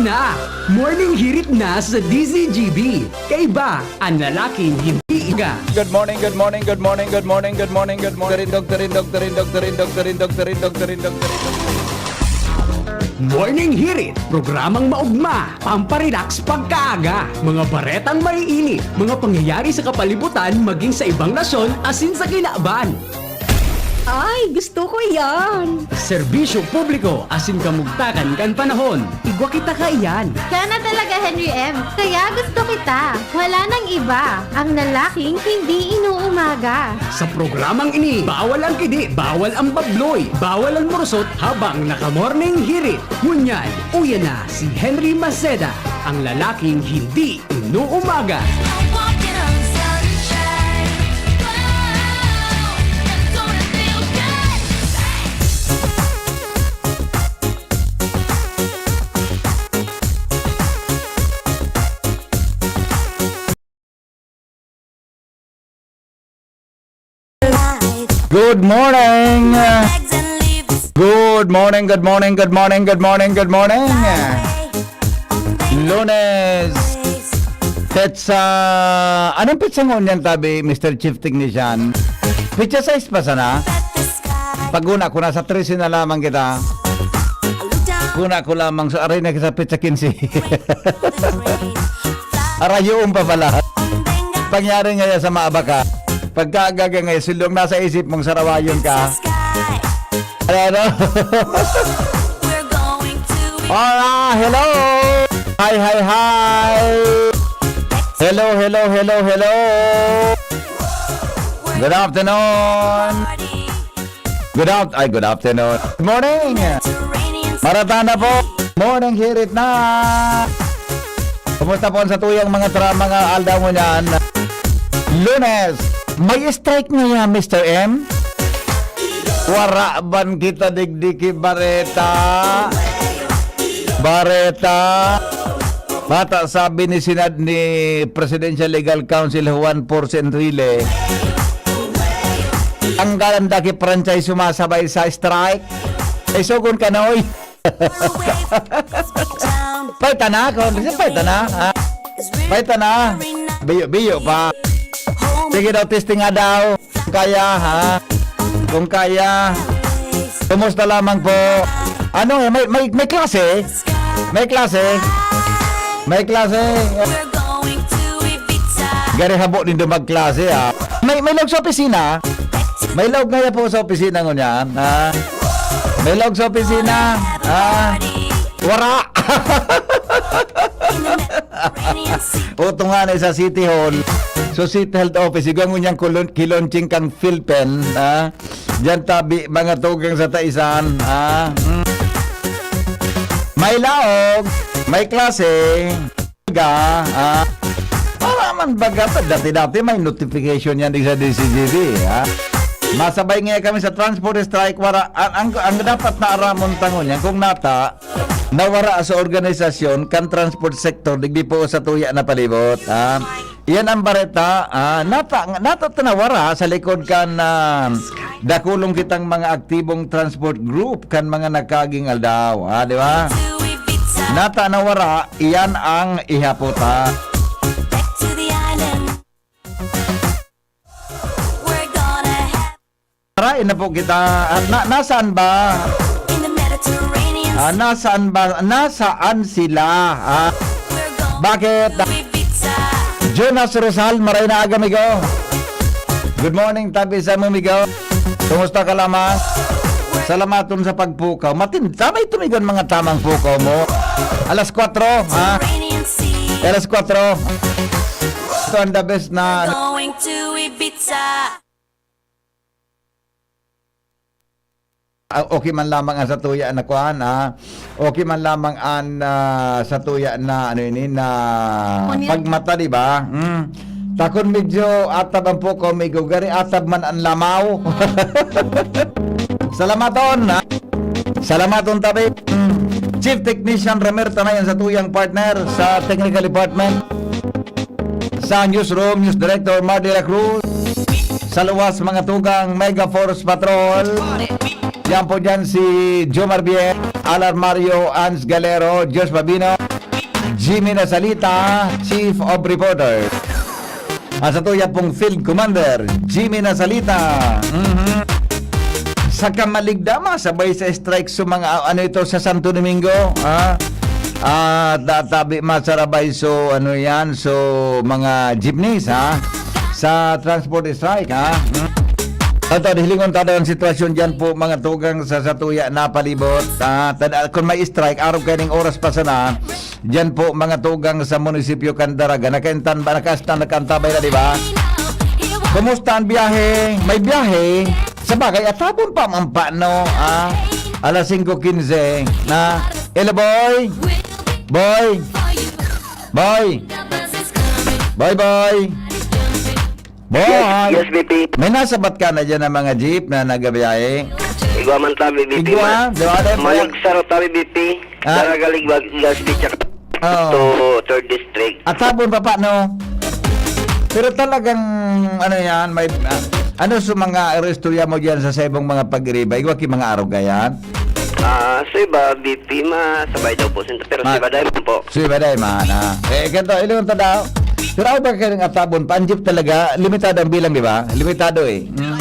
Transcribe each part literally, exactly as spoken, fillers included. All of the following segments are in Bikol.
Na! Morning hirit na sa D Z G B. Kaiba, ang lalaking hindi iga. Good morning, good morning, good morning, good morning, good morning, good morning. Doktorin, doktorin, doktorin, doktorin, doktorin, doktorin, doktorin, doktorin. Morning Hirit, programang maugma, pamparelax pagkaaga, mga baretang maiinit, mga pangyayari sa kapalibutan maging sa ibang nasyon asin sa kinaban. Ay, gusto ko yan! Serbisyo publiko asin kamugtakan kan panahon. Igwa kita kaiyan. Siya na talaga, Henry M. Kaya gusto kita. Wala nang iba. Ang lalaking hindi inuumaga. Sa programang ini, bawal ang kidi, bawal ang babloy, bawal ang murusot habang naka-morning hirit. Ngunyan, uya na si Henry Maceda, ang lalaking hindi inuumaga. Good morning! Good morning, good morning, good morning, good morning, good morning! Lunes, petsa, anong petsa ngunyan tabi, Mister Chief Technician? Petsa sais pa sana? Pag una ko, nasa trese na lamang kita. Kuna ko lamang sa aray na sa petsa kinse. Arayoon pa pala. Pangyari ngaya sa maabaka. Pagkaagaga ngaya, silong nasa isip mong sarawayon ka. Ano, ano? Alright, hello! Hi, hi, hi! Hello, hello, hello, hello! Good afternoon! Good out-, ay, good afternoon. Good morning! Maratana po! Morning, hirit na! Kumusta po ang satuyang mga tra-, mga aldaw ngunyan? Lunes! May strike ngaya, Mister M? Wara ban kita digdi ki Bareta? Bareta? Bata sabi ni Senad, ni Presidential Legal Counsel Juan Porce Enrile, tanggalan da ki franchise sumasabay sa strike. Ay, sugon ka na, oy. Paita na, Congressman, paita na, ha? Paita na. Biyo-biyo pa. Sige daw, testing nga daw. Kung kaya, ha? Kung kaya. Kumusta lamang po? Ano, eh, may, may, may klase? May klase? May klase? Gari habo nindo magklase, ah. May, may laog sa opisina. May laog ngaya po sa opisina ngunyan, ah. May laog sa opisina, ah. Wara! Uto nga na sa City Hall. So, City Health Office, igwa ngunyan kulon-, kilonching kang Philpen, ah. Diyan tabi, mga tugang sa Taisan, ah. Mm. May laog, may klase. Baga, ah, para man baga ta, dati-dati may notification yan sa D Z G B, ha? Masabay nga kami sa transport strike, wara, ang, ang, ang dapat na aramon tangon yan, kung nata, nawara sa organisasyon kan transport sector, digdi po sa tuya na palibot, ha? Yan ang bareta, ah, nata, nata ta nawara sa likod kan, ah, dakulong kitang mga aktibong transport group kan mga nagkaging aldaw, ha, di ba? Nata nawara, iyan ang ihapot, ha. Tara, ina po kita. Ah, na, nasaan ba? Ah, nasaan ba? Nasaan sila? Ah, bakit? Jonas Rosal, maray na aga, migo. Good morning, tabi sa mo, migo. Kumusta ka lamang? Salamaton sa pagpukaw. Matin-, tama ito, migo, ang mga tamang pukaw mo. Alas kwatro, ha? Alas kwatro. Ito ang the best na, ano? Going to Ibiza. Ah, okay man lamang ang satuya na kuan, ah. Okay man lamang an, ah, satuya na, ano ini, na Onion? Pagmata, di ba? Mm. Takon medyo atab ang pukaw, migo, gari atab man ang lamaw. Salamaton, ha? Salamaton tabi. Mm. Chief Technician Romer Tanay ang satuyang partner sa technical department. Sa newsroom, News Director Mar de la Cruz. Sa luwas, mga tugang Mega Force Patrol. Yan po dyan si Jomar Bien, Alar Mario, Ans Galero, Josh Babino, Jimmy Nasalita, Chief of Reporter. Ang satuya pong Field Commander, Jimmy Nasalita. Mhm. Sa kamaligdama, sabay sa strike sa mga, ano ito, sa Santo Domingo, ha? Ah, tatabi masarabay, so, ano yan, so, mga jeepneys, ha? Sa transport strike, ha? Hmm. Ito, hilingon tayo ang sitwasyon dyan po, mga tugang sa satuya na palibot. Ah, tada, kung may strike, araw kaining oras pa sana, dyan po, mga tugang sa munisipyo kan Daraga, nakaintan ba, nakaasta, nakaantabay na, di ba? Kumusta ang biyahe? May biyahe? Sa bagay, atabon pa man pa, no? Ah, alas singko quince na. Hello, boy? Boy? Boy? Boy, boy? Boy! Yes, yes, B P. May nasabat ka na dyan ng mga jeep na nagabiyahe? Igwa man tabi, B P. Igwa? Ma-, Di ba, di ba? Malag saro tabi, B P. Ah. Daragalig, wag, gas, pitsak. Oo. To third district. Atabon pa pa, no? Pero talagang, ano yan, may, ah, ano sa mga istorya mo dyan sa saibong mga pag-iriba? Igwa ki mga arog yan? Ah, sa iba, B P, masabay daw po. Pero sa Ma- iba, dahil po. Sa iba, dahil man, ah. Eh, ganito, ilang ta daw? Pero ako ba kayong atabon pa? Ang jeep talaga, limitado ang bilang, di ba? Limitado eh. Mm.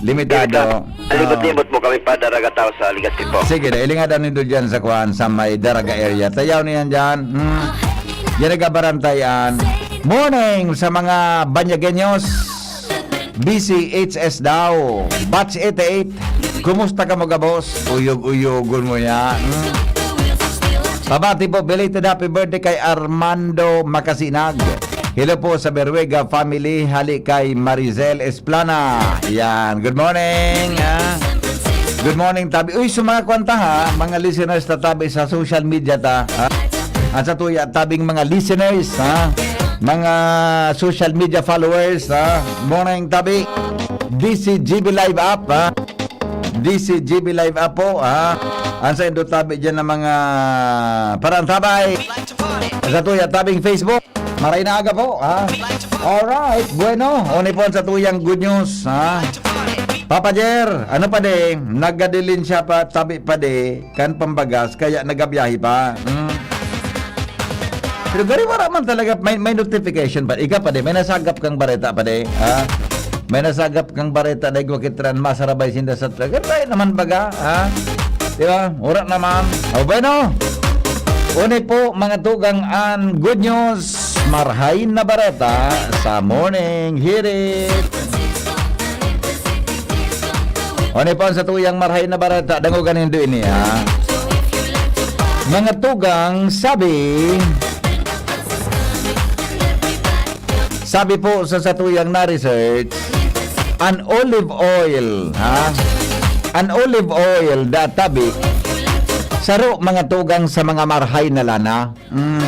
Limitado. Libot-libot Oo. mo kami pa, Daragataw sa Legazpi po. Sige na, ilinga daw nindo dyan sa kuan, sa may Daraga area. Tayaw niyan dyan. Hmm. Yan nagabarantayan. Morning sa mga Banyagueños. B C H S daw. Batch eighty-eight. Kumusta ka, mga boss? Uyog-uyogon mo yan. Hmm. Pabati po, belated happy birthday kay Armando Macasinag. Hello po sa Berwega family, hali kay Maricel Esplana. Yan. Good morning, ah. Good morning, tabi. Uy, sa mga kwanta, ha, mga listeners ta tabi sa social media ta, ha? At sa tuya, tabing mga listeners, ha? Mga social media followers, ha? Morning, tabi. D C G B Live app, ha? D C G B Live app po, ha? Ang sa indo tabi dyan ng mga parantabay. Sa tuya, tabing Facebook. Maray na aga po, ha? Alright, bueno. Uni po ang satuyang good news, ha? Papa Jer, ano pa de? Nagadilin siya pa, tabi pa de, kan pambagas, kaya nagabiyahe pa. Hmm. Pero gari, wala man talaga, may, may notification pa. Ika pa de, may nasagap kang bareta pa de, ha? May nasagap kang bareta na igwakitran, masarabay sinda sa truck. Gari naman baga, ha? Di ba? Wala naman. O, bueno. Uni po, mga tugang, an good news, marhain na bareta sa Morning Hirit. Uni po ang satuyang marhain na bareta, dangogan nindo ini, ha? Mga tugang, sabi, sabi po sa satuyang na-research, an olive oil, ha? An olive oil, databi, saro, mga tugang, sa mga marhay na lana. Mm.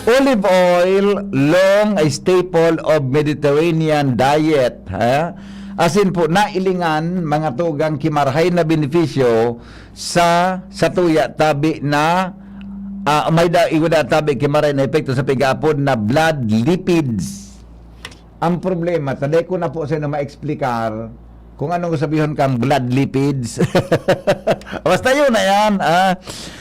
Olive oil, long a staple of Mediterranean diet, ha? Asin po, nailingan, mga tugang, ki marhay na benepisyo sa, sa tuya, tabi na, ah, may da, iwada tabi ki marhay na epekto sa pig-apod na blood lipids. Ang problema, taday ko na po sa inyo ma-explicar kung anong sabihon kang blood lipids. Basta yun na yan, ah.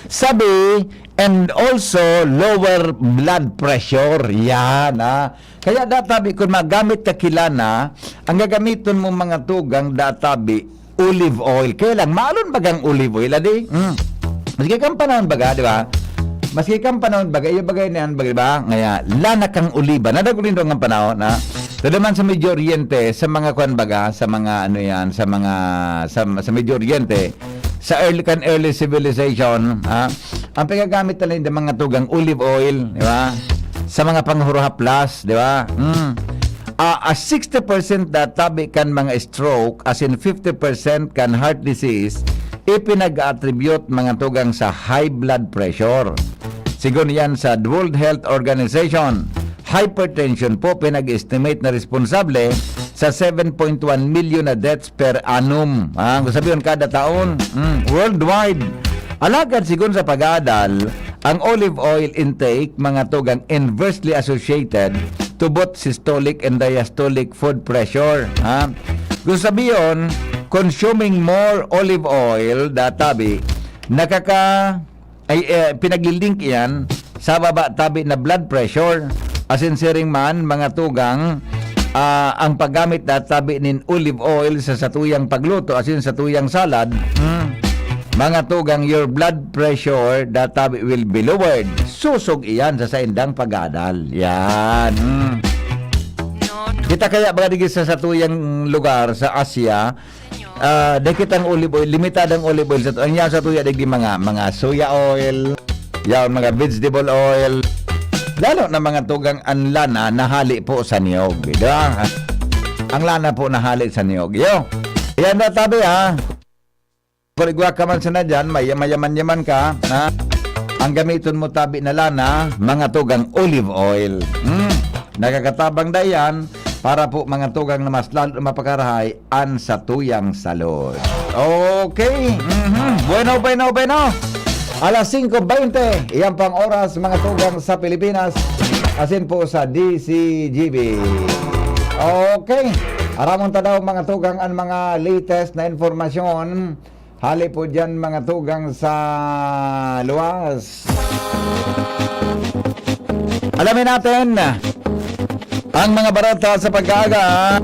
Sabi, and also lower blood pressure. Yan, ah. Kaya databi, kung magamit ka ki lana, ang gagamiton mo mga tugang databi, olive oil. Kaya lang, maalon bagang olive oil, adi? Mm. Maski kang panahon baga, di ba? Maski kang panahon baga, iyo bagay na yan, baga, di ba? Ngaya, lana kang oliba. Nadagulin doon ang panahon, ha? Ito naman sa Medio Oriente, sa mga kwan baga, sa mga ano yan, sa mga, sa, sa Medio Oriente, sa early, kan early civilization, ha? Ang pagagamit na lang yung mga tugang olive oil, di ba? Sa mga panghurhaplas, di ba? Mm. Ah, a sixty percent databi kan mga stroke, as in fifty percent kan heart disease, ipinag-attribute mga tugang sa high blood pressure. Sigon yan sa World Health Organization, hypertension po pinag-estimate na responsable sa seven point one million na deaths per annum. Ah, ang sabihin, kada taon, mm, worldwide. Alagad sigon sa pag-aadal, ang olive oil intake, mga tugang, inversely associated to both systolic and diastolic food pressure. Ha? Gusto sabihin, consuming more olive oil, databi, nakaka-, ay, eh, pinaglilink iyan sa baba tabi na blood pressure. Asin siring man, mga tugang, ah, ang paggamit na tabi nin olive oil sa satuyang pagluto, asin satuyang salad, hmm, mga tugang, your blood pressure that tabi will be lowered. Susog iyan sa saindang pag-aadal. Yan. Hmm. Kita kaya, mga digis, sa satuyang lugar, sa Asia, ah, dai kitang olive oil, limitadong olive oil sa, ang yan sa tuya, digdi mga, mga soya oil, yan, mga vegetable oil, lalo na, mga tugang, ang lana nahali po sa niyog, di ba? Ang lana po nahali sa niyog. Yo, yan na tabi, ha. Kung igwa ka man sana dyan, may mayaman-yaman ka, ha? Ang gamiton mo tabi na lana, mga tugang olive oil. Hmm, nakakatabang da yan para po, mga tugang, na mas lalo mapakarahay an satuyang salud. Okay. Mhm. Bueno, bueno, bueno. Alas singko bente, iyan pang oras, mga tugang, sa Pilipinas, asin po sa D C G B. Okay. Aramon ta daw, mga tugang, an mga latest na informasyon hali po diyan, mga tugang, sa luwas. Alamin natin ang mga bareta sa pag-aaga.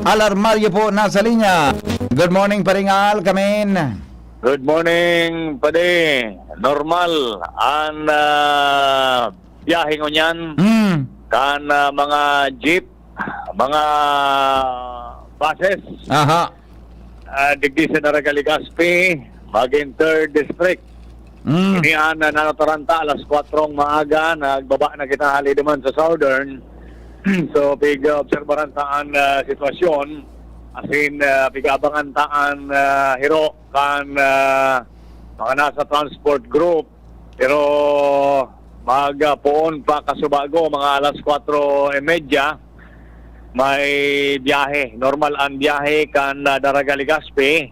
Al Armario po nasa linya. Good morning, Paring Al, kamin. Good morning, Padi. Normal an, ah, biyahe ngunyan Hmm. kan, ah, mga jeep, mga buses. Aha. Ah, digdi sa Daraga, Legazpi, magin third District. Mm. Ini an, ah, nanuturan ta, alas kwatrong maaga, nagbaba na kita hali duman sa Southern. So, pig-obserbaran ta an, ah, sitwasyon. Asin, ah, pig-abangan ta an, ah, hiro kan, ah, mga nasa transport group. Pero mag, ah, poon pa kasubago, mga alas kwatro y media, may biyahe. Normal an biyahe kan, ah, Daraga, Legazpi,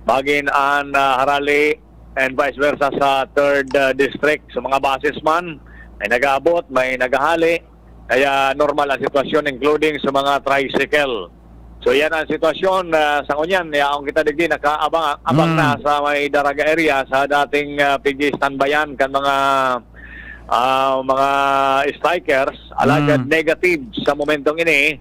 magin an, ah, harali and vice versa sa third, ah, district. So, mga buses man, may nag-aabot, may naghahali. Kaya normal ang sitwasyon, including sa mga tricycle. So, yan ang sitwasyon, ah, sa ngunyan. Yaon kita digdi, nakaabang, abang Hmm. na sa may Daraga area, sa dating, ah, pigi-standbayan kan mga, ah, mga strikers. Alagad Hmm. negative sa momentong ini,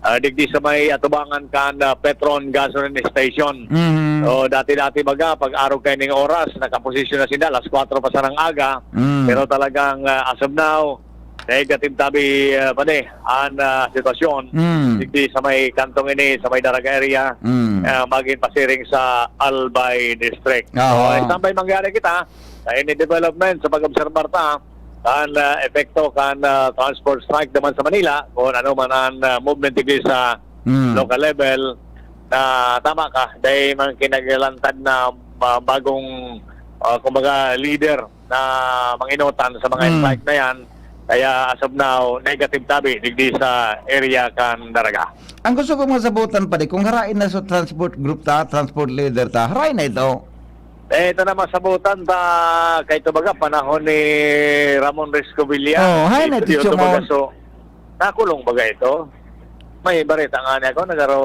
ah, digdi sa may atubangan kan, ah, Petron Gasoline Station. Hmm. So, dati-dati baga, pag arog kaining oras, nakaposisyon na sinda, alas kwatro pa sanang aga. Hmm. Pero talagang, ah, as of now, negative tabi, ah, Padi, an, ah, sitwasyon. Mm. Digdi sa may kantong ini, sa may Daraga area, Mm. ah, magin pasiring sa Albay District. Oo. So, standby mangyari kita sa any development sa pag-obserbar ta, kan, ah, epekto kan, ah, transport strike naman sa Manila, kung ano man ang, ah, movement digdi sa Mm. local level, na tama ka, dahil man kinagalantad na, ah, bagong, ah, kumbaga, leader na manginutan sa mga Hmm. strike na yan. Kaya as of now, negative tabi digdi sa area kan Daraga. Ang gusto ko masabutan, Padi, kung harain na sa transport group ta, transport leader ta, harain na ito. Eh, ito na masabutan ta, kay ito baga, panahon ni Ramon Rescovilla. Oh, hay na, Ito, ito, Ticho baga, Mon. So, nakulong baga ito? May bareta nga niya ako, nagaro,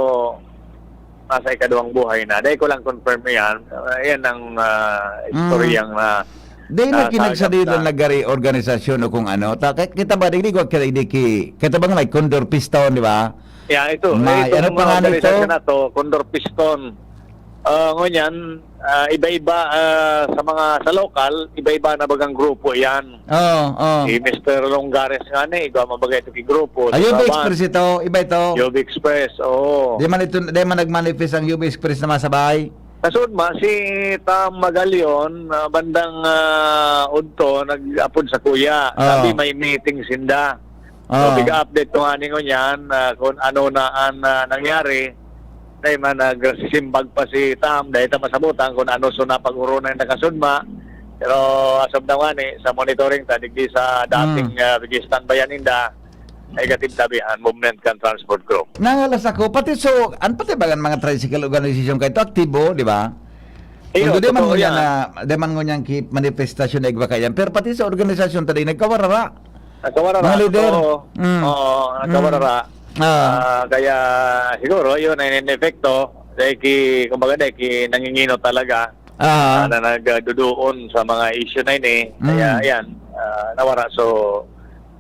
nasa ikaduhang buhay na. Dahil ko lang confirm yan. Ah, yan ang, ah, Mm. istoryang na, Dahil na ah, kinagsadila saga na. Nagari organisasyon o kung ano. Ta-, ki-, kita ba, di, di ko kaya di ki-, kita ba nga may Condor Piston, di ba? Yeah, ito. May, itong ano pa mga nga nito? Organisasyon na to, Condor Piston. Ah, ngunyan, ah, iba-iba, ah, sa mga, sa lokal, iba-iba na bagang grupo yan. Oo, oo. Si Mister Longares nga ni, iba mabaga ito ki grupo. Ay, sa U B Saban. Express ito, iba ito. U B Express, oo. Di man ito, di man nagmanifest ang U B Express na masabay? Nasud ma, si Tam Magalion, ah, bandang, ah, udto, nag-apod sa kuya. Oo. Sabi may meeting sinda. So, Oo. Piga-update ko nga ningon yan, ah, kung ano na ang, ah, nangyari. Dahil man, nagsisimbag pa si Tam, dahil ta masabutan kung ano so napag-oruna yung nakasudma. Pero as of now, ani, sa monitoring ta, digdi sa dating, Mm. ah, pigi-standby yan ninda, negative tabi ang movement kan transport group. Nangalas ako, pati so, an, pati ba ang mga tricycle organization kayo, aktibo, di ba? Iyo, although di man totoo ngunyan yan. Na, di man ngunyan ki manifestasyon na igwa kayan, pero pati sa organisasyon ta, di nagkawarara. Nagkawarara, Mga leader. Oo. Mm. Oo, nagkawarara. Mm. Ah. Ah, kaya siguro, yun ay in-epekto. Dahil ki, kumbaga, dahil ki nangingino talaga. Ah. Ah, na nagduduon sa mga issue na ini. Kaya, Mm. ayan, ah, nawara so,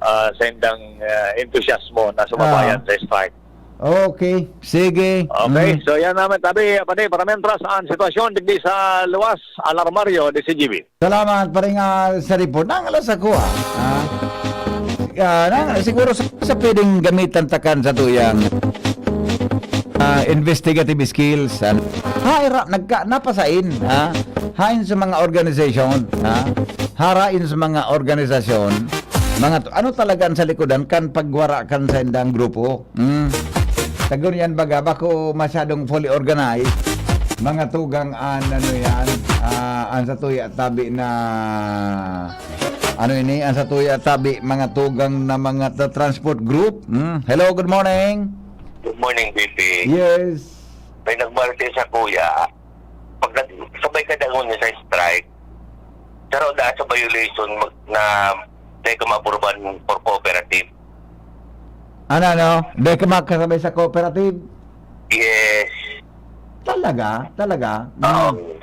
ah, sa indang, ah, entusiasmo na sumabayan Ah. sa strike. Okay, sige. Okay, Mm. so yan naman. Tabi, pati, para mientras, ang sitwasyon digdi sa luwas, alarmaryo, di si G B. Salamat, paring, ah, sa report. Nang alas ako, ah. Ah, ah, nang, siguro sa, sa pwedeng gamitan takan sa tuyang, ah, investigative skills, ah. Ha, ira, nagka, napasain, ha? Hain sa mga organisasyon, ha? Harain sa mga organisasyon, mga to, ano talaga ang sa likodan kan pagwara kan sa indang grupo? Hmm. Tagon yan baga, bako masyadong fully organized. Mga tugang an, ano yan, ah, an sa tuya tabi na, ano ini, an sa tuya tabi, mga tugang na mga ta-, transport group. Hmm. Hello, good morning. Good morning, B P. Yes. May nagmarites sa kuya. Pag nag-, sabay ka dangon niya sa strike, saro da sa violation mag-, na dahil ka maaprubahan for cooperative. Ano, ano? Dahil ka makasabay sa cooperative? Yes. Talaga? Talaga? Oo. Mm.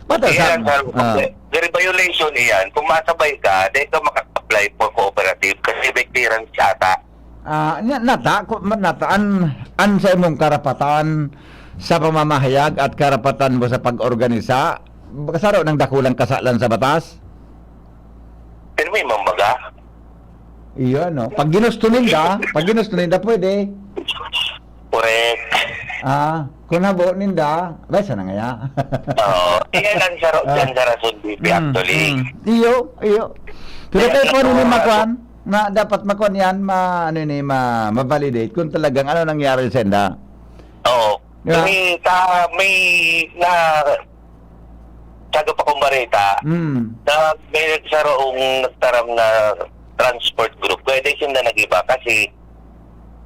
Ba't Kaya sa lang, sir, ah. Very violation iyan. Kung masabay ka, dahil ka maka-apply for cooperative kasi may clearance ata. Ah, nya, nata, ko, ma-, nata, an, an sa imong karapatan sa pamamahayag at karapatan mo sa pag-organisa, saro nang dakulang kasalan sa batas? Pero may mambaga. Iyo, no? Pag ginusto ninda, pag ginusto ninda, pwede. Correct. Ah, kung nabo ninda, bay, sana ngaya. Oo. Iyan ang saro Ah. dyan sa rason, B P, Mm, actually. mm. Iyo, iyo. Pero Kaya kayo po, ano ni natuwa Makuan? Na dapat Makuan yan, ma-, ano ni, ma-, ma-validate kung talagang ano nangyari sa inda. Oo. Di ba? May ta-, may na-, sago pa kong bareta Mm. na may nagsarong nagtaram na transport group. Kaya di sinda nag-iba kasi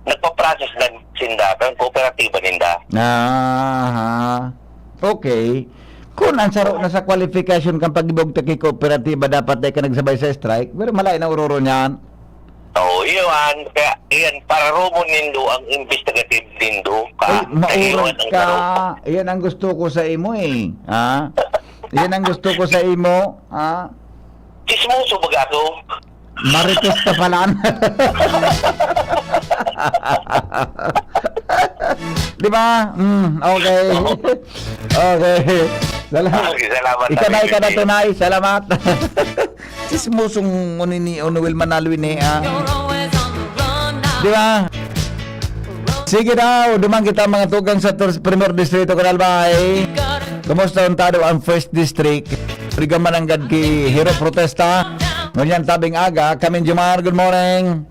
nagpa-process na sinda, kan kooperatiba ninda. Aha. Okay. Kung ang saro na sa qualification kan pag-ibog ta ki kooperatiba, dapat dai ka nagsabay sa strike, pero malay na ororo niyan. Oo, iyan. Kaya, iyan, pararomon nindo ang investigative nindo. Ka-, Ay, maurag kaiwan ang ka. Saro. Iyan ang gusto ko sa imo, eh. Ha? Iyan ang gusto ko sa imo, ha? Chismoso baga ako. Marites ka pala. Di ba? Mm, okay. Oo. Okay. Salamat. Okay, salamat, Ika na, salamat, ika na, Jay. Tunay. Salamat. Chismosong ano ni, ano, Wilman Alwin, eh, ah. Di ba? Sige daw, duman kita, mga tugang sa Tur-, Primer Distrito, Kanalbay. Kumusta unta daw ang First District? Riga mananggad ki Hero Protesta. Ngunyan tabing aga, Kamin Jomar, good morning.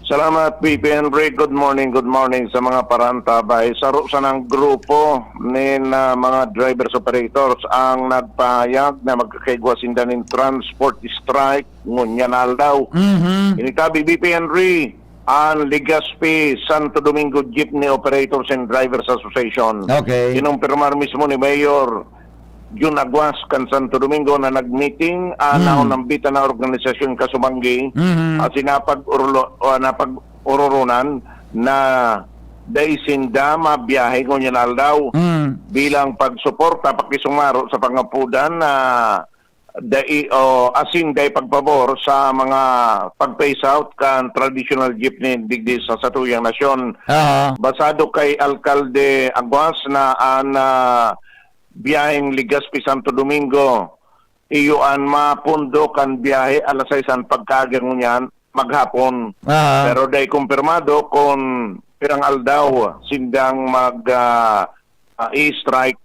Salamat, P P Henry. Good morning, good morning sa mga parantabay. Saro sanang grupo nin, ah, mga drivers operators ang nagpahayag na magkakaigwa sinda nin transport strike ngunyan aldaw. Mhm. Ini tabi, B P Henry, ang Legazpi Santo Domingo Jeepney Operators and Drivers Association. Okay. Kinumpirmar mismo ni Mayor Jun Aguas kan Santo Domingo na nag-meeting, ah, Hmm. na unambitan na organisasyon kasumanggi, Mhm. ah, sinapag-urulo-, ah, napag-ururunan na dai sinda mabiyahe ngunyan aldaw Hmm. bilang pagsuporta pakisumaro sa pangapudan na dai, o asin dai pagpabor sa mga pag-phase out kan traditional jeepney digdi sa satuyang nasyon. Aha. Basado kay Alkalde Aguas na an, ah, biyaheng Legazpi Santo Domingo, iyo an mapundo kan biyahe alas sais an pagkaaga ngunyan maghapon. Aha. Pero dai kumpirmado kun pirang aldaw sindang mag, ah, ah, i-strike.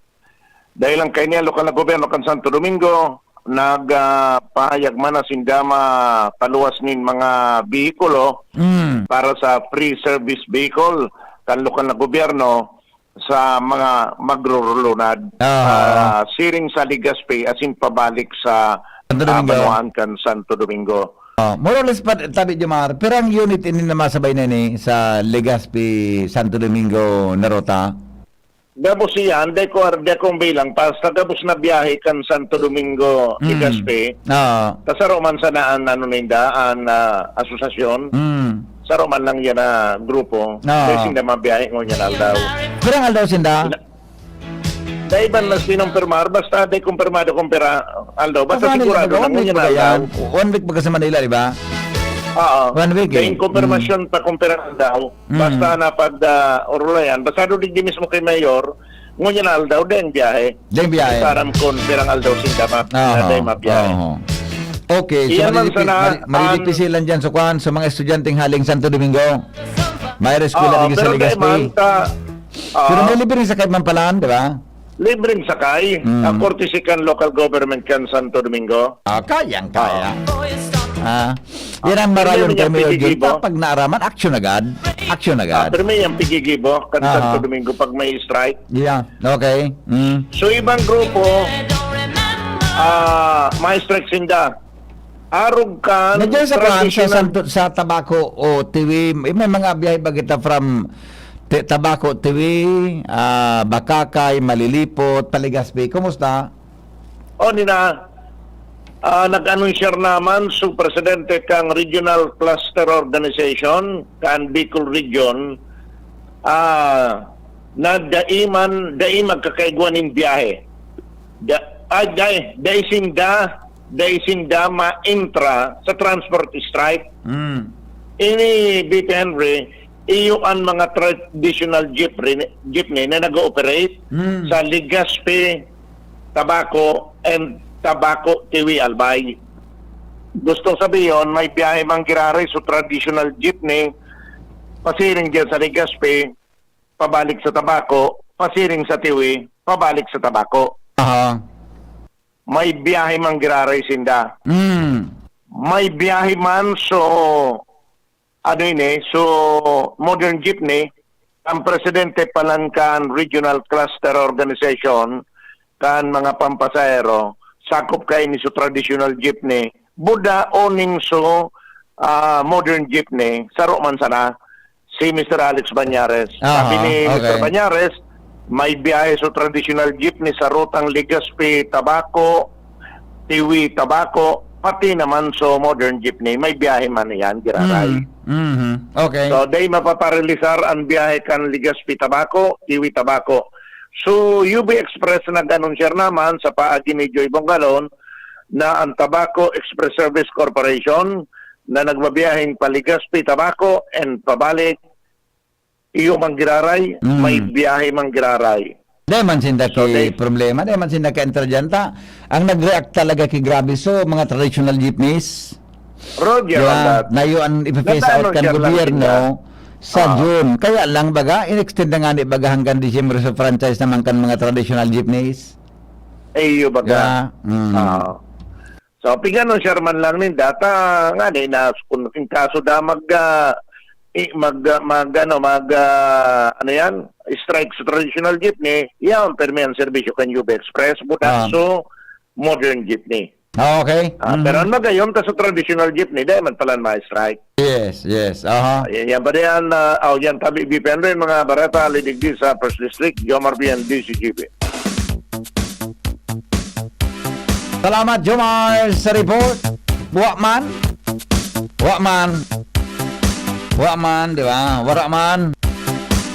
Dahil ang kaini an lokal na gobyerno kan Santo Domingo, nag, ah, pahayag man na sinda mapaluwas nin mga behikulo Mm. para sa free service vehicle kan lokal na gobyerno sa mga magrurulunad, Aha. ah, siring sa Legazpi asin pabalik sa, Santo ah, Domingo. Banwaan kan Santo Domingo. Ah, more or less pa, tabi, Jomar, pirang unit ini na masabay na ni sa Legazpi, Santo Domingo na ruta? Gabos iyan, dai ko, dai akong bilang, basta gabos na biyahe kan Santo Domingo, Mm. Legazpi. Oo. Tasaro man sana an, ano, ninda, an, ah, asosasyon. Mm. Saro man lang yan na grupo. Oo. Kaya sinda mabiyahe ngunyan aldaw. Pirang aldaw sinda? Ina- Dai man mas kinumpirmar, basta dai kumpirmado kung pira aldaw. Basta sigurado na ngunyan na aldaw. One week baga sa Manila, di ba? Oo. One week, eh. Dai kumpirmasyon pa kung pira aldaw. Mm. Basta napag, ah, orulayan. Basta do digdi mismo kay Mayor, ngunyan na aldaw, dai biyahe. Dai biyahe. Basta aram kun pirang aldaw sinda ma-, Aha. na dai mabiyahe. Aha. Okay, so Iyan man madidipi-, sana madi-, ang madidipisilan dyan sa kwan, sa mga estudyanteng haling Santo Domingo. May eskwela Oo, din sa pero Legazpi. dai man ta-, Pero Oo. may libreng sakay man pala, di ba? Libreng sakay, Mm. ah, courtesy kan local government kan Santo Domingo. Ah, kayang-kaya. Ah. Ah, yan ang Pero marayon may kay Mayor Jun. pigigibo. Kapag naaraman, action agad. Action Ah, agad. pero may yang pigigibo kan Aha. Santo Domingo pag may strike. Yeah, okay. Mm. So, ibang grupo, ah, may strike sinda. Arog kan Nandiyan sa kwan, sa traditional Santo, sa Tabaco o Tiwi, may mga biyahe ba kita from Ti-, Tabaco, Tiwi, ah, Bacacay, Malilipot, Palegazpi. Kumusta? O, nina, ah, nag-anunsyar naman su presidente kang Regional Cluster Organization, kan Bicol Region, ah, na dai man, dai magkakaigwa nin biyahe. Da-, ah, dai, dai sinda, dai sinda ma-intra sa transport strike. Mm. Ini, B P Henry, iyo an mga traditional jeepney, jeepney na nag-ooperate Mm. sa Legazpi, Tabaco, and Tabaco, Tiwi, Albay. Gusto sabihon, may biyahe man giraray sa traditional jeepney, pasiring diyan sa Legazpi, pabalik sa Tabaco, pasiring sa Tiwi, pabalik sa Tabaco. Aha. May biyahe man giraray sinda. Mm. May biyahe man, so, ano ini, so, modern jeepney, ang presidente palan kan Regional Cluster Organization, kan mga pampasahero, sakop kaini so traditional jeepney, buda oning so, ah, modern jeepney, saro man sana. Si Mister Alex Banyares. Aha, Sabi ni Mister okay. Banyares, may biyahe so traditional jeepney sa rutang Legazpi, Tabaco, Tiwi, Tabaco, pati naman so modern jeepney. May biyahe man iyan, giraray. Mm, mhm. Okay. So, dai mapaparalisar ang biyahe kan Legazpi, Tabaco, Tiwi, Tabaco. So, U B Express nag-anunsyar naman sa paagi ni Joy Bongalon na ang Tabaco Express Service Corporation na nagbabiyaheng pa Legazpi, Tabaco, and pabalik, iyo man giraray, Mm. may biyahe man giraray. Dai man sinda So, ki they problema, dai man sinda ka-entra dyan. Ta, ang nag-react talaga ki grabe so, mga traditional jeepneys. Roger on Diba? that. Na iyo an ipe-phase out Nag-ano kan siya lang gobyerno sila. sa Ah. June. Kaya lang baga, in-extend na nga ni baga hanggang December sa franchise naman kan mga traditional jeepneys. Eh, iyo baga. Diba? Mm. Ah. So, pigano siya man lang nin data, nga ni, na, kung in kaso da mag, ah, i-, mag, ah, mag, ano, mag, ah, ano yan, strike sa traditional jeepney, yaon, permi ang serbisyo kan U B Express, budak Ah. so modern jeepney. Ah, okay. Ah, Mhm. pero ang magayon ta sa traditional jeepney, dai man palan ma-strike. Yes, yes. Aha. Ayan, yan pa diyan, ah, oh, yan, tabi, B P N rin, mga bareta, lidigdi sa First District, Jomar P N, D C G B. Salamat, Jomar, sa report. Wa man. Wa man. Wa man, di ba? Wara man.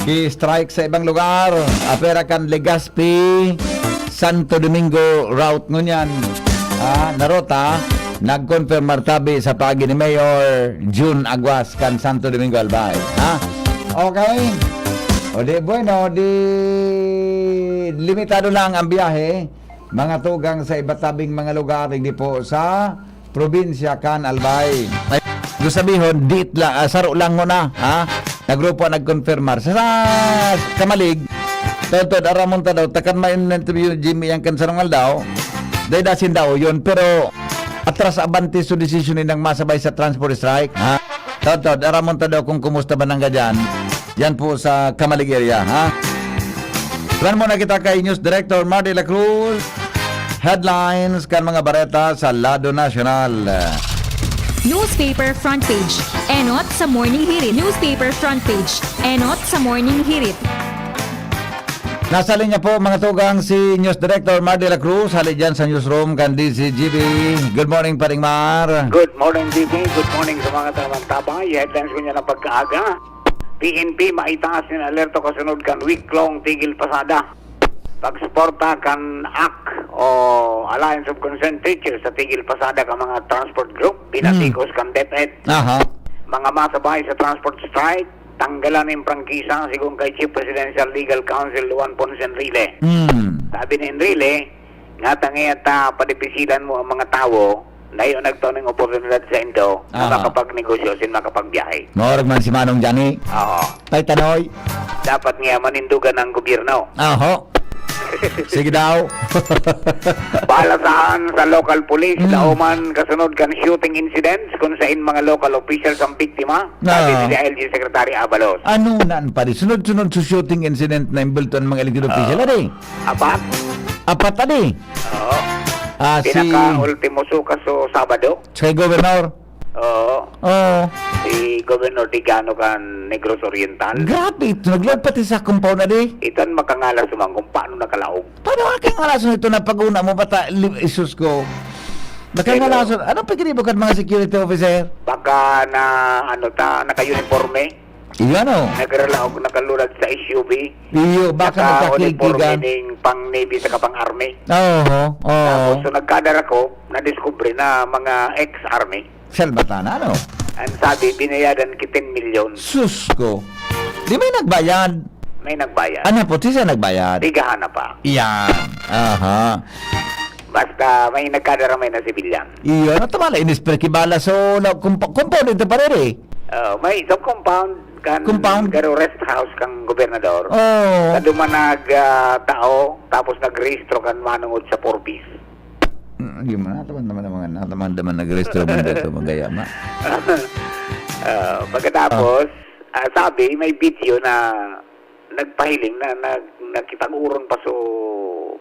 Ki-strike sa ibang lugar. Apera kan Legazpi, Santo Domingo route ngunyan. Ah, narota, nag-confirm martabi sa paagi ni Mayor Jun Aguas kan Santo Domingo, Albay. Ha? Okay? O di, bueno, di limitado lang ang biyahe. Mga tugang sa iba tabing mga lugar, digdi po sa probinsya kan Albay. Ay, gusto sabihon, diit la-, ah, saro lang muna, ha? Na grupo ang nagkonfirmar. Sa, sa Kamalig, totoo, aramon ta daw, takan may interview ni Jimmy yang kan sarong aldaw, dahil dasin daw yun, pero atras abante so desisyon nilang masabay sa transport strike, ha? Totoo, aramon ta daw kung kumusta ba nang gadyan. Yan po sa Kamalig area, ha? Run muna kita kay News Director Mar de la Cruz. Headlines kan mga bareta sa lado nasyonal. Newspaper front page. Enot sa Morning Hirit. Newspaper front page. Enot sa Morning Hirit. Nasa linya po, mga tugang, si News Director Mar de la Cruz, hali dyan sa newsroom kan D Z G B. Good morning, Paring Mar. Good morning, D J. Good morning sa mga tamang tabang. I-headlines ko niya ng pagkaaga. P N P maitaas nin alerto kasunod kan week-long tigil pasada. Pagsuporta kan A C o Alliance of Concerned Teachers sa tigil pasada kan mga transport group, binatikos kan DepEd. Aha. Mga masabay sa transport strike, tanggalan nin prangkisa, sigon kay Chief Presidential Legal Counsel Juan Ponce Enrile. Hmm. Sabi ni Enrile, nga tangi at, ah, padipisilan mo ang mga tawo, na iyo nagtao ning oportunidad sa indo na Aha. makapagnegosyo sin makapagbiyahe. Maorag man si Manong Johnny. Oo. Tay Tanoy. Dapat nga manindugan ang gobyerno. Aho. Sige daw. Balasahan sa local police, Mm. Lauman kasunod kan shooting incidents kung sain mga local officials ang biktima, sabi Ah. ni L G Secretary Abalos. Ano na ang padi? Sunod-sunod sa shooting incident na imbulto ang mga elected Ah. official, adi? Apat? Apat, adi? Oo. Ah, si Pinaka-ultimo suka so Sabado. Si Governor? Oo. Oo. Si Governor Degano kan Negros Oriental. Grabe ito. Naglaog pati sa compound na di. Ito ang makangalas naman kung paano nakalaog. Paano nga kaya ngalason ito na pag-una mo, bata, li-, isus ko? Nakangalason. Pero Anong pagkinibo kan mga security officer? Baka na, ano ta, naka-uniforme. Iyo, ano? Nagralaog, nakalulad sa S U V. Iyo, baka Naka-uniforme nagkakilkigan. ning pang Navy saka pang Army. Oo, oo. Tapos, so, nagkadara ko, nadiskubre na mga ex-army. Salbatana, ano? Ang sabi, binayadan ki ten milyon. Sus ko. Di may nagbayad? May nagbayad. Ano po? Sisa nagbayad? Tigahan na pa. Yan. Aha. Basta may nagkadaramay na sibilyan. Iyo, ano tama na? Inisper kibala. So, na, kumpa-, compound ito pa rin eh. Oh, may isang compound kan Compound? Garo Rest House kang gobernador. Oh. Sa dumanag, ah, tao, tapos nagrehistro kan manungod sa four Ps. Mm, yun man, nataman naman ang mga, nataman naman nagrehistro man dito, magaya ma. Ah, pagkatapos, ah, sabi, may video na nagpahiling na nag-, nakipag-uron pa so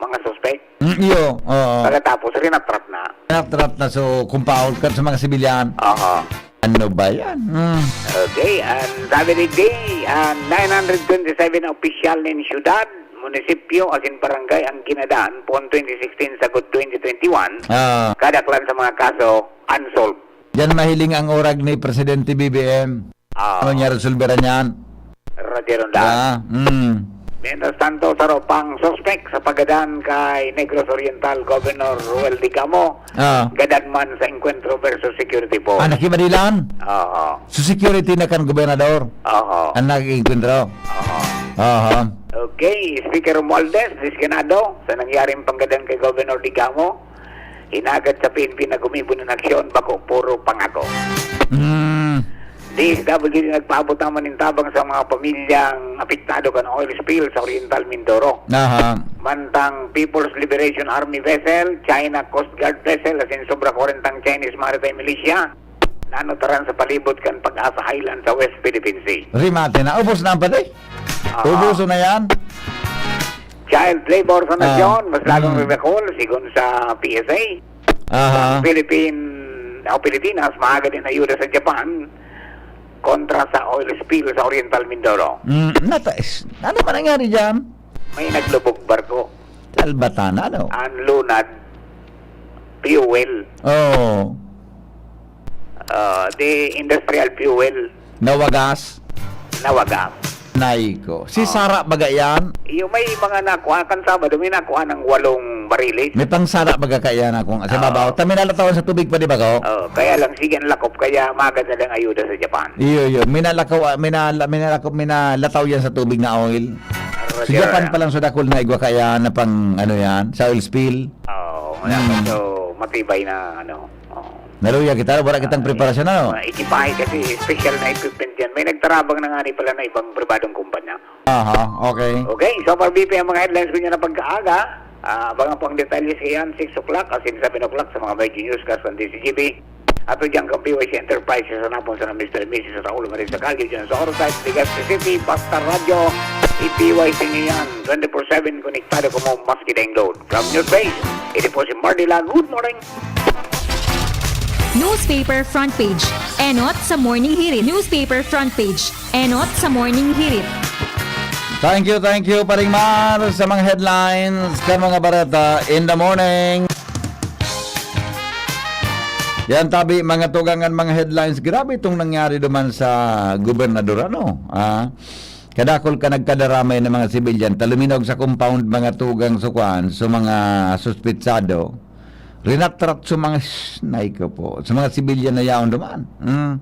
mga suspek. Mm, iyo, oo. Pagkatapos, rinatrap na. Rinatrap na so compound kan sa mga sibilyan. Oo. Ano ba yan? Hmm. Okay, ang sabi ni Day, ang nine hundred twenty-seven na opisyal nin syudad, munisipyo, asin barangay ang ginadaan poon twenty sixteen sagod twenty twenty-one. Ah. Kadaklan sa mga kaso, unsolved. Diyan mahiling ang orag ni Presidente B B M. Ah. Ano niya, resolveran yan? Roger Ronda. Ah, mm. Mientras tanto, saro pang suspek sa pagadan kay Negros Oriental Governor Roel Dicamo. Ah. Gadan man sa Encuentro versus Security Force. Ah, nakibadilan? Oo. So, security na kan gobernador? Oo. Ang nag-enkwentro? Oo. Aha. Okay, Speaker Romualdez, diskinado sa nangyaring panggadan kay Governor Dicamo. Hinagad sa P N P na gumibo nin aksyon, bako puro pangako. Hmm. D S W D nagpaabot naman nin tabang sa mga pamilyang apektado kan oil spill sa Oriental Mindoro. Aha. Mantang People's Liberation Army vessel, China Coast Guard vessel, asin sobra kwarentang Chinese maritime militia, nanutaran sa palibot kan Pag-asa Island sa West Philippine Sea. Rimate na. Ubos na ang pati? Aha. Ubos na yan? Child labor sa Ah. nasyon, mas lalong Mm. ridakol, sigon sa P S A. Aha. Ang Philippine, o Pilipinas, maaga din ayuda sa Japan kontra sa oil spill sa Oriental Mindoro. Mm, natais. Ano man nangyari dyan? May naglubog barko. Kalbatan, ano? Ang lunad, fuel. Oo. Ah, the industrial fuel. Nawagas. Nawagas. Nay ko. Si Ah. Sara baga yan? Iyo, may mga nakuha kan Sabado, may nakuha ng walong bariles. May pang Sara baga kaya na kung sa Ah. babaw. Ta, minalataw sa tubig pa, di ba, ko? Oh, kaya lang, sige ang lakop, kaya maganda lang ayuda sa Japan. Iyo, iyo. Minalakaw, ah, minala-, minalakaw, minalataw yan sa tubig na oil. Sa Roger, Japan ah. pa lang sa dakul na igwa kaya na pang, ano yan, sa oil spill. Oo, wala Hmm. pa. So, matibay na, ano, oo. Naluya kita, wala kitang Ah, preparasyon, ano? Mga ekipahe kasi special na equipment yan. May nagtarabang na nga ni pala na ibang pribadong kumpanya. Aha, okay. Okay, so, para B P ang mga headlines ko niya na pagkaaga. Ah, abangan po ang detalye sa iyan, six o'clock, as in seven o'clock sa mga medyo newscast ng D C G B. At diyan kang P Y C Enterprises, sa napon sa Mister and Missus Raul Marin sa Kalye, dyan sa Orsay, Legazpi City, basta radyo, i-P Y C niyo yan. Twenty-four seven, konektado kamo, maski daing load. From News Base, ito po si Mardy Lag. Good morning! Newspaper front page. Enot sa Morning Hirit. Newspaper front page. Enot sa Morning Hirit. Thank you, thank you, Paring Mar, sa mga headlines kan mga bareta in the morning. Yan, tabi, mga tugang an mga headlines. Grabe itong nangyari duman sa gobernador, ano? Ah, kadakol ka nagkadaramay na mga sibilyan, ta luminog sa compound mga tugang sukuan, sa mga suspitsado, rinatrat sa mga, nay ko po, sa mga sibilyan na yaon duman. Hmm.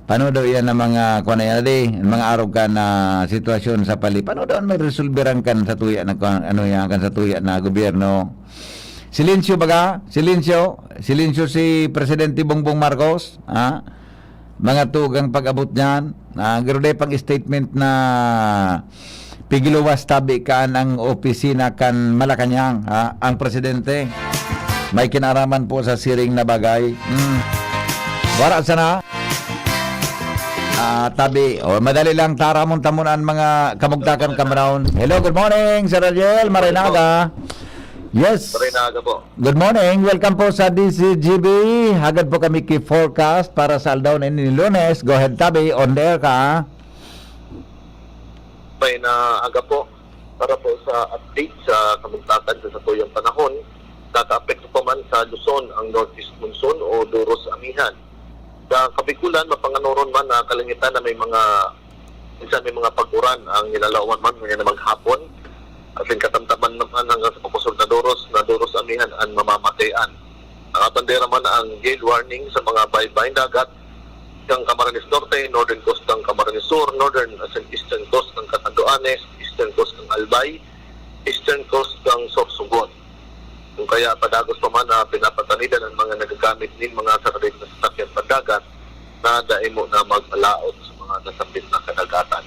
Paano daw yan ang mga, kuwan na yan, di? Ang mga arog ka na sitwasyon sa pali. Paano daw may resolveran kan sa tuya na, kuwan, ano yan, kan sa tuya na gobyerno? Silensyo baga? Silensyo? Silensyo si Presidente Bongbong Marcos? Ha? Mga tugang pag-abot niyan, ah, garo day pang statement na pigluwas tabi kan ang opisina kan Malacañang, ha? Ang presidente may kinaraman po sa siring na bagay. Hmm. Wara sana. Ah, tabi. O, madali lang, taramon ta muna ang mga kamugtakan, Cameron. Hello, good morning, Sir Ariel, Marinaga. Yes. Marinaga po. Good morning. Welcome po sa D Z G B. Hagad po kami ki forecast para sa aldaw na ini, Lunes. Go ahead, tabi. On the air ka. May na aga po para po sa update sa kamugtakan sa satuyang panahon. Kakaapekto pa man sa Luzon ang northeast monsoon o Doros Amihan. Sa Kabikulan, mapanganoron man na kalangitan na may mga, minsan may mga pag-uran ang nilalawan man ngayon na maghapon. Asin katamtaman naman hanggang sa pakusog na Doros, na Doros Amihan ang mamamatean. Nakabandera man ang gale warning sa mga baybayin dagat, kan Camarines Norte, Northern Coast kan Camarines Sur, Northern asin Eastern Coast kan Catanduanes, Eastern Coast kan Albay, Eastern Coast kan Sorsogon. Kung kaya padagos pa man na pinapatanidan ang mga nagagamit nin mga sariling na sasakyan pandagat na dai mo na magbalaod sa mga nasambit na kadagatan.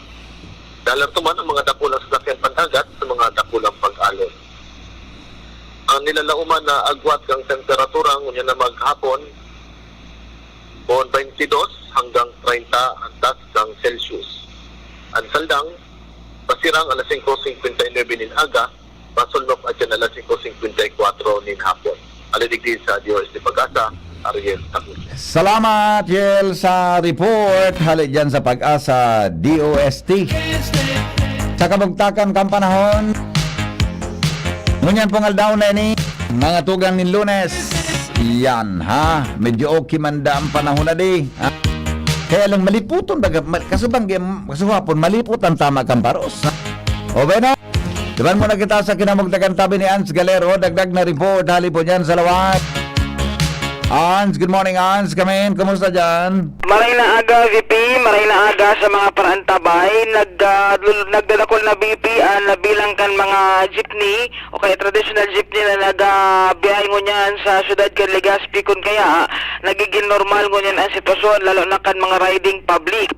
Naalerto man ang mga dakulang sasakyan pandagat sa mga dakulang pag-alon. Ang nilalauman na agwat kan temperatura ngunyan na maghapon, poon twenty-dos hanggang treinta antas kan Celsius. Ang saldang, pasirang alas singko singkwenta y nuebe nin aga, pasulnop atyan alas singko singkwenta y kwatro nin hapon. Hali digdi sa D O S T Pag-asa, Ariel Tagulo. Salamat, Yel, sa report. Hali dyan sa Pag-asa, D O S T. Sa kabugtakan kan panahon, ngunyan pong aldaw na ini, mga tugang nin Lunes. Yan, ha? Medyo okay man da ang panahon na di, ha? Kaya lang maliputon, baga, ma-, kasubang, kasubapon, malipot ang tama kan paros, ha? O, bueno, diban muna kita sa kinamugtakan tabi ni Ans Galero, dagdag na report, hali po dyan sa lawat. Ans, good morning, Ans. Kamin, kumusta dyan? Maray na aga, V P. Maray na aga sa mga paraantabay. Nag, ah, lul-, nagdadakol na, V P, ang bilang kan mga jeepney o kaya traditional jeepney na nagabiyahe ngunyan sa siyudad kan Legazpi. Kun kaya, nagiging normal ngunyan ang sitwasyon, lalo na kan mga riding public.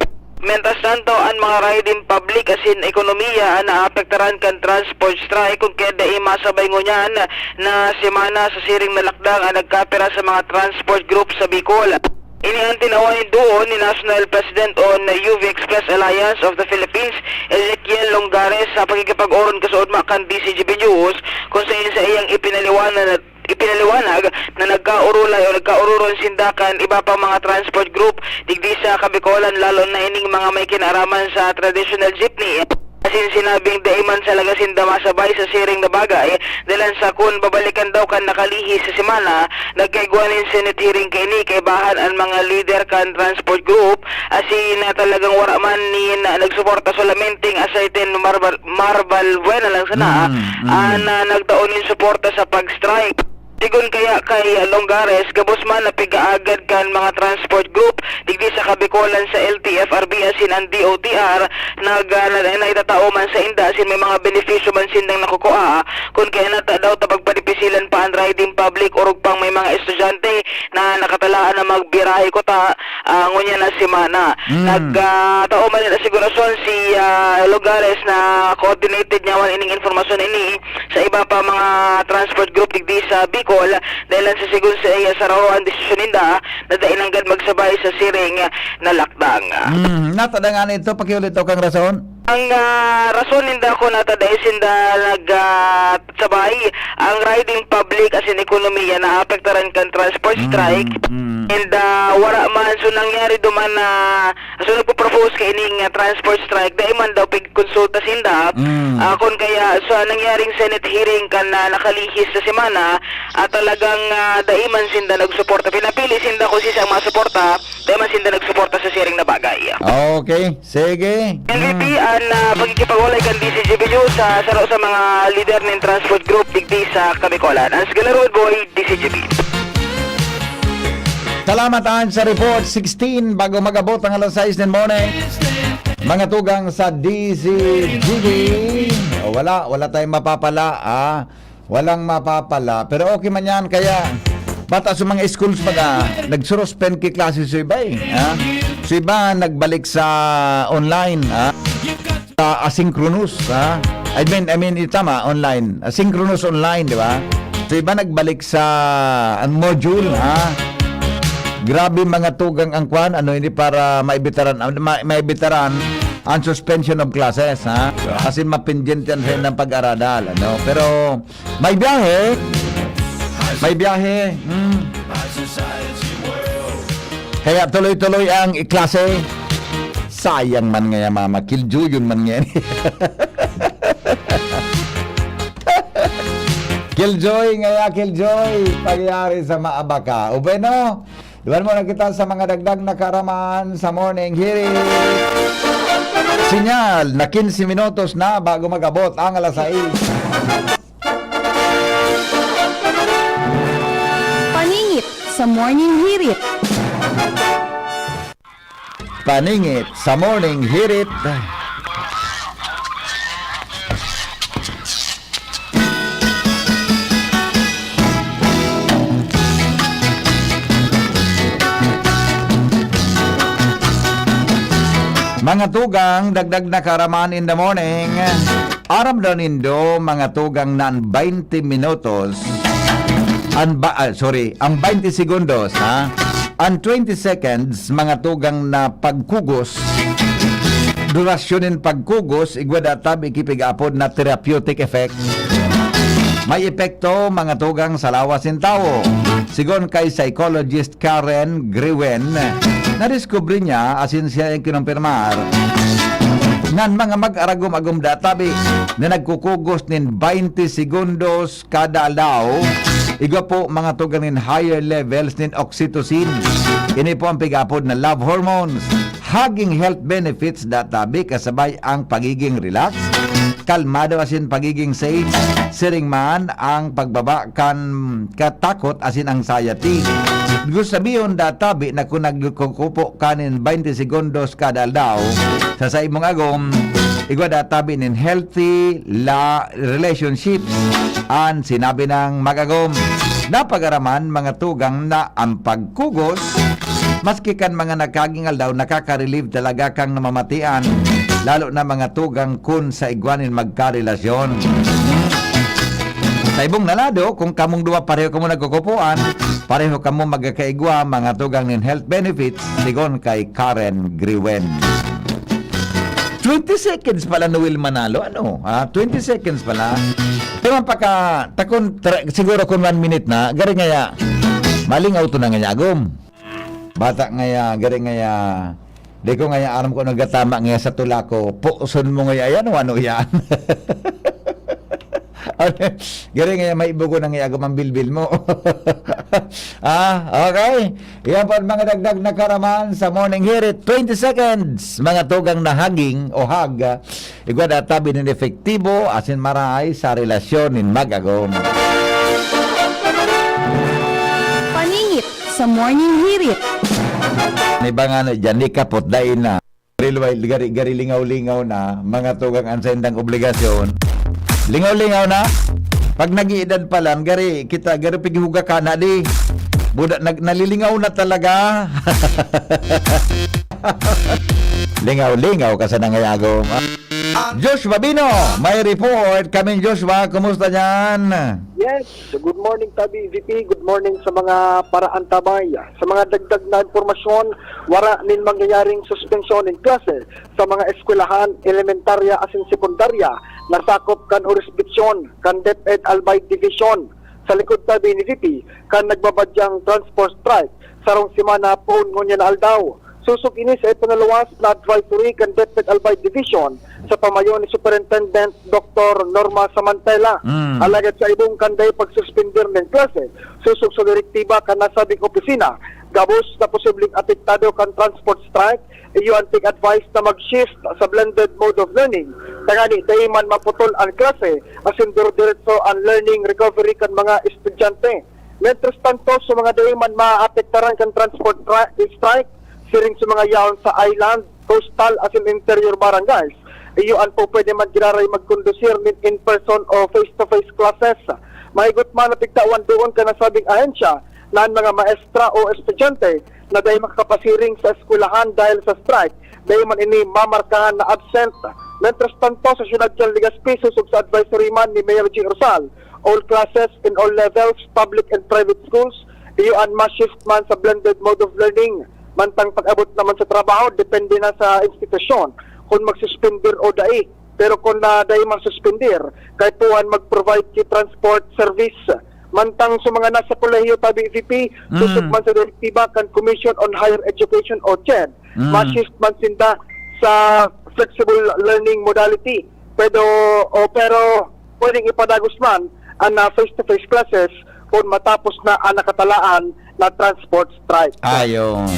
Mientras tanto, ang mga riding public asin ekonomiya ang naapektaran kan transport strike kun kaya dai masabay ngunyan na semana sa siring na lakdang ang nagkapira sa mga transport group sa Bicol. Ini ang tinawan nin duon ni National President on U V Express Alliance of the Philippines, Ezekiel Longares, sa pakikipag-oron kasaudma kan D Z G B News, kun saen sa iyang ipinaliwanag, ipinaliwanag na nagkaorolay o nagkaororon sinda kan iba pang mga transport group digdi sa Kabikolan, lalo na ining mga may kinaaraman sa traditional jeepney. Asin sinabing dai man talaga sinda masabay sa siring na bagay, dalan sa kun babalikan daw kan nakalihis na semana, nagkaigwa nin Senate hearing kaini, kaibahan an mga lider kan transport group, asin na talagang wara man nin nagsuporta, solamente ang asay ten Marval, Marval Buena lang sana, Mm, mm. an, ah, nagtao nin suporta sa pag-strike. Sigon kaya kay Longares, gabos man na pig-aagad kan mga transport group digdi sa Kabikolan sa L T F R B asin an D O T R, nag-, ah, na, naitatao man sainda asin may mga benepisyo man sindang nakukua. Kun kaya nata daw ta pagpadipisilan pa an riding public, orog pang may mga estudyante na nakatalaan na magbirahe kuta, ah, ngunyan na semana. Mm. Nag, ah, tao man nin asigurasyon si, ah, Lugares na coordinated niya man ining informasyon ini sa iba pa mga transport group digdi sa Bicol, dahil lang sa sigon sa iya, saraho ang desisyon ninda na dai nanggad magsabay sa siring na lakdang. Mm, nata da nga nito, pakiulit daw kang rason. Ang, ah, rason ninda ko nata dai sinda nag, ah, sabay, ang riding public asin ekonomiya naapektaran kan transport Mm, strike. Mm. And, ah, Wara man, so nangyari duman na, so nagpo-propose kaining, ah, transport strike, dai man daw pigkonsulta sinda. Mm. Ah, kun kaya, sa nangyaring Senate hearing kan, ah, nakalihis na semana, ah, talagang, ah, dai man sinda nagsuporta. Pinapili sinda kung sisay ang masuporta, dai man sinda nagsuporta sa siring na bagay. Okay, sige. N V P, Mm. an, ah, pakikipag-olay kan D C G B News sa saro sa mga lider nin transport group digdi sa Kabikolan. An si Galaroy Boy, D C G B. Salamat, Ann, sa report. Sixteen, bago mag-abot ang alas sais nin morning. Mga tugang sa D C G B. O, wala, wala tayong mapapala, ah. Walang mapapala. Pero okay man yan, kaya bata sa mga schools, baga, nagsuspend ki klase sa iba, eh, ha? Sa iba, nagbalik sa online, ha? Sa asynchronous, ha? I mean, I mean, eh, tama, online. Asynchronous online, di ba? Sa iba, nagbalik sa, ang module, ha? Grabe, mga tugang ang kwan, ano, hindi para maibitaran, ah, ma-, maibitaran ang suspension of classes, ha? As in, mapindyente ang sa inyong pag-aradal, ano? Pero, may biyahe. May biyahe. Hmm. Kaya tuloy-tuloy ang klase. Sayang man ngaya, mama. Killjoy yun man ngaya. Killjoy ngaya, Killjoy. Pagyari sa maabaka. O bueno, duman muna kita sa mga dagdag na kaaraman sa morning hirit. Sinyal na quince minutos na bago mag-abot ang alas sais. Paningit sa Morning Hirit. Paningit sa Morning Hirit. Mga tugang, dagdag na kaaraman in the morning. Aram daw nindo, mga tugang, na ang baynte minutos, ang ba-, ah, sorry, ang baynte segundos, ha? Ang twenty seconds, mga tugang, na pagkugos, durasyon nin pagkugos, igwa da tabi ki pig-apod na therapeutic effect. May epekto, mga tugang, sa lawas nin tawo. Sigon kay psychologist Karen Grewen, nadiskubre niya, asin siya ang kinumpirmar, ngan mga mag-aragom-agom da tabi na nagkukugos nin baynte segundos kada aldaw, igwa po mga tugang nin higher levels nin oxytocin. Ini po ang pig-apod na love hormones. Hugging health benefits da tabi kasabay ang pagiging relax, kalmado asin pagiging sane, siring man ang pagbaba kan katakot asin anxiety. Gusto sabihon da tabi na kun nagkukupo ka nin baynte segundos kada aldaw sa saimong agom, igwa da tabi nin healthy la relationships, an sinabi ng mag-agom. Napag-araman, mga tugang, na ang pagkugos, maski kan mga nagkaging aldaw, nakaka-relieve talaga kang namamatian, lalo na mga tugang kun sa igwa nin magkarelasyon. Sa ibong na lado, kung kamong duwa pareho kamo nagkukupuan, pareho kamo magkakaigwa, mga tugang nin health benefits, sigon kay Karen Griwen. Twenty seconds pala, Noel Manalo, ano? Ah, twenty seconds pala. Pero pagka, takon, tra-, siguro kung one minute na, gari ngaya, maling auto na ngaya, agom. Bata ngaya, gari ngaya, di ko ngaya aram kung nagtatama ngaya sa tula ko, puson mo ngaya yan o ano yan? Gari ngaya, may bugo na ngaya, agom ang bilbil mo. Ah, okay. Yan po ang mga dagdag na karaman sa Morning Hirit. Twenty seconds, mga tugang na haging o hag. Igwa da tabi nin epektibo asin marahay sa relasyon nin mag-agom. Paningit sa Morning Hirit. May ba nga na dyan, di kapot, dai na. Gari, gari, gari lingaw-lingaw na, mga tugang an saindang obligasyon. Lingaw-lingaw na. Pag nag-iedad pa lang, gari, kita, gari pighuga ka na, di. Buda, nag-, nalilingaw na talaga. Lingaw-lingaw ka sa nangayagom. Joshua Bino, may report kami, Joshua. Kumusta dyan? Yes, good morning, Tabi V P. Good morning sa mga paraantabay. Sa mga dagdag na impormasyon, wara nin mangyayaring suspensyon nin klase sa mga eskwelahan, elementarya asin sekundarya na sakop kan hurisdiksyon kan DepEd Albay Division. sa likod tabi ni V P kan nagbabadyang transport strike sarong semana poon ngunyan na aldaw. Sosog ini sa ipinaluwas na advisory kan DepEd Albay Division sa pamayo ni Superintendent Doktor Norma Samantela. Mm. Alagad sa ibong kanday pagsuspender nin klase, sosog sa direktiba kan nasabing opisina, gabos na posibleng apektado kan transport strike, iyo an pig-advise na mag-shift sa blended mode of learning, tangani dai man maputol an klase, asin dire-diretso an learning recovery kan mga estudyante. Mientras tanto, sa mga dai man maapektaran kan transport tra-, strike, siring sa mga yaon sa island, coastal asin interior barangays, iyo an pupwede man giraray magkondusir nin in-person o face-to-face classes. Mahigot man na pigtawan doon kan nasabing ahensya na an mga maestra o estudyante na dai makakapasiring sa eskwelahan dahil sa strike, dai man ini mamarkahan na absent. Mientras tanto, sa siyudad kan Legazpi, sosog sa advisory man ni Mayor G. Rosal, all classes in all levels, public and private schools, iyo an ma-shift man sa blended mode of learning. Mantang pag-abot naman sa trabaho, depende na sa institusyon kung magsuspender o dai. Pero kung na dai man suspender, kaipuhan mag-provide ki transport service. Mantang sa mga nasa kolehiyo tabi V P, Mm. sosog man sa direktiba kan Commission on Higher Education o CHED, Mm. ma-shift man sinda sa flexible learning modality. Pero, o, pero pwedeng ipadagos man an, ah, face-to-face classes kung matapos na an nakatalaan na transport strike. Ayun.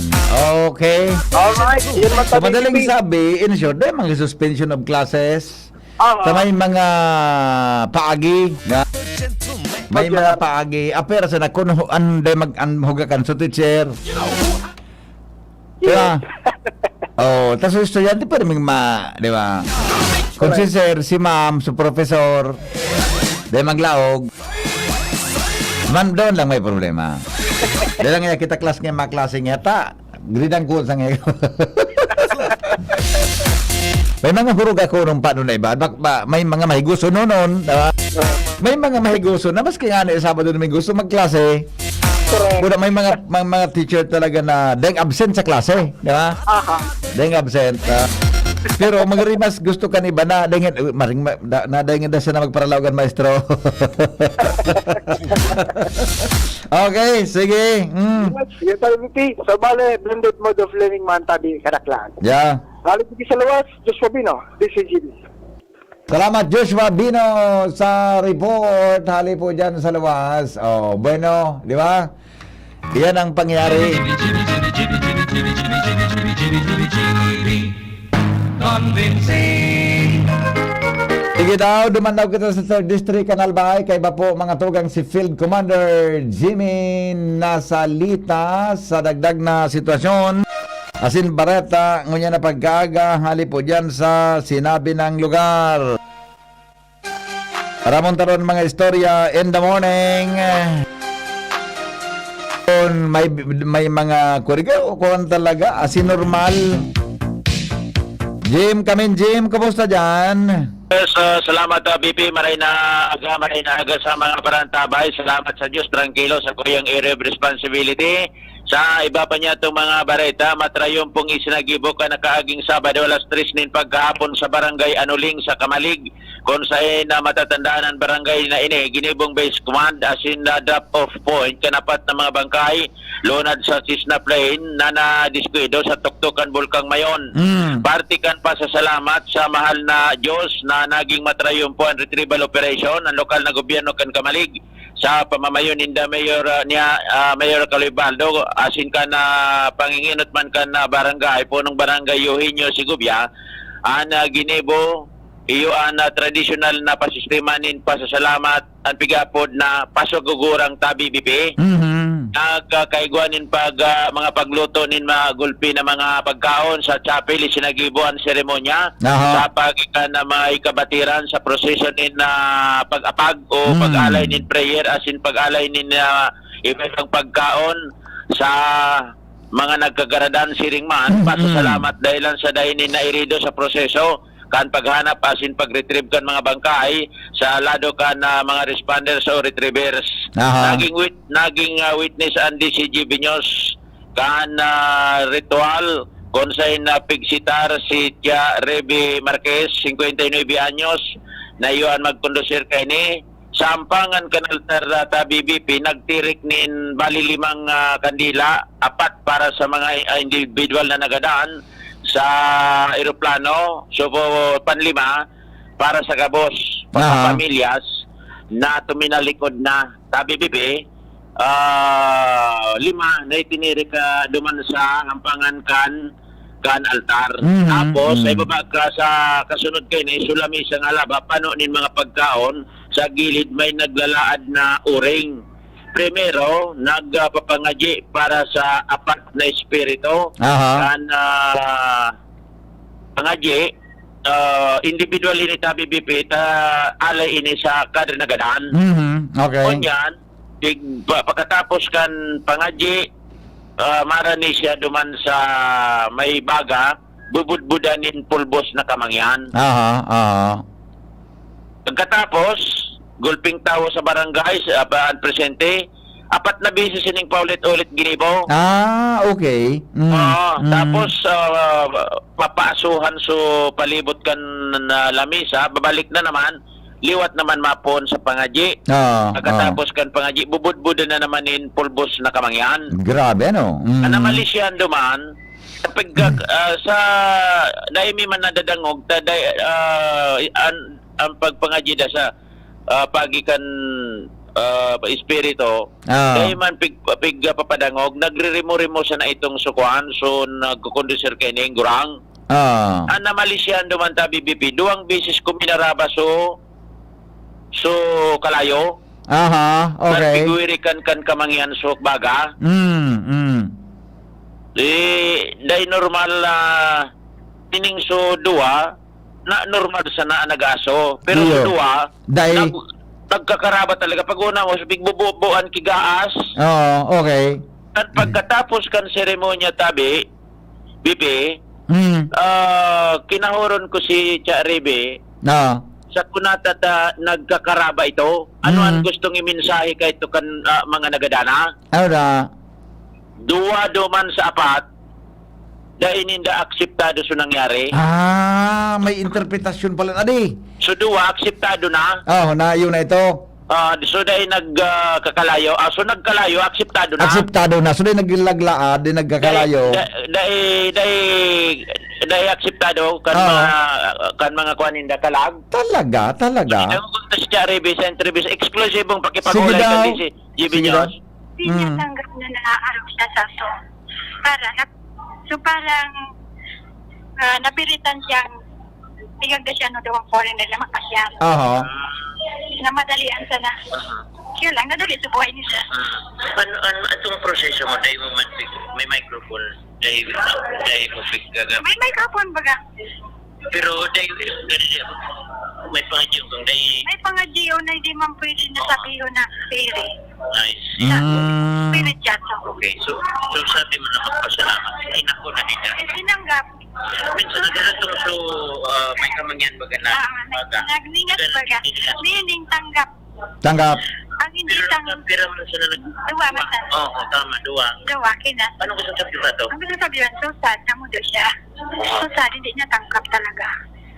Okay. Alright, yun man So, tabi, madaling V P. sabi, in short, dai mga suspension of classes. Aha. Sa may mga paagi, na, may Okay. mga paagi, apera sa nakun-, an, dai mag-, an hugakan sa teacher. Di ba? Yes. Oh, tas yung estudyante, pwede ming ma-, di ba? Kung si Correct. sir, si ma'am, si professor, dai maglaog. Man, doon lang may problema. Dai lang niya kita class niya, mga klase niya, ta, gridang ko sa ngayon. May mga hurog ako nung paano na iba. Bak-, ba, may mga mahiguso noon, di ba? May mga mahiguso na, maski nga na Sabado, Domingo, gusto magklase. Correct. Wala, may mga, may mga teacher talaga na deng absent sa klase, di ba? Aha. Deng absent, ah. Pero magari mas gusto ka ni iba na deng, maring ma-, da-, na deng da siya na magparalaw kan maestro. Okay, sige. Mm. Yes, yes, I repeat. So, bale, blended mode of learning man tabi, kadaklan. Yeah. Bale, sige sa luwas, Joshua Bino, D C G B. Salamat, Joshua Bino, sa report. Hali po dyan sa luwas. Oh, bueno, di ba? Yan ang pangyayari. Convincing. Sige daw, duman daw kita sa third district, Canal Bay. Kaiba po, mga tugang, si Field Commander Jimmy Nasalita sa dagdag na sitwasyon. Asin bareta, ngunyan na pagkaaga, hali po dyan sa sinabi ng lugar. Ramon Taron, mga istorya in the morning. Kung may, may mga kurigaw, kung talaga, asin normal. Jim, kamin Jim, kumusta dyan? Yes, ah, salamat, ah, B P. Maray na aga, maray na aga sa mga parantabay. Salamat sa Diyos, trangkilo sa kuyang area of responsibility. Sa iba pa niya itong mga bareta, matrayon pong isinagibo kan nakaaging Sabado alas tres nin pagkahapon sa Barangay Anuling sa Camalig, kung saen na matatandaan ang barangay na ini, ginibong base command asin na drop-off point kan apat na mga bangkay, lunad sa Cessna plane na nadiskuido sa tuktok kan Bulkang Mayon. Mm. Parte kan pasasalamat sa mahal na Diyos na naging matrayon po ang retrieval operation, ang lokal na gobyerno kan Camalig, sa pamamayo ninda Mayor, ah, niya, ah, Mayor Caloy Baldo, asin kan, ah, panginginot man kan, ah, barangay, punong barangay Eugenio Segovia, an, ah, ginibo, iyo an, ah, tradisyonal na pasistema nin pasasalamat, an pigapod na Pasugugurang Tabi, B P. Mhm. Nagkakaigwa nin pag, ah, mga pagluto nin mga gulpi na mga pagkaon sa chapel, isinagibo an seremonya. Aha. Sa paggikan na may kabatiran sa prosesyon nin, ah, pag-apag o Mm. pag-alay nin prayer, asin pag-alay nin, ah, iba-ibang pagkaon sa mga nagkagaradan siring man, Mm-mm. pasasalamat dahilan sa dai nin nairido sa proseso kan paghanap asin pag-retrieve kan mga bangkay sa lado kan, ah, mga responders o retrievers. Aha. Naging wit-, naging, ah, witness an D C G B News kan, ah, ritual, kun saen na pigsitar si Tia Reby Marquez, singkwenta y nuebe anyos, na iyo an magkondusir kaini. Sa ampangan kan altar, ah, tabi B P, nagtirik nin bali limang, ah, kandila, apat para sa mga, ah, individual na nagadan sa eroplano. So, panlima, para sa gabos, mga Aha. pamilyas na tuminalikod na. Tabi B P, ah, lima na itinirik, ah, duman sa ampangan kan, kan altar. Mhm, Tapos, sa mhm. ibaba ka, sa kasunod kaini, sulami sa ngalaba, pano nin mga pagkaon, sa gilid may naglalaad na uring. Primero, nagpapangadyi para sa apat na espiritu. Aha. Kan, ah, pangadyi, ah, individual ini tabi B P, ta alay ini sa kada nagadan. Mhm, okay. Ngunyan, pig-, pa-, pagkatapos kan pangadyi, ah, marani siya duman sa may baga, bubudbudan nin pulbos na kamangyan. Aha, aha. Pagkatapos, gulping tawo sa barangay, sa, ah, presente, apat na beses sining paulit-ulit ginibo. Ah, okay. Mm, Oo, mm. tapos, ah, papaasuhan so palibot kan, ah, lamisa, babalik na naman, liwat naman mapoon sa pangadyi. Oo, Pagkatapos oo. kan pangadyi, bubudbudan na naman nin pulbos na kamangyan. Grabe, ano? Mm. Ang namalisyan duman, sa pagka-, ah, sa, dai mi man nadadangog, ta, dai, ah, an, ang pagpangadyi da sa, ah, pagi kan, ah, espiritu, Ah. dai man pig-, pig-, ah, papadangog, nagririmo-rimo sana itong sukuan, so nagkukondusir kaining gurang. Ah. Ang namalisyan duman tabi B P, duwang beses ko minaraba so, so kalayo. Aha, okay. Nagpigwirikan kan kamangyan so baga. Mm, mm. Di, dai normal na ining so duwa, na normal sana an nag-aso. Pero so Iyo. duwa, Dai. nag-, nagkakaraba talaga. Pag una mo, so pigbububuan kigaas. Oo, okay. At pagkatapos kan seremonya tabi, B P, Mm. ah, kinahoron ko si Cha Rebe, Oo. sa kunata ta nagkakaraba ito. Ano Mm. ang gustong imensahe ka ito kan, ah, mga nagadana? Ano na? Duwa duman sa apat, dai ninda akseptado sa nangyari. Ah, may interpretasyon pala. Adi. So, duwa, akseptado na. Oh, na, yun na ito. Ah, so, dai nag, ah, kakalayo. Ah, so, nagkalayo, akseptado na. Akseptado na. So, dai naglaglaad, dai nagkakalayo. Dai, da-, dai, dai, dai akseptado kan Oo. mga, kan mga kuwan ninda, kalag. Talaga, talaga. Ang kunta si Charlie Vicente Revisa, eksklusibong pakipag-ulay Sige daw. kan D C G B Sige daw. News. Hindi niya Mm. tanggap na naaarog siya sa aso. Para na, so parang, ah, napiritan siyang tigagda siya no daw ang foreigner na makasya. Aha. Na madalian sana. Kaya lang, nadali sa buhay niya. Ano, ano, itong proseso mo, dahil mo man, may microphone, dahil, dahil mo pig-, gaga- May microphone baga. Pero dahil, dahil may pangadyo kung dahil May pangadyo na hindi man pwede na sabihin na pwede. Nice. Mm. Pwede siya to. Okay, so, so sabi mo na magpasalamat. Ay, naku, na nila. Eh, tinanggap. Minsan nagkakatong so, ah, may kamangyan baga na Ah, bata. nag-, nagningat Ganun, baga. hindi nila. Meaning, tanggap. Tanggap. Ang hindi Pero tang-, nagkapira mo na sila nag- Duwa, mata. Oo, tama, duwa. Duwa, kina. Ano gusto sabihin ba to? Ang gusto sabihin, so sad, namudo siya. So sad, hindi niya tanggap talaga.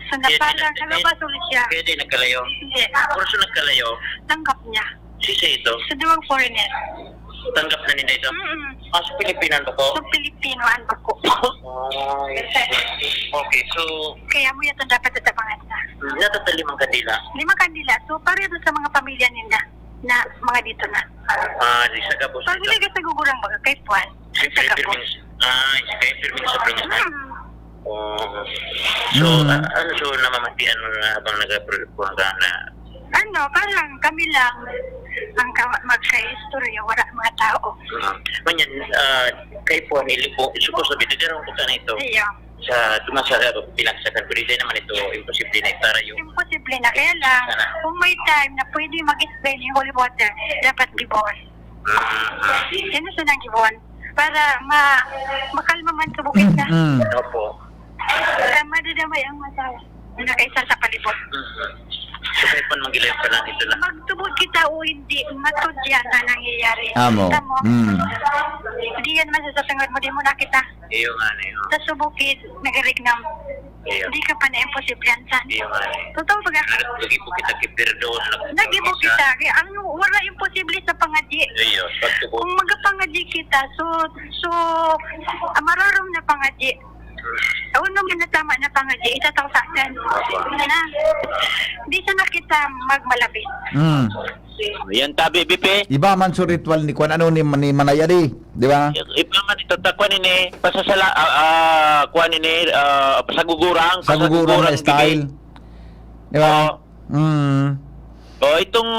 So, na Kaya di parang nag-, nagpapasuli siya. kaya di nagkalayo? Hindi. Pero so nagkalayo? Tanggap niya. Sisi ito? Sa duwang foreigner. Tanggap na nila ito? Mm-mm. Ah, sa Pilipino ba ko? Sa Pilipino, ano ko? Ay. Okay, so Kaya mo yan dapat tatabangan na. Hmm, natatalimang kandila? Limang kandila. So, pareho sa mga pamilya nila na mga dito na. Ah, di sa gabos Pag nila. Hindi ka sa gugurang baga, kay Juan. Siyempre, Sa gabos. pirming, ah, kay pirming sa pirming. Mm. Oh. So, Mm. ah, ano, so, namamatian mo na habang nag-apro-, kuwan ka na? Ano, parang kami lang ang ka-, magka-istorya, wala mga tao. Ah. Ngunyan, ah, kay Juan, ilipo, supposed to be, didiraw ko ka na ito. Iya. Sa, tuma sa, binagsakan, pero hindi naman ito imposible na itara yung Imposible na, kaya lang, Sana. kung may time na pwede mag-spray ng holy water, dapat gibon. Mm, mm. Yan ang sanang gibon. Para ma-, makalma man sa bukid na. Mm. Opo. Para madadamay ang mata. Nakaisa sa palibot. Mm. So, kaya pa naman gila yung panahon ito na. Magtubod kita o hindi, matod yan ang nangyayari. Amo. Kita mo? Mm. Di yan masasasangad mo, di mo nakita. Iyo nga na yun. Sa subukid, nagarignam. Iyo. Di ka pa na imposible, san? Iyo nga, eh. Totoo ba ka? Lagi po kita kipirdo. Lagi po kita. Kaya ang wala imposible sa pangadyi. Iyo, pagtubo. Kung magapangadyi kita, so, so, ah, mararom na pangadyi. Ano man na tama na pangadyi, itataw sa atin. Opo. Na, di sa na kita magmalapit. Mm. Yan tabi, Bipi. Iba man sa ritual ni kwan, ano, ni, ni Manay Adi, di ba? Iba man ito, ta, kwan ini, pasasala, ah, ah, kwan ini, ah, pasagugurang, Sagugurang na pasagugurang style. Bibi. Di ba? Oo. Mm. O, itong,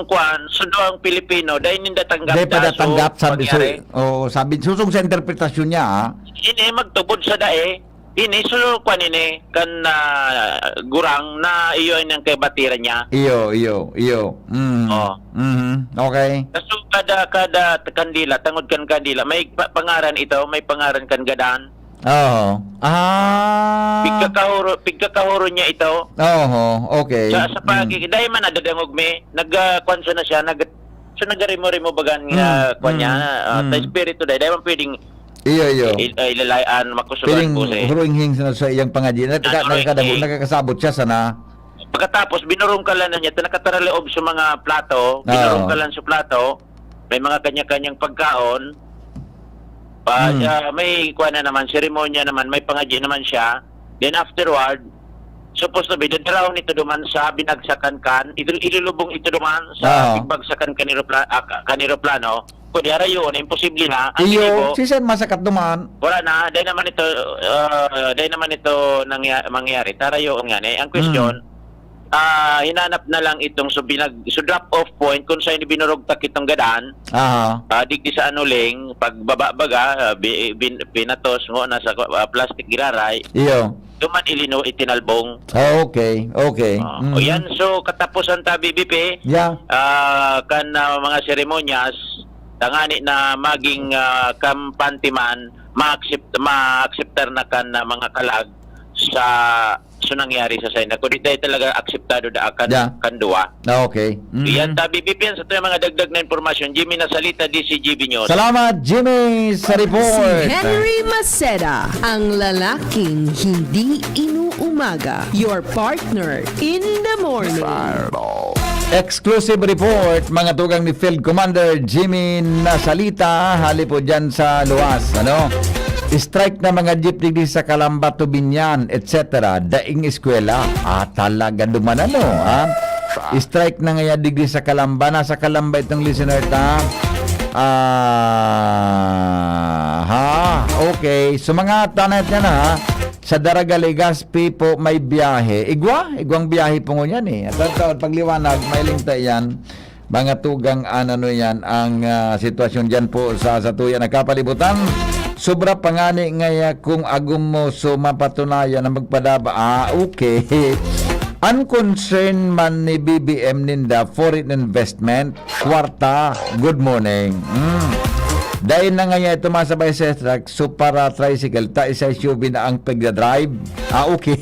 kwan, sundo ang Pilipino, dahil ninda tanggap Dahil na, pada so, tanggap, sabi, so, pangyari. Oo, sabi, susong sa interpretasyon niya, ah. Ini, magtubod sa dae. Ini, so, kwan ini, kan, ah, gurang na iyo ay nang kay batira niya. Iyo, iyo, iyo. Mm. Oh. Mhm. Okay. Kaso kada, kada kandila, tangod kan kandila, may pa-, pangaran ito, may pangaran kan gadan. Oo. Ah. Pigkakahuro, pigkakahuro niya ito. Oho, okay. Sa, sa pagi-, Mm. dahil man nadadangog mi, nag, ah, kwan siya na siya, nag-, so nagarimo-rimo bagan nga, Mm, kwan niya, mm, ah, mm. ta espiritu dahil, dahil man pwedeng Iyo, iyo. Il-, ay, lalay-an, makusugan Piling po siya, eh. huruinghing sa, sa iyang pangadyi. Nagka-, Ah, huruing-, nagkakadabo-, eh. nagkakasabot siya sana. Pagkatapos, binurungkalan na niya, ta nakataralaob sa mga plato, Oo. binurungkalan sa plato, may mga kanya-kanyang pagkaon. Pa, Hmm. ah, may kuwan na naman, seremonya naman, may pangadyi naman siya. Then afterward, supposed to be, dadarahon ito duman sa binagsakan kan, idul-, ilulubong ito duman sa Oo. pigbagsakan kan eropla-, ah, ka-, kan eroplano. Pwede harayoon, imposible na. Ang Iyo, ibo, si Sen masakat duman. Wala na, dahil naman ito, ah, dahil naman ito nangya-, mangyari. Harayoon nga ni. Ang question, Hmm. ah, hinanap na lang itong so binag-, so drop off point kung saan binurugtak itong gadan. Aha. Ah, digdi sa anuling, pagbaba baga, ah, bi-, bin-, pinatos mo na sa, ah, plastic giraray. Iyo. Duman ilino, itinalbong. Ah, okay, okay. Ah, Mm. o yan, so katapusan ta, B B P, Yeah. ah, kan, ah, mga seremonyas, tangani na maging, ah, kampante man, ma-accept, ma-acceptar na kan, ah, mga kalag sa, sa nangyari sa China. Kundi dahil talaga akseptado da kan, Yeah. kan duwa. Ah, okay. Mm. Iyan ta, B B P, yan sa tuyang mga dagdag na impormasyon. Jimmy Nasalita, D C G B News. Salamat, Jimmy, sa report. Si Henry Maceda, ang lalaking hindi inuumaga. Your partner in the morning. Exclusive report, mga tugang ni Field Commander Jimmy Nasalita, hali po dyan sa luwas, ano? Strike na mga jeep digdi sa Calamba, Tubinyan, et cetera. Daing eskwela. Ah, talaga duman, ano, ha? Strike na ngaya digdi sa Calamba. Nasa Calamba itong listener ta. Ah, ha? Okay. So, mga tanet niya na, ha? Sa Daraga, Legazpi po may biyahe. Igwa? Igwang biyahe po ngunyan, eh. At, at, at pagliwanag, may lingta yan. Mga tugang, an-, ano yan, ang, ah, sitwasyon dyan po sa, sa tuya na kapalibutan. Sobra pa ngani ngaya kung agom mo, so mapatunayan na magpadaba. Ah, okay. Ang concern man ni B B M ninda, foreign investment, kwarta, good morning. Mm. Dahil na ngaya ito masabay sa truck, so para tricycle, ta isa S U V na ang pagdadrive. Ah, okay.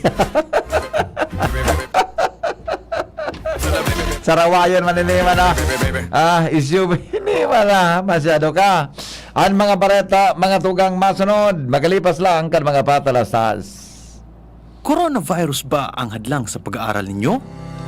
Sarawayan man ini man, ah. Ah, S U V ini man, ah. Masyado ka. Ang mga bareta, mga tugang masunod, magalipas lang kan mga patalastas. Coronavirus ba ang hadlang sa pag-aaral ninyo?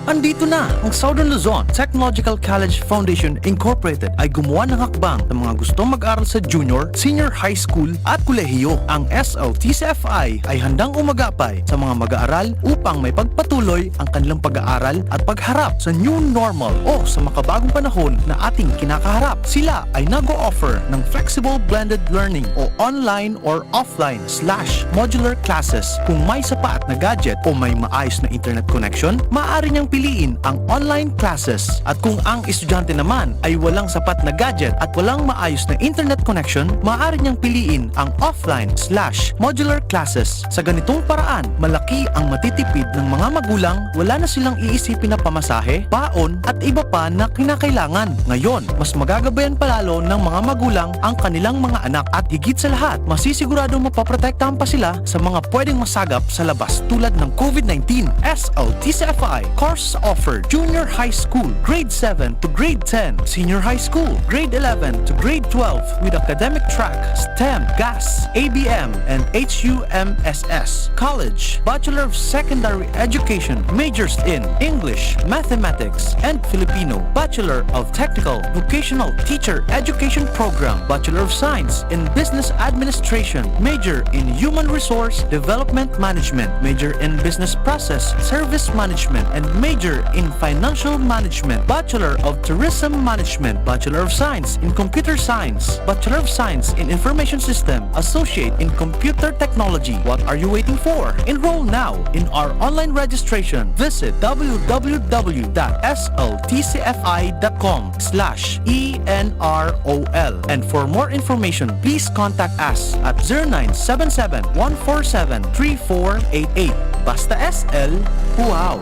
Andito na ang Southern Luzon Technological College Foundation Incorporated ay gumawa ng hakbang sa mga gustong mag-aral sa junior, senior high school at kolehiyo. Ang S L T C F I ay handang umagapay sa mga mag-aaral upang may pagpatuloy ang kanilang pag-aaral at pagharap sa new normal o sa makabagong panahon na ating kinakaharap. Sila ay nag-o-offer ng flexible blended learning o online or offline slash modular classes. Kung may sapat na gadget o may maayos na internet connection, maaari niyang piliin ang online classes. At kung ang estudyante naman ay walang sapat na gadget at walang maayos na internet connection, maaari niyang piliin ang offline slash modular classes. Sa ganitong paraan, malaki ang matitipid ng mga magulang, wala na silang iisipin na pamasahe, baon, at iba pa na kinakailangan. Ngayon, mas magagabayan pa lalo ng mga magulang ang kanilang mga anak at higit sa lahat, masisiguradong mapoprotektahan pa sila sa mga pwedeng masagap sa labas tulad ng COVID nineteen. S L T C F I, Core offered: junior high school, grade seven to grade ten, senior high school, grade eleven to grade twelve, with academic track, STEM, GAS, A B M, and H U M S S. College: Bachelor of Secondary Education, majors in English, Mathematics, and Filipino, Bachelor of Technical Vocational Teacher Education Program, Bachelor of Science in Business Administration, major in Human Resource Development Management, major in Business Process Service Management, and major in Financial Management, Bachelor of Tourism Management, Bachelor of Science in Computer Science, Bachelor of Science in Information System, Associate in Computer Technology. What are you waiting for? Enroll now in our online registration. Visit w w w dot s l t c f i dot com slash e n r o l. And for more information, please contact us at zero nine seven seven, one four seven, three four eight eight. Basta S L, wow!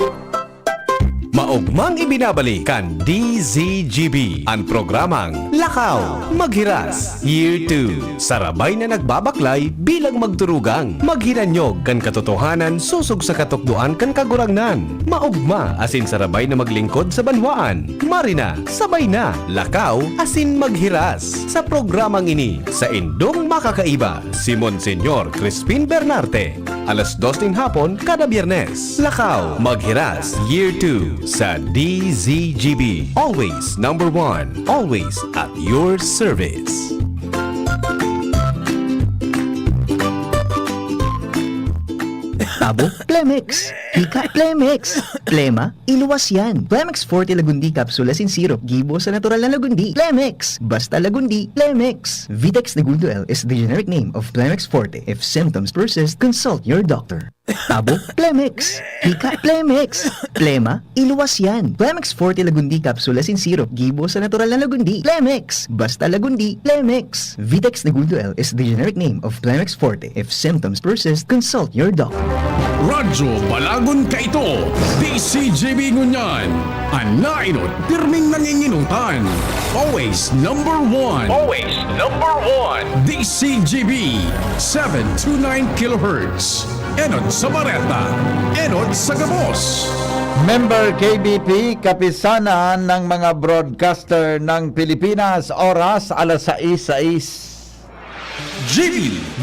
Maogmang ibinabalik kan D Z G B an programang Lakaw Maghiras Year two. Sarabay na nagbabaklay bilang magturugang maghinanyog kan katotohanan sosog sa katukdoan kan Kagurangnan. Maogma asin sarabay na maglingkod sa banwaan. Marina, sabay na, lakaw asin maghiras. Sa programang ini, saindong makakaiba, si Monseñor Crispin Bernarte. Alas dos nin hapon kada Biyernes. Lakaw Maghiras Year two sa D Z G B. Always number one. Always at your service. Tabo, Plemex. Hika, Plemex. Plema, iluwas yan. Plemex Forte Lagundi Capsule asin Syrup. Gibo sa natural na lagundi. Plemex. Basta lagundi, Plemex. Vitex Negundo L is the generic name of Plemex Forte. If symptoms persist, consult your doctor. Tabo, Plemex. Hika, Plemex. Plema, iluwas yan. Plemex Forte Lagundi Capsule asin Syrup. Gibo sa natural na lagundi. Plemex. Basta lagundi, Plemex. Vitex Negundo L is the generic name of Plemex Forte. If symptoms persist, consult your doctor. Radyo Balagon kaito, D C G B ngunyan. An nainot, pirming nanginginutan. Always number one. Always number one. D C G B, seven two nine kilohertz. Enot sa bareta, enot sa gabos. Member K B P, Kapisanan ng mga Broadcaster ng Pilipinas, oras alas sais sais. G B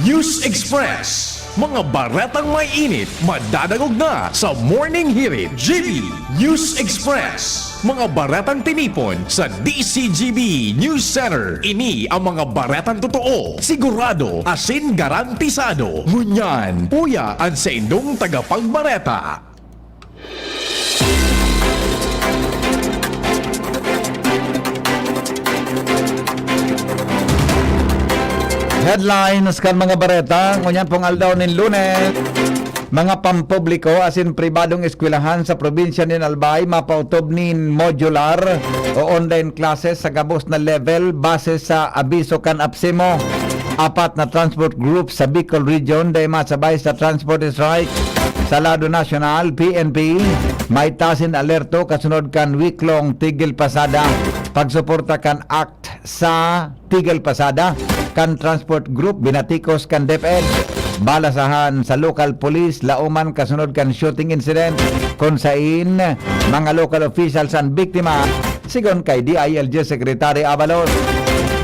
News Express. Mga baretang may init, madadangog na sa Morning Hirit. G B News Express. Mga baretang tinipon sa D C G B News Center. Ini ang mga baretang totoo, sigurado, asin garantisado. Ngunyan, uya an saindong tagapagbareta. Headlines kan mga bareta ngunyan pong aldaw nin Lunes. Mga pampubliko asin pribadong eskwelahan sa probinsya nin Albay mapautob nin modular o online classes sa gabos na level base sa abiso kan APSEMO. Apat na transport group sa Bicol Region dai masabay sa transport strike. Sa lado nasyonal, P N P, may tasin alerto kasunod kan wiklong tigil pasada. Pagsuporta kan act sa tigil pasada kan transport group binatikos kan DepEd. Balasahan sa local police, Lauman, kasunod kan shooting incident kun sain mga local officials an biktima, sigon kay D I L G Secretary Abalos.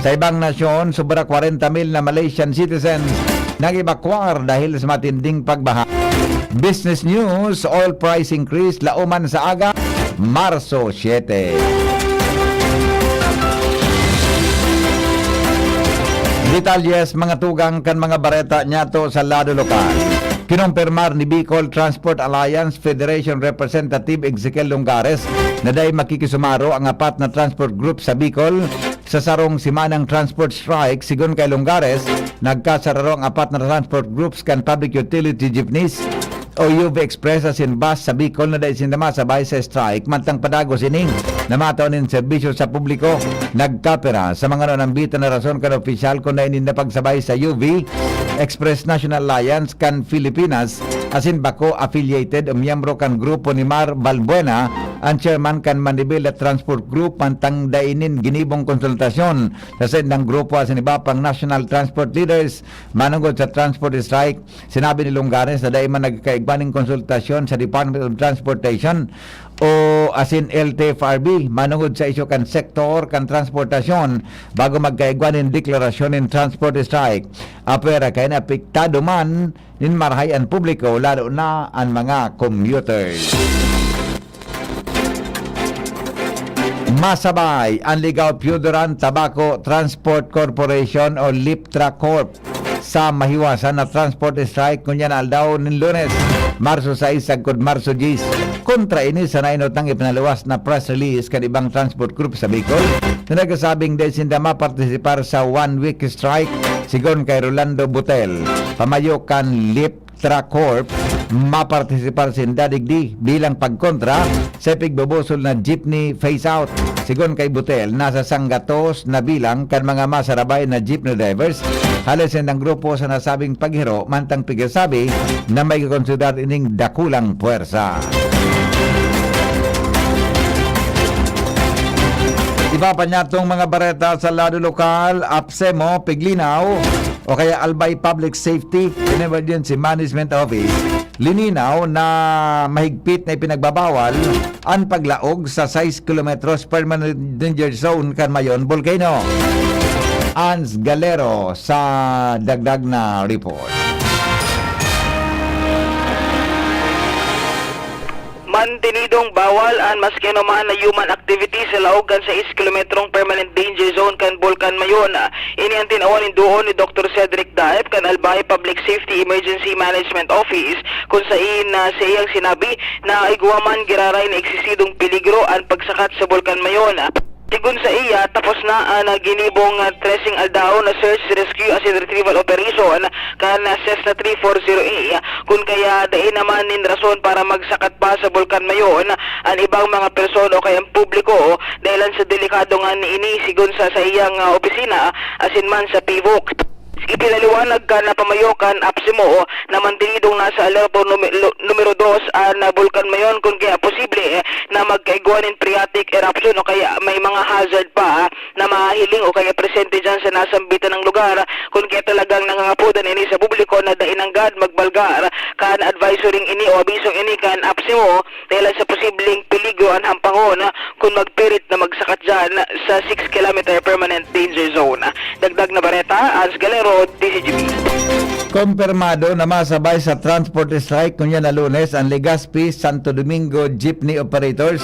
Sa ibang nasyon, sobra kwarenta mil na Malaysian citizens nag-ebakwar dahil sa matinding pagbaha. Business news, oil price increase, Lauman sa aga, Marso siete. Detalles, mga tugang kan mga bareta niyato sa lado lokal. Kinompirmar ni Bicol Transport Alliance Federation Representative Ezekiel Lungares na dai makikisumaro ang apat na transport group sa Bicol sa sarong semanang transport strike. Sigon kay Lungares, nagkasararo ang apat na transport groups kan public utility jeepneys o U V Express asin bus sa Bicol na dai sinda masabay sa strike, mantang padagos ini na matao nin serbisyo sa publiko. Nagkapira sa mga nanambitan na rason kan opisyal kun dai ninda pagsabay sa U V Express National Alliance kan Pilipinas asin bako affiliated o miyembro kan grupo ni Mar Balbuena an chairman kan Mandibel Transport Group, mantang dai nin ginibong konsultasyon sa saindang grupo asin iba pang national transport leaders manongod sa transport strike. Sinabi ni Lungares na dai man nagkaigwa nin konsultasyon sa Department of Transportation o asin L T F R B manongod sa isyu kan sektor kan transportasyon bago magkaigwa nin deklarasyon nin transport strike. Apwera kaini, apektado man nin marahay an publiko, lalo na an mga commuters. Masabay an Ligao Pure Duran Tabaco Transport Corporation o Liptra Corp sa mahiwasan na transport strike ngunyan na aldaw nin Lunes, Marso sais sagkod Marso diyes. Kontra ini sa nainot nang ipinaluwas na press release kan ibang transport group sa Bicol na nagsasabing dai sinda mapartisipar sa one-week strike, sigon kay Rolando Butel, pamayo kan Liptra Corp. Mapartisipar sinda digdi bilang pagkontra sa pigbubusol na jeepney phase out. Sigon kay Butel, nasa sanggatos na bilang kan mga masarabay na jeepney drivers hale sa indang grupo sa nasabing paghiro, mantang pigsasabi na may kakonsiderar ining dakulang puwersa. Iba pa niya tong mga bareta sa lado lokal, APSEMO, Piglinaw, o kaya Albay Public Safety and Emergency Management Office, lininaw na mahigpit na ipinagbabawal an paglaog sa sais kilometros permanent danger zone kan Mayon Volcano. Ans Galero sa dagdag na report. Mantenidong bawal an maski anoman na human activity sa laog kan sais kilometrong permanent danger zone kan Bulkan Mayon. Ini an tinawan nin duon ni Doktor Cedric Daep kan Albay Public Safety Emergency Management Office, kun sain na sa iyang sinabi na igwa man giraray na eksisidong peligro an pagsakat sa Bulkan Mayon. Sigon sa iya, tapos na an ginibong, ah, treseng aldaw na search, rescue asin retrieval operation kan, ah, Cessna three four zero A, kun kaya dai naman nin rason para magsakat pa sa Bulkan Mayon an ibang mga persona o kaya ang publiko, dahilan sa delikado nga niini, sigon sa saiyang, ah, opisina asin man sa PHIVOLCS. Ipinaliwanag kan pamayo kan APSEMO na mantenidong nasa alerto numi-, lu-, numero dos an, ah, Bulkan Mayon, kun kaya posible, eh, na magkaigwa nin phreatic eruption o kaya may mga hazard pa, ah, na mahihiling o kaya presente diyan sa nasambitan ng lugar, kun kaya talagang nangangapodan ini sa publiko na dai nanggad magbalgar kan advisory ini o abisong ini kan APSEMO, dahilan sa posibleng peligro an Hampangon kun magpirit na magsakat diyan sa six kilometer permanent danger zone. Dagdag na bareta, Ans Galero, D Z G B. Kumpirmado na masabay sa transport strike ngunyan na Lunes an Legazpi Santo Domingo Jeepney Operators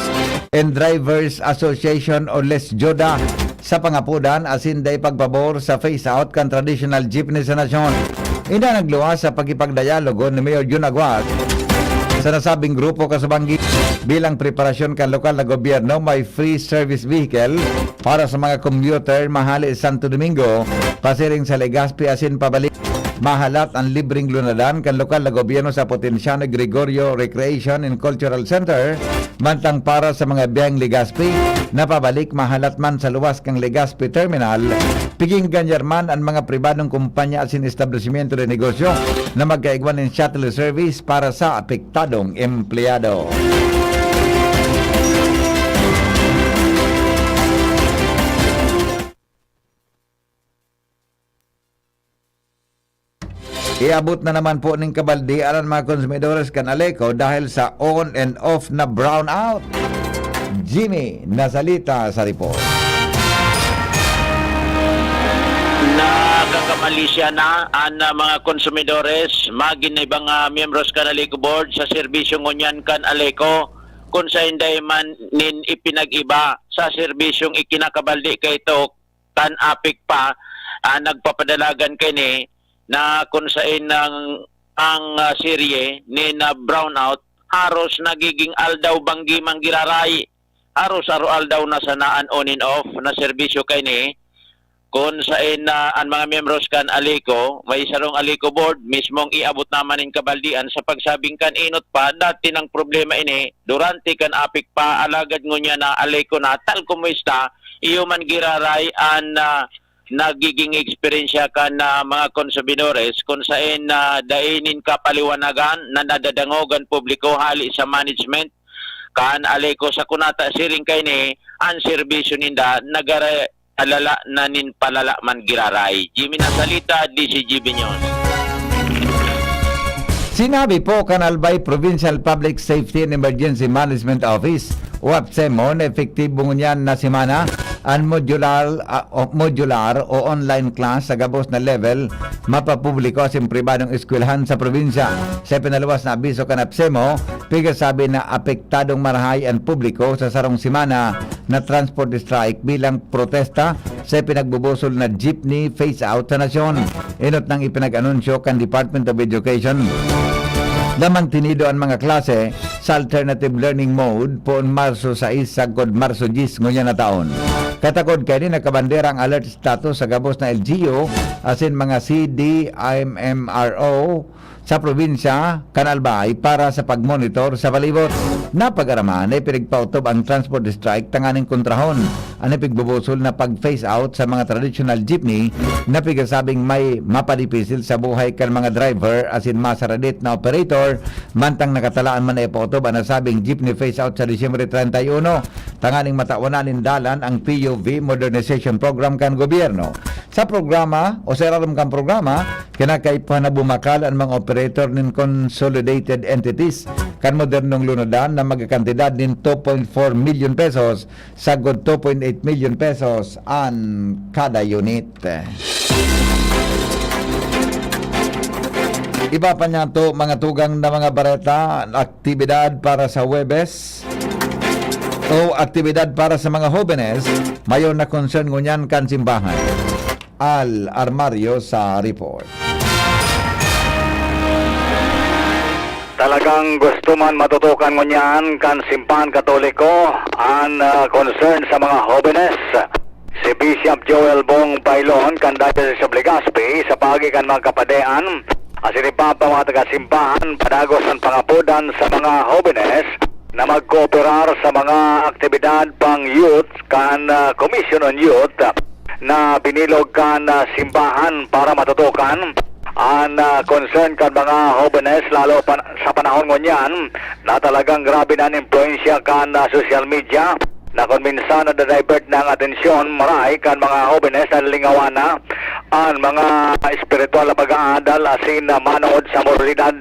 and Drivers Association o LESJODA sa pangapodan asin dai pagpabor sa phase out kan traditional jeepney sa nasyon. Inda nagluwas sa pakipagdayalogo ni Mayor Jun Aguas sa nasabing grupo, kasubanggi bilang preparasyon kan lokal na gobyerno, may free service vehicle para sa mga commuter mahali Santo Domingo, pasiring sa Legazpi asin pabalik. Mahalat an libreng lunadan kan lokal na gobyerno sa Potensiano Gregorio Recreation and Cultural Center, mantang para sa mga biyayeng Legazpi na pabalik, mahalat man sa luwas kan Legazpi Terminal, piging ganyan man an mga pribadong kumpanya asin establisimyento de negosyo na magkaigwa nin shuttle service para sa apektadong empleyado. Iabot na naman po nin kabaldian an mga konsumidores kan Aleco dahil sa on and off na brownout. Jimmy Nazalita sa report. Nakakamalisya na an, ah, mga konsumidores, magin na ibang, ah, miyembros kan Aleco Board sa serbisyo ngunyan kan Aleco, kun saen dai man nin ipinag-iba sa serbisyong ikinakabaldi kaito kan APEC pa, ah, nagpapadalagan kaini na kun saen ang, ang, ah, serye nin, ah, brownout haros nagiging aldaw banggi man giraray. Haros aro-aldaw na sana an on and off na serbisyo kaini, kun saen na an mga miyembros kan Aleco, may sarong Aleco board, mismong iabot naman nin kabaldian sa pagsabing kan enot pa, dati nang problema ini, durante kan APEC pa, alagad ngunyan na Aleco na, tal kumusta, iyo man giraray an, ah, nagiging eksperyensya kan, ah, mga konsumidores, kun saen na dai nin kapaliwanagan na nadadangog an publiko hali sa management Kan alay ko sa kunata siring kaini, an serbisyo ninda nagara-, palala na nin palala man giraray. Jimmy Nasalita, D C G B News. Sinabi po kan Albay Provincial Public Safety and Emergency Management Office o APSEMO na epektibo ngunyan na semana an modular, ah, o, modular o online class sa gabos na level mapapubliko asin pribadong eskwelahan sa probinsya. Sa pinaluwas na abiso kan APSEMO, pigkasabi na apektadong marahay an publiko sa sarong semana na transport strike bilang protesta sa pinagbubusol na jeepney phase out sa nasyon. Enot nang ipinag-anunsyo kan Department of Education na mantinido an mga klase sa alternative learning mode poon Marso sais sagkod Marso diyes ngunyan na taon. Katakod kaini, nakabandera ang alert status sa gabos na L G U asin mga C D M M R O sa probinsya kan Albay para sa pagmonitor sa palibot. Napag-araman na ipinagpautob ang transport strike tanganing kontrahon an ipigbubusol na pag-phase out sa mga traditional jeepney na pigasabing may mapadipisil sa buhay kan mga driver asin masaradit na operator, mantang nakatalaan man na ipautob an nasabing jeepney phase out sa Disyembre treinta y uno, tanganing matawan nin dalan ang P U V modernization program kan gobyerno. Sa programa o sa irarom kan programa, kinakaipuhan na bumakal an mga operator nin consolidated entities kan modernong lunodan na magkakantidad nin two point four million pesos sagkod two point eight million pesos an kada unit. Iba pa niyato, mga tugang na mga bareta, aktibidad para sa Huwebes o aktibidad para sa mga hobenes, mayo na concern ngunyan kan simbahan. Al Armario sa report. Talagang gusto man matutukan ngunyan kan Simbahan Katoliko an, ah, concern sa mga hobenes. Si Bishop Joel Bong Pailon kan Diocese of Legazpi sa paagi kan mga kapadean asin ni Papa, mga taga-simbahan, padagos an pangapodan sa mga hobenes na magkooperar sa mga aktibidad pang youth kan, ah, Commission on Youth na binilog kan, ah, simbahan para matutukan an, ah, concern kan mga hobenes, lalo pa sa panahon ngunyan na talagang grabe na an impluwensya kan, ah, social media, na kun minsan nada-divert na ang atensyon maray kan mga hobenes, nalingawan na an mga espiritual na pag-aadal asin na manood sa moralidad.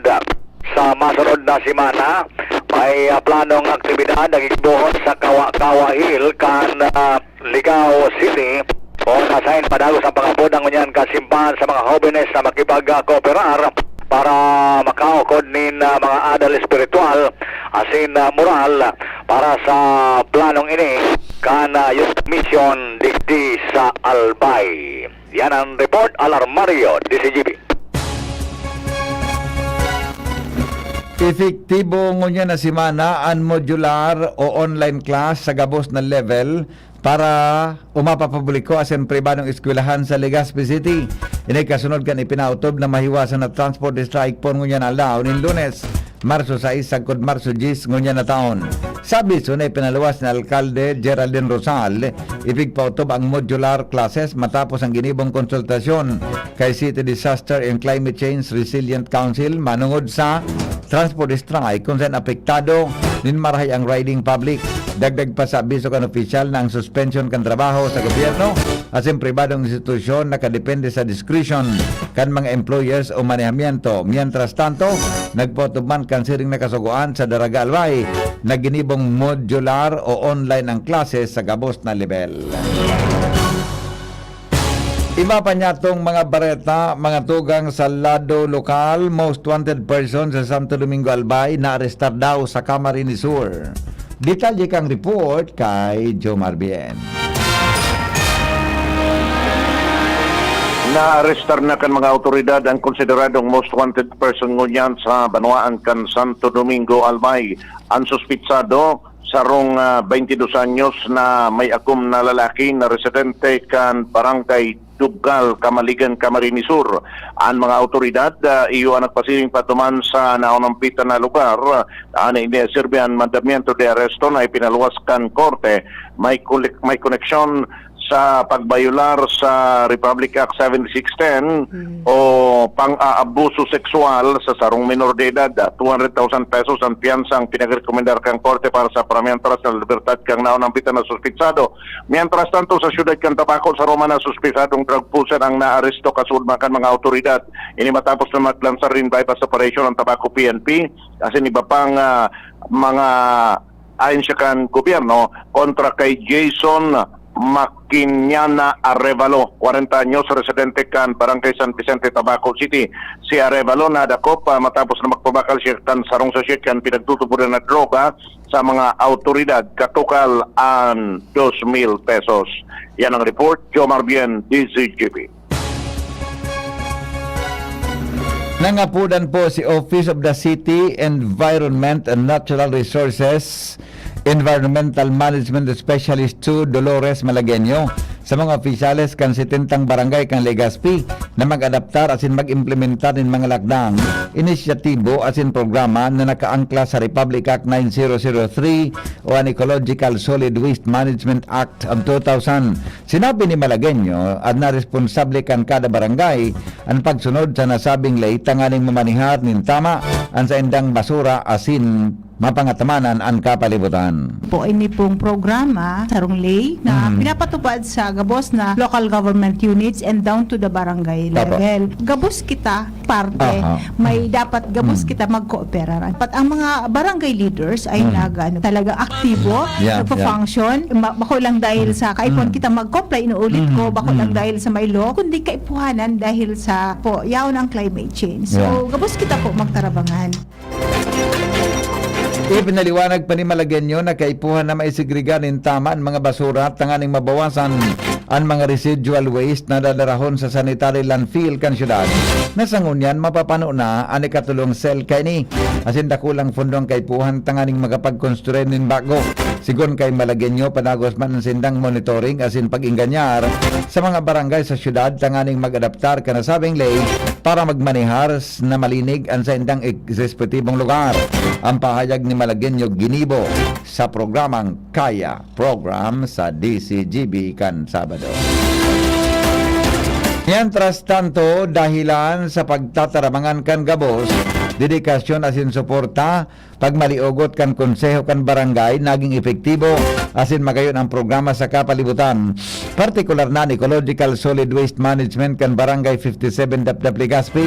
Sa masunod na semana, may, ah, planong aktibidad na gigibohon sa Kawa-Kawa Hill kan, ah, Ligao City, o kasain padagos ang pangapod ang ngunyan kasimbahan sa mga hobenes na makipag-kooperar para makaukod nin, ah, mga adal espiritual asin, ah, moral para sa planong ini kan, ah, Youth Mission digdi sa Albay. Yan ang report, Alarmario, D C G B. Epektibo ngunyan na semana an modular o online class sa gabos na level para umapapubliko asin pribadong eskwelahan sa Legazpi City. Ini kasunod kan ipinautob na mahiwasan na transport strike poon ngunyan aldaw nin Lunes, Marso sais sagkod Marso diyes ngunyan na taon. Sa abiso na ipinaluwas ni Alkalde Geraldine Rosal, ipigpautob ang modular classes matapos ang ginibong konsultasyon kay City Disaster and Climate Change Resilient Council manungod sa transport strike, kung saan apektado nin marahay ang riding public. Dagdag pa sa abiso kan opisyal na ang suspension kan trabaho sa gobyerno asin pribadong institusyon nakadepende sa discretion kan mga employers o manehamiento. Mientras tanto, nagpautob man kan siring na kasugoan sa Daraga Albay na ginibong modular o online ang klase sa gabos na lebel. Iba pa niyatong mga bareta, mga tugang sa lado lokal, most wanted person sa Santo Domingo Albay, naarestar daw sa Camarines Sur. Detalye kang report kay Jomar Bien. Naarestar na kan mga awtoridad ang konsideradong most wanted person ngunyan sa banwaan kan Santo Domingo Albay. An suspitsado, sarong, ah, baynte dos anyos na may akom na lalaki na residente kan Barangay Dubgal, Camaligan, Camarines Sur. An mga awtoridad, ah, iyo an nagpasiring patuman sa naunampitan na lugar, ah, na iniserbi an mandamiento de aresto na ipinaluwas kan korte. May kole-, may koneksyon sa pagbayolar sa Republic Act seven six ten Mm. o pang-aabuso sexual sa sarong minor de edad, ah, two hundred thousand pesos ang piyansa ang pinagrekomendar kan korte para sa pamientras na libertad kan naunambitan na suspitsado. Mientras tanto, sa siyudad kan Tabaco, sarong mga suspisadong drug pusher ang naaresto kasuodma kan mga awtoridad. Ini matapos na maglansar nin buy-bust operation ang Tabaco P N P, asin iba pang, ah, mga ahensya kan gobyerno kontra kay Jason Maquiniana Arevalo, kwarenta anyos, residente kan Barangay San Vicente, Tabaco City. Si Arevalo nadakop, ah, matapos na magpabakal siya kan sarong sachet kan pinagtutuboran na droga sa mga awtoridad, katukal an dos mil pesos. Yan ang report, Jomar Bien, D Z G B. Nangapodan po si Office of the City Environment and Natural Resources Environmental Management Specialist two Dolores Malagueño sa mga opisyales kan setentang barangay kan Legazpi na mag-adaptar asin mag-implementar nin mga lakdang, inisyatibo asin programa na nakaangkla sa Republic Act nine zero zero three o an Ecological Solid Waste Management Act of two thousand. Sinabi ni Malagueño, an na responsable kan kada barangay an pagsunod sa nasabing ley tanganing mamanihar nin tama an saindang basura asin mapangatamanan an kapalibutan. Po, ini pong programa, sarong ley na Mm. pinapatupad sa gabos na local government units and down to the barangay Tama. level. Gabos kita parte, Aha. may Mm. dapat gabos Mm. kita magkooperaran. Dapat ang mga barangay leaders ay Mm. nag-, ano, talaga aktibo, Yeah, nagpa-function. Ma-, bako lang dahil Mm. sa kaipuhan Mm. kita mag-comply, inuulit ko, Mm. bako lang Mm. dahil sa may law, kundi kaipuhanan dahil sa po, yaon ang climate change. So, Yeah. gabos kita po magtarabangan. Ipinaliwanag pa ni Malagueño na kaipuhan na maisegregar nin tama an mga basura tanganing mabawasan an mga residual waste na dadarahon sa sanitary landfill kan syudad, na sa ngunyan mapapano na an ikatulong cell kaini. Asin dakulang pondo ang kaipuhan tanganing makapagkonstruir nin bago. Sigon kay Malagueño, padagos man an sindang monitoring asin pag-ingganyar sa mga barangay sa syudad tanganing mag-adaptar kan nasabing ley para magmanihar na malinig an saindang respetibong lugar. Ang pahayag ni Malagueño ginibo sa programang Kaya Program sa D C G B kan Sabado. Mientras tanto, dahilan sa pagtatarabangan kan gabos, dedikasyon asin suporta, pagmaliogot kan konseho kan barangay naging epektibo asin magayon ang programa sa kapalibutan, partikular na an Ecological Solid Waste Management kan Barangay fifty-seven Dapdap Legazpi.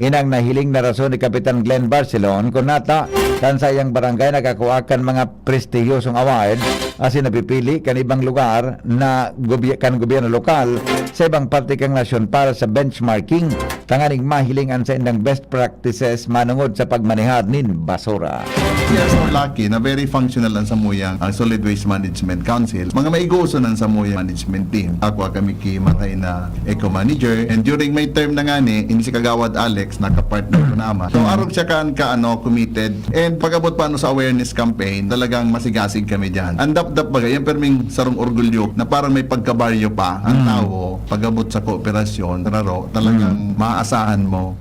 Inang nahiling na rason ni Kapitan Glenn Barcelon kun nata kan saiyang barangay nakakua kan mga prestihiyosong award asin napipili kan ibang lugar na gobye-, kan gobyerno lokal sa ibang parte kan nasyon para sa benchmarking tanganing mahiling an saindang best practices manongod sa pagmanehar nin basura. We are so lucky na very functional ang samuyang, ang Solid Waste Management Council. Mga maigoson ang samuyang management team. Ako kami ki Maray na eco manager. And during my term na ngani, ini si Kagawad Alex, naka-partner ko naman. So, Mm. arog siya kan ka, ano, committed. And pag-abot pa, ano, sa awareness campaign, talagang masigasig kami dyan. Ang Dapdap baga, yan perming sarong orgulyo na parang may pagkabaryo pa ang Mm. tao. Pag-abot sa kooperasyon, raro, talagang Mm. maaasahan mo.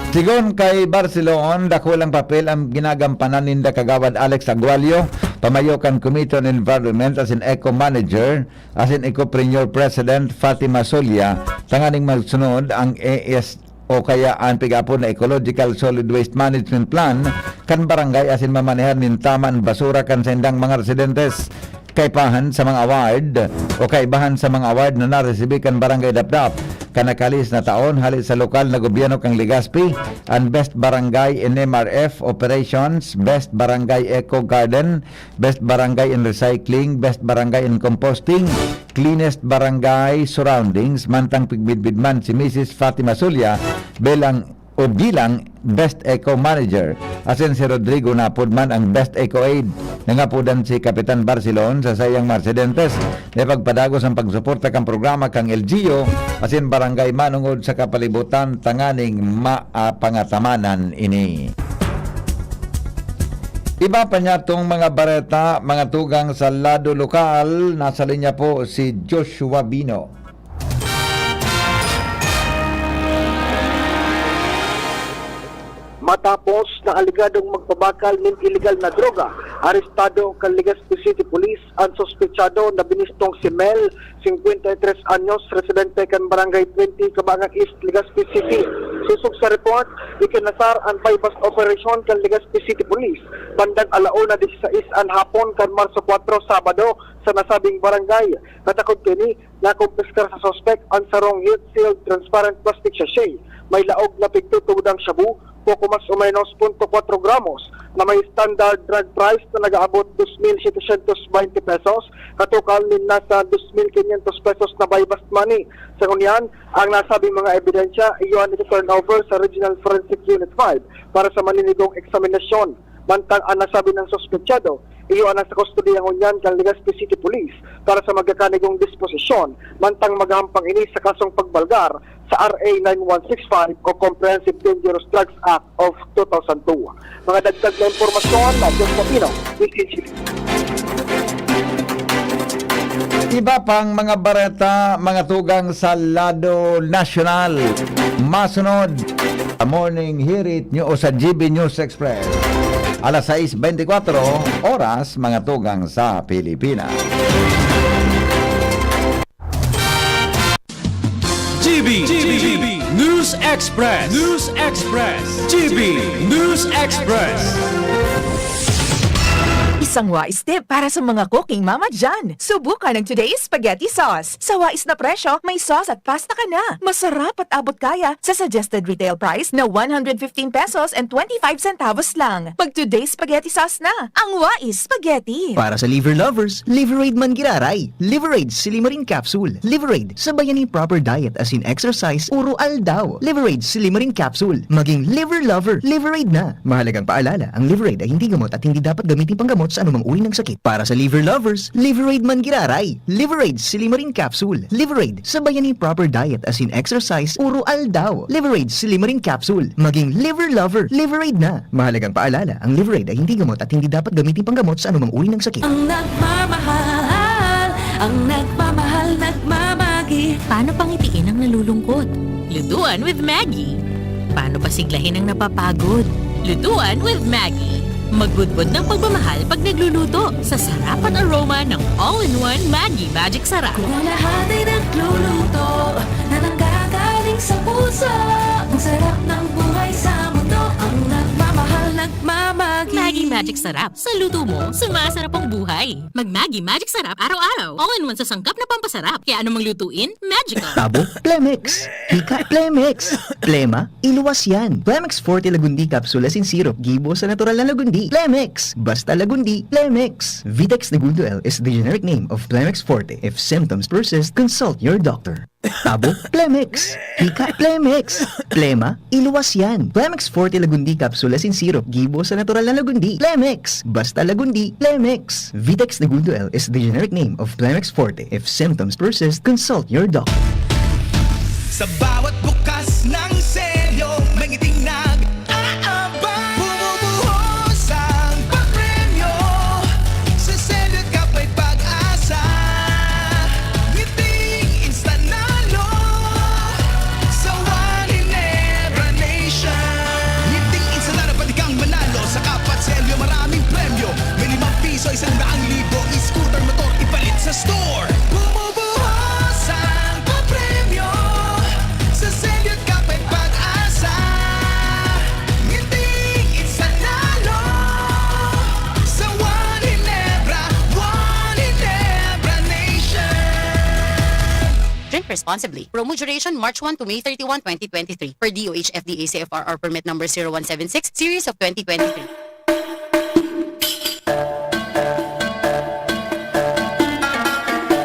Sigon kay Barcelon, dakulang papel ang ginagampanan ninda Kagawad Alex Agualio, pamayo kan Committee on Environment asin Eco Manager, asin Ecopreneur President Fatima Solia, tanganing magsunod ang E S o kaya ang pig-apod na Ecological Solid Waste Management Plan kan barangay asin mamanehar nin tama an basura kan saindang mga residentes. Kaipahan sa mga award o kaibahan sa mga award na naresibi kan Barangay Dapdap kan nakalis na taon hali sa lokal na gobyerno kan Legazpi, an Best Barangay in M R F Operations, Best Barangay Eco Garden, Best Barangay in Recycling, Best Barangay in Composting, Cleanest Barangay Surroundings, mantang pigmidbid man si Misis Fatima Solia bilang o bilang Best Eco Manager, asin si Rodrigo Napod man ang Best Eco Aide. Nangapodan si Kapitan Barcelon sa saiyang mga residentes na ipagpadagos ang pagsuporta kan programa kan L G U asin barangay manongod sa kapalibutan tanganing mapangatamanan ini. Iba pa niya tong mga bareta, mga tugang sa lado lokal. Nasa linya po si Joshua Bino. Matapos na alegadong magpabakal nin iligal na droga, arestado kan Legazpi City Police an suspetsado na binistong si Mel, singkwenta y tres anyos, residente kan Barangay twenty, Cabangan East, Legazpi City. Sosog sa report, ikinasar an buy-bust operation kan Legazpi City Police bandang alauna disisais an hapon kan Marso kwatro, Sabado, sa nasabing barangay. Katakod kaini, nakumpiskar sa suspek an sarong heat-sealed transparent plastic sachet. May laog na pigtutubod ang shabu, poko mas o menos punto kwatro gramos, na may standard drug price na nag-aabot dos mil setecientos baynte pesos, katukal nin nasa dos mil quinientos pesos na buy-bust money. Sa ngunyan, ang nasabing mga ebidensya, iyo an ito-turnover sa Regional Forensic Unit five para sa maninigong eksaminasyon. Mantang an nasabi ng suspetsado, iyo an nasa kustodiya ngunyan kan Legazpi City Police para sa magkakanigong disposisyon, mantang maghahampang ini sa kasong pagbalgar sa R A nine one six five o Comprehensive Dangerous Drugs Act of two thousand two. Mga dagdag na impormasyon, Diyos Patino, D C G. Iba pang mga bareta, mga tugang sa lado nasyonal. Masunod, Morning Hirit nyo o sa G B News Express. Alas sais beintikwatro, oras, mga tugang sa Pilipinas. G B, G B News Express, News Express, G B News Express. Isang wais tip para sa mga cooking mama dyan. Subukan ang Today's Spaghetti Sauce. Sa wais na presyo, may sauce at pasta ka na. Masarap at abot kaya sa suggested retail price na one hundred fifteen pesos and twenty-five centavos lang. Pag Today's Spaghetti Sauce na, ang wais spaghetti. Para sa liver lovers, Liverade man giraray. Liverade Silimarin Capsule. Liverade, sabayan nin proper diet asin exercise, uro aldaw. Liverade Silimarin Capsule. Maging liver lover, Liverade na. Mahalagang paalala, ang Liverade ay hindi gamot at hindi dapat gamitin panggamot sa anumang uri ng sakit. Para sa liver lovers, Liverade man giraray. Liverade Silimarin Capsule. Liverade, sabayan nin proper diet asin exercise, uro aldaw. Liverade Silimarin Capsule. Maging liver lover, Liverade na. Mahalagang paalala, ang Liverade ay hindi gamot at hindi dapat gamitin panggamot sa anumang uri ng sakit. Ang nagmamahal, ang nagmamahal, nagmamagi. Paano pangitiin ang nalulungkot? Lutuan with Maggie. Paano pasiglahin ang napapagod? Lutuan with Maggie. Magbudbod ng pagmamahal pag nagluluto sa sarap at aroma ng all-in-one Maggie Magic Sarap. Kung ang lahat ay nagluluto na nanggagaling sa puso, ang sarap ng buhay sa mundo, ang nagmamahal, nagmamagi. Maggie Magic Sarap. Sa luto mo, sumasarap ang buhay. Mag Maggie Magic Sarap araw-araw. All-in-one sa sangkap na pampasarap. Kaya anumang lutuin, magical. Tabo, Plemex. Hika, Plemex. Plema, iluwas yan. Plemex Forte Lagundi Capsule asin Syrup, gibo sa natural na lagundi. Plemex. Basta lagundi, Plemex. Vitex Negundo L is the generic name of Plemex Forte. If symptoms persist, consult your doctor. Tabo, Plemex. Hika, Plemex. Plema, iluwas yan. Plemex Forte Lagundi Capsule asin Syrup, gibo sa natural na lagundi. Plemex. Basta lagundi, Plemex. Vitex Negundo L is the generic name of Plemex Forte. If symptoms persist, consult your doctor. Sa bawat bukas ng selyo, may ngiting nag-aabang. Bumubuhos ang pagpremyo. Sa selyo ka pa'y pag-asa. Ngiting instant nalo sa One Ginebra Nation. Ngiting instant nalo, pwede kang manalo sa Kapat Selyo. Maraming premyo. May limang piso, isang daang libo, scooter, motor, ipalit sa store. Bumubuhos ang papremyo. Sa Selyo ka pa'y pag-asa. Ngiting instant nalo sa One Ginebra, One Ginebra Nation. Drink responsibly. Promo duration March one to May thirty-one, twenty twenty-three. Per D O H F D A C F R R permit number zero one seven six, series of twenty twenty-three.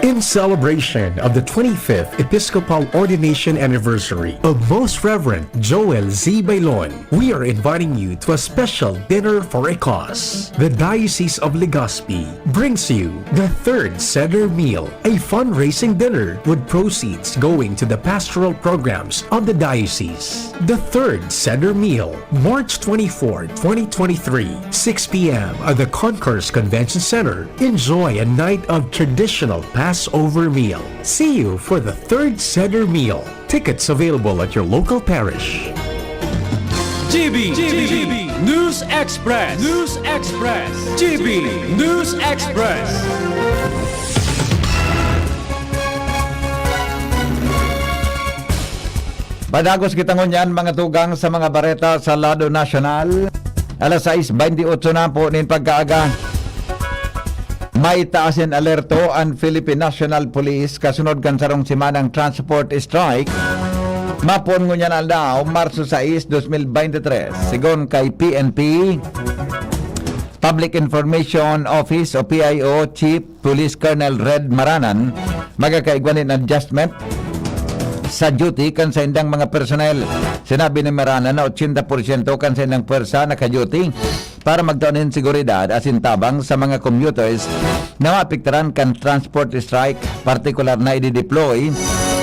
In celebration of the twenty-fifth Episcopal Ordination Anniversary of Most Reverend Joel Z. Bailon, we are inviting you to a special dinner for a cause. The Diocese of Legazpi brings you the third Seder Meal, a fundraising dinner with proceeds going to the pastoral programs of the diocese. The third Seder Meal, March twenty-four, twenty twenty-three, six p m at the Concourse Convention Center. Enjoy a night of traditional Passover meal. See you for the third Seder Meal. Tickets available at your local parish. G B, G B, News Express, News Express, G B News Express. Padagos kita ngunyan, mga tugang, sa mga bareta sa lado nasyonal. Alas sais benteyotso na po nin pagkaaga. May taas in alerto an Philippine National Police kasunod kan sarong semanang transport strike. Mapon ngunyan aldaw, Marso sais, dos mil bente tres. Sigon kay P N P, Public Information Office o P I O Chief Police Colonel Red Maranan, magkakaigwa nin adjustment sa duty kan saindang mga personnel. Sinabi ni Maranan na ochenta porsyento kan saindang pwersa naka-duty para magtao nin seguridad asin tabang sa mga commuters na maapektaran kan transport strike. Partikular na idideploy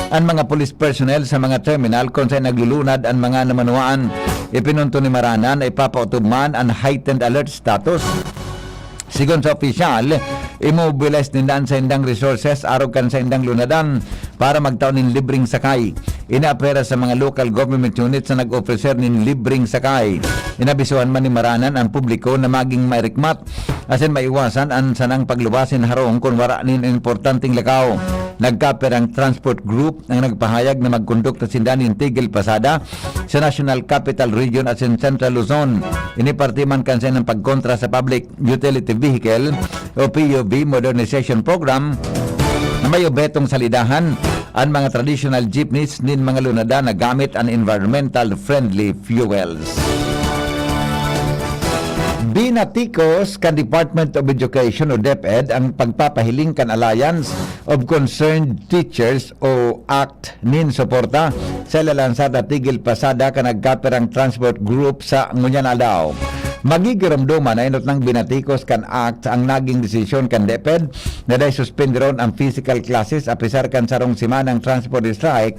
an mga police personnel sa mga terminal kun saen naglulunad an mga namanuan. Ipinunto ni Maranan na ipapautob man an heightened alert status. Sigon sa opisyal, imobilize ninda an saindang resources arog kan saindang lunadan para magtao nin libreng sakay. Inaapela sa mga local government units na nag-ofrecer nin libreng sakay. Inabisuhan man ni Maranan an publiko na maging mairikmat asin maiwasan an sanang pagluwas nin harong kun wara nin importanteng lakaw. Nagkapirang transport group ang nagpahayag na magkondukta sinda nin tigil pasada sa National Capital Region asin Central Luzon. Ini parte man kan saindang pagkontra sa Public Utility Vehicle o P U V Modernization Program na may obhetong salidahan an mga traditional jeepneys nin mga lunadan na gamit an environmental friendly fuels. Binatikos kan Department of Education o DepEd ang pagpapahiling kan Alliance of Concerned Teachers o act nin suporta sa ilalansar na tigil pasada kan nagkapirang transport group sa ngunyan aldaw. Magigiromdoman na enot nang binatikos kan act ang naging desisyon kan DepEd na dai suspenderon ang physical classes apisar kan sarong semanang transport strike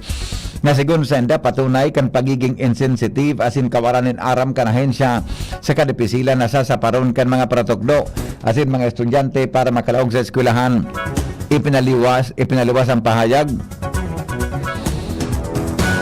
na sigon sainda patunay kan pagiging insensitive asin kawaran nin aram kan ahensya sa kadipisilan na sasaparon kan mga paratukdo asin mga estudyante para makalaog sa eskwelahan. Ipinaliwas, ipinaliwas ang pahayag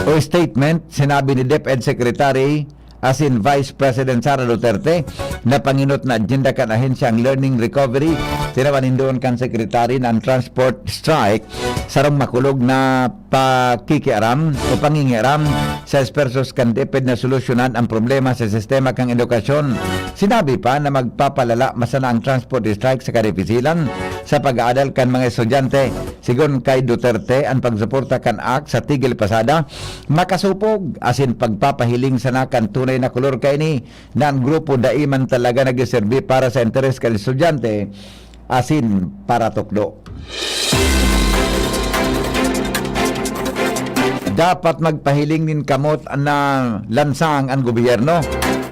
o statement, sinabi ni DepEd Secretary asin Vice President Sara Duterte na pangenot na agenda kan ahensya ang learning recovery. Tinawan nin duon kan Secretary na ang transport strike sarong makulog na pakikiaram o pangingiaram sa espersos kan DepEd na solusyonan ang problema sa sistema kan edukasyon. Sinabi pa na magpapalala masana ang transport strike sa kadipisilan sa pag-aadal kan mga estudyante. Sigon kay Duterte, an pagsuporta kan act sa tigil pasada makasopog asin pagpapahiling sana kan tunay na kolor kaini na an grupo dai man talaga nagseserbi para sa interes kan estudyante asin paratukdo. Dapat magpahiling nin kamot na lansang an gobyerno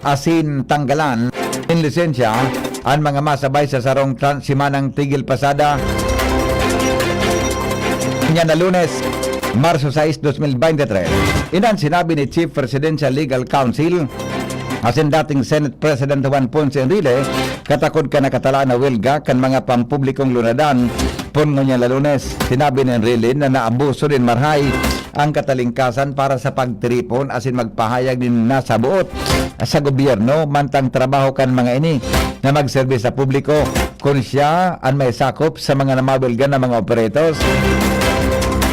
asin tanggalan nin lisensya an mga masabay sa sarong tran-, semanang tigil pasada. Ngunyan na Lunes, Marso sais, dos mil bente tres. Iyan an sinabi ni Chief Presidential Legal Counsel asin dating Senate President Juan Ponce Enrile, katakod kan nakatalaan na welga kan mga pampublikong lunadan, pon ngunyan na Lunes. Sinabi ni Enrile na naabuso nin marahay ang katalingkasan para sa pagtiripon asin magpahayag nin nasaboot sa gobyerno, mantang trabaho kan mga ini na magserbi sa publiko. Kun siya an may sakop sa mga namawelga na mga operators,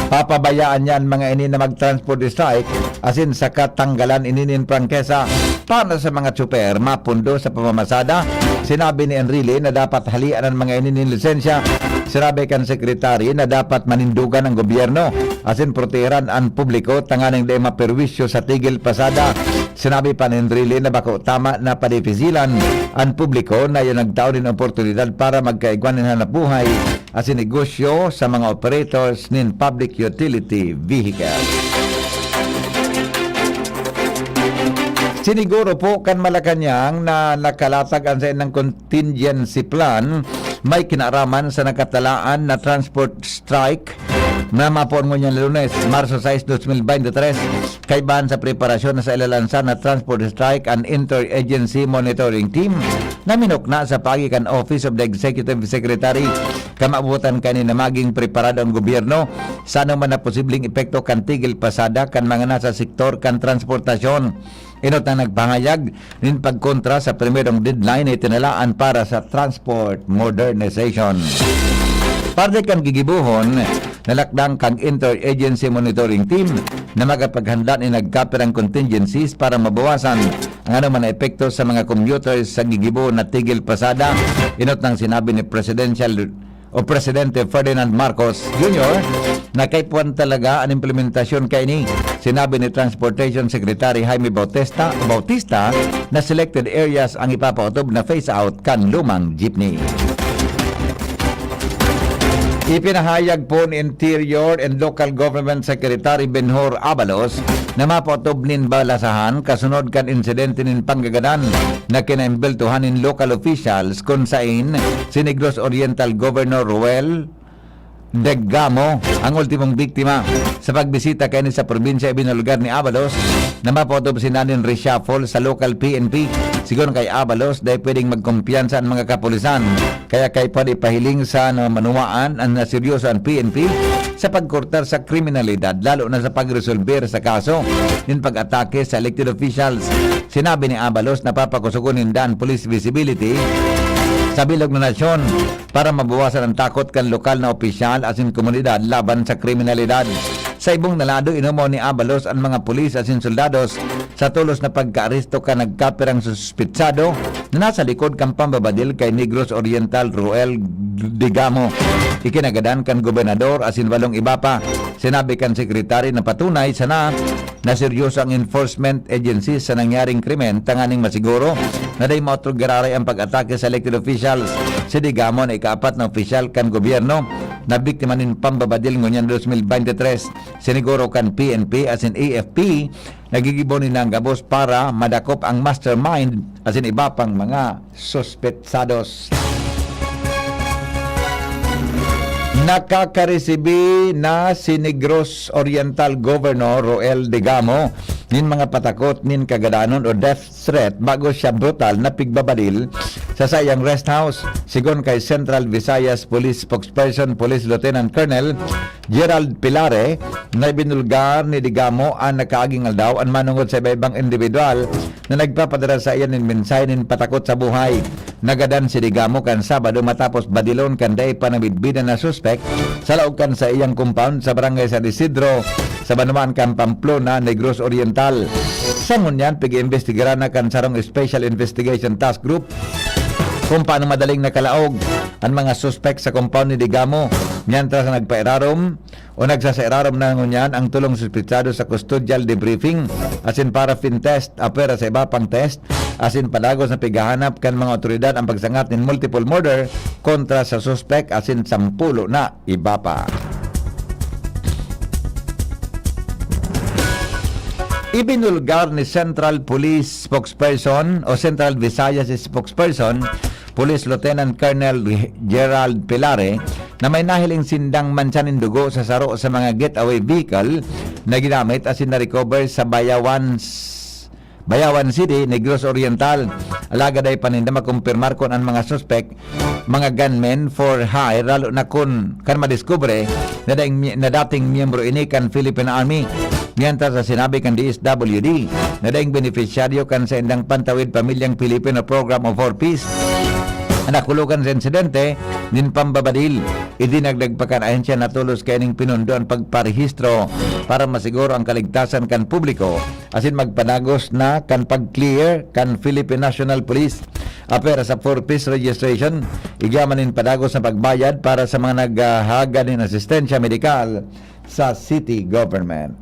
papabayaan niya an mga ini na mag-transport strike asin saka tanggalan ini nin prangkesa. Para sa mga tsuper, mapundo sa pamamasada, sinabi ni Enrile na dapat halian an mga ini nin lisensya. Sinabi kan sekretary na dapat manindogan ang gobyerno asin proteheran an publiko tanganing dai maperwisyo sa tigil pasada. Sinabi pa ni Enrile na bako tama na padipisilan an publiko na iyo nagtao nin oportunidad para magkaigwa nin hanapbuhay asin negosyo sa mga operators nin public utility vehicle. Siniguro po kan Malacañang na nakalatag an saindang contingency plan may kinaaraman sa nakatalaan na transport strike na mapoon ngunyan Lunes, Marso sais, dos mil bente tres. Kaibahan sa preparasyon na sa ilalansar na transport strike an Interagency Monitoring Team na minukna sa paagi kan Office of the Executive Secretary. kamawotan kaini na maging preparado ang gobyerno sa anoman na posibleng epekto kan tigil pasada kan mga nasa sektor kan transportasyon. Enot na nagpahayag nin pagkontra sa primerong deadline na itinalaan para sa transport modernization. Parte kan gigibohon, nalakdang kan interagency monitoring team na makapaghanda nin nagkapirang contingencies para mabawasan ang anoman na epekto sa mga commuters sa gigibo na tigil pasada. Enot nang sinabi ni Presidential o Presidente Ferdinand Marcos Junior na kaipuhan talaga an implementasyon kaini. Sinabi ni Transportation Secretary Jaime Bautista, Bautista na selected areas ang ipapaotob na phase out kan lumang jeepney. Ipinahayag po ni Interior and Local Government Secretary Benhur Abalos na mapaotob nin balasahan kasunod kan insidente nin panggagadan na kinaimbeltuhan nin local officials kun sain si Negros Oriental Governor Roel Degamo ang ultimong biktima. Sa pagbisita kaini sa probinsya, ibinulgar ni Abalos na mapaotob sinda nin reshuffle sa local P N P. Sigon kay Abalos, dai pwedeng magkumpiyansa an mga kapulisan. Kaya kaipuhan ipahiling sa manuwaan an naseryoso an P N P sa pagkortar sa kriminalidad, lalo na sa pagresolber sa kaso nin pag-atake sa elected officials. Sinabi ni Abalos na papakusogon ninda an police visibility sa bilog na nasyon para mabawasan an takot kan lokal na opisyal asin komunidad laban sa kriminalidad. Sa ibong na lado, inumaw ni Abalos an mga pulis asin soldados sa tolos na pagkaaresto kan nagkapirang suspitsado na nasa likod kan pambabadil kay Negros Oriental Roel Degamo. Ikinagadan kan gobernador asin walong iba pa. Sinabi kan sekretary na patunay sana na seryoso ang enforcement agencies sa nangyaring krimen tanganing masiguro na dai maotrog giraray ang pag-atake sa elected officials. Si Degamo na ikaapat na opisyal kan gobyerno na biktima nin pambabadil ngunyan dos mil bente tres. Siniguro kan P N P asin A F P, nagigibo ninda an gabos para madakop ang mastermind asin iba pang mga suspetsados. Nakakaresibi na si Negros Oriental Governor Roel Degamo nin mga patakot nin kagadanon o death threat bago siya brutal na pigbabadil sa saiyang rest house. Sigon kay Central Visayas Police Spokesperson Police Lieutenant Colonel Gerald Pilare, na ibinulgar ni Degamo an nakaaging aldaw an manongod sa iba-ibang individual na nagpapadara sa iya nin mensahe nin patakot sa buhay. Nagadan si Degamo kan Sabado matapos badilon kan dai pa nabidbidan na suspek sa laog kan saiyang compound sa Barangay San Isidro, sa banwaan kan Pamplona, Negros Oriental. Sa ngunyan, pig-iimbestigaran na kan sarong Special Investigation Task Group kung paano madaling nakalaog an mga suspek sa compound ni Degamo, mientras na nagpairarom o nagsasairarom na ngunyan ang tolong suspetsado sa custodial debriefing asin paraffin test, apwera sa iba pang test, asin padagos na pighahanap kan mga awtoridad ang pagsangat nin multiple murder kontra sa suspek asin sampulo na iba pa. Ibinulgar ni Central Police Spokesperson o Central Visayas Spokesperson, Police Lieutenant Colonel Gerald Pilare, na may nahiling sindang mantsa nin dugo sa saro sa mga getaway vehicle na ginamit asin na-recover sa Bayawan, Bayawan City, Negros Oriental. Alagad dai pa ninda makumpirmar kun an mga suspek mga gunmen for hire, lalo na kun kan madiskubre na daing mi-, na dating miyembro ini kan Philippine Army. Mientras na sinabi kan D S W D na daing benepisyaryo kan saindang Pantawid Pamilyang Pilipino Program o Four Ps an nakulogan sa insidente nin pambabadil. Idinagdag pa kan ahensya na tolos kaining pinundo an pagparehistro para masiguro ang kaligtasan kan publiko asin magpadagos na kan pag-clear kan Philippine National Police. Apwera sa Four Ps registration, igyaman nin padagos na pagbayad para sa mga naghahagad nin asistensya medikal sa city government.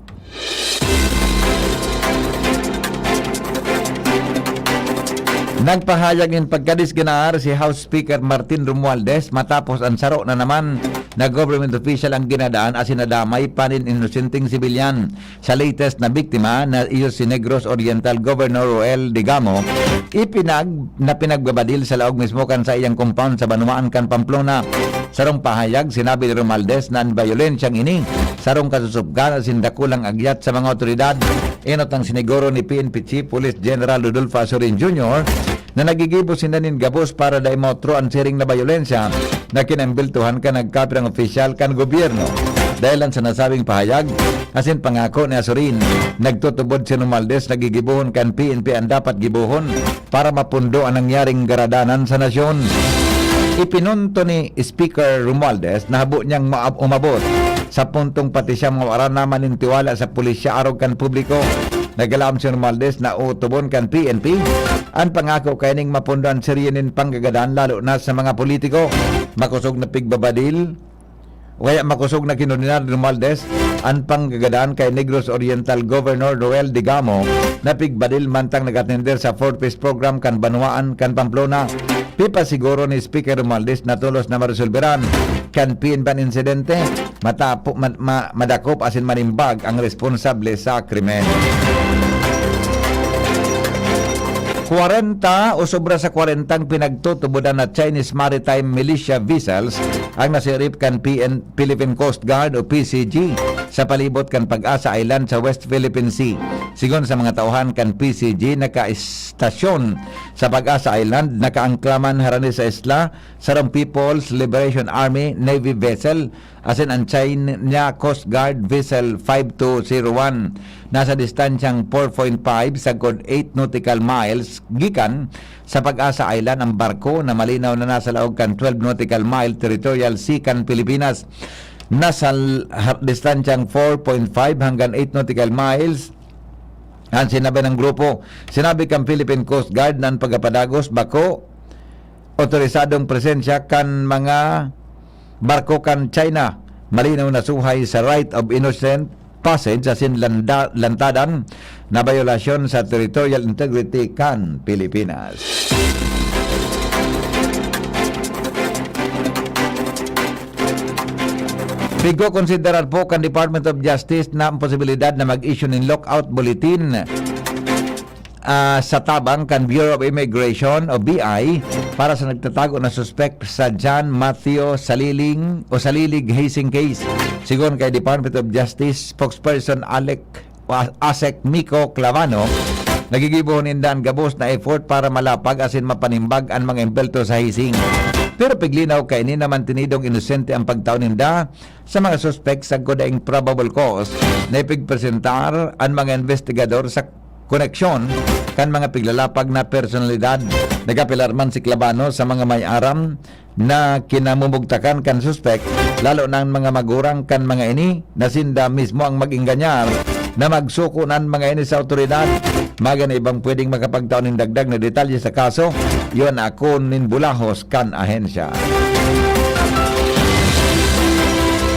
Nagpahayag nin pagkadisganar si House Speaker Martin Romualdez matapos an saro na naman na government official ang ginadaan asin nadamay pa nin inosenteng sibilyan. Sa latest na biktima na iyo si Negros Oriental Governor Roel Degamo, ipinag-, na pinagbabadil sa laog mismo kan saiyang compound sa banwaan kan Pamplona. Sarong pahayag, sinabi ni Romualdez na an byolensyang ini sarong kasusubkan asin dakulang agyat sa mga awtoridad. Enot ang siniguro ni P N P Chief Police General Rodolfo Azorin Junior na nagigibo sinda nin gabos para dai maotro an siring na bayolensya na kinaimbultuhan kan nagkapirang opisyal kan gobyerno. Dahelan sa nasabing pahayag, asin pangako ni Azurin, nagtutubod si Romualdez na gigibohon kan P N P an dapat gibohon para mapundo an nangyaring karadanan sa nasyon. Ipinunto ni Speaker Romualdez na habo niyang maab-, umabot sa puntong pati siya mawaran na man nin tiwala sa pulisya arog kan publiko. Naglaom si Romualdez na utubon kan P N P an pangako kaining mapundo an serye nin panggagadan, lalo na sa mga politiko. Makosog na pigbabadil o kaya makosog na kinordinar ni Romualdez an panggagadan kay Negros Oriental Governor Roel Digamo na pigbadil mantang nag-atender sa Fourth Phase Program kan Banwaan kan Pamplona. Pipasiguro ni Speaker Romualdez na tolos na maresolberan kan P N P an insidente, matapo-, ma-, ma-, madakop asin manimbag ang responsable sa krimen. Kwarenta o sobra sa kwarentang pinagtutubodan na Chinese maritime militia vessels ang nasirip kan P N, Philippine Coast Guard o P C G sa palibot kan Pag-asa Island sa West Philippine Sea. Sigon sa mga tauhan kan P C G, nakaistasyon sa Pag-asa Island, nakaangkla man harani sa isla, sarong People's Liberation Army Navy vessel asin an China Coast Guard Vessel five two zero one. Nasa distansyang four point five sagkod eight nautical miles gikan sa Pag-asa Island ang barko na malinaw na nasa laog kan twelve nautical mile territorial sea kan Pilipinas. Nasa l-, ha-, distansyang four point five hanggang eight nautical miles an sinabi ng grupo. Sinabi kan Philippine Coast Guard na an pagkapadagos bako otorisadong presensya kan mga barko kan China. Malinaw na suhay sa right of innocent passage asin landa-, lantadan na bayolasyon sa territorial integrity kan Pilipinas. Pigkokonsiderar po kan Department of Justice na ang posibilidad na mag-issue nin lookout bulletin, ah, sa tabang kan Bureau of Immigration o B I para sa nagtatago na suspek sa John Matthew Saliling o Salilig hazing case. Sigon kay Department of Justice spokesperson Alec Wa-, Asek Miko Clavano, nagigibo ninda an gabos na effort para malapag asin mapanimbag an mga embelto sa hazing. Pero piglinaw kaini na mantinidong inosente ang pagtao ninda sa mga suspek sagkod daing probable cause na ipigpresentar an mga investigador sa koneksyon kan mga piglalapag na personalidad. Nagapelar man si Clavano sa mga may aram na kinamumugtakan kan suspek, lalo na an mga magurang kan mga ini na sinda mismo ang mag-enganyar na magsuko na an mga ini sa awtoridad. Mayo na ibang pwedeng makapagtao nin dagdag na detalye sa kaso, iyo an akon nin bulahos kan ahensya.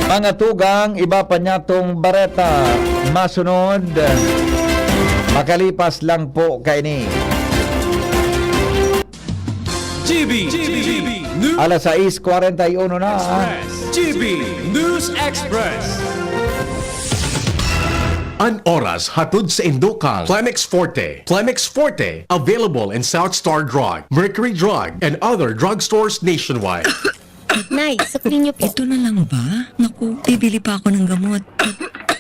Mga tugang, iba pa niyatong bareta. Masunod, makalipas lang po kaini. G B, G B, News Alas sais kwarenta y uno na. Express. G B News Express. An oras hatod sa indo kang Clemex Forte. Clemex Forte, available in South Star Drug, Mercury Drug, and other drugstores nationwide. Nay, sukli niyo po. Ito na lang ba? Naku, bibili pa ako ng gamot.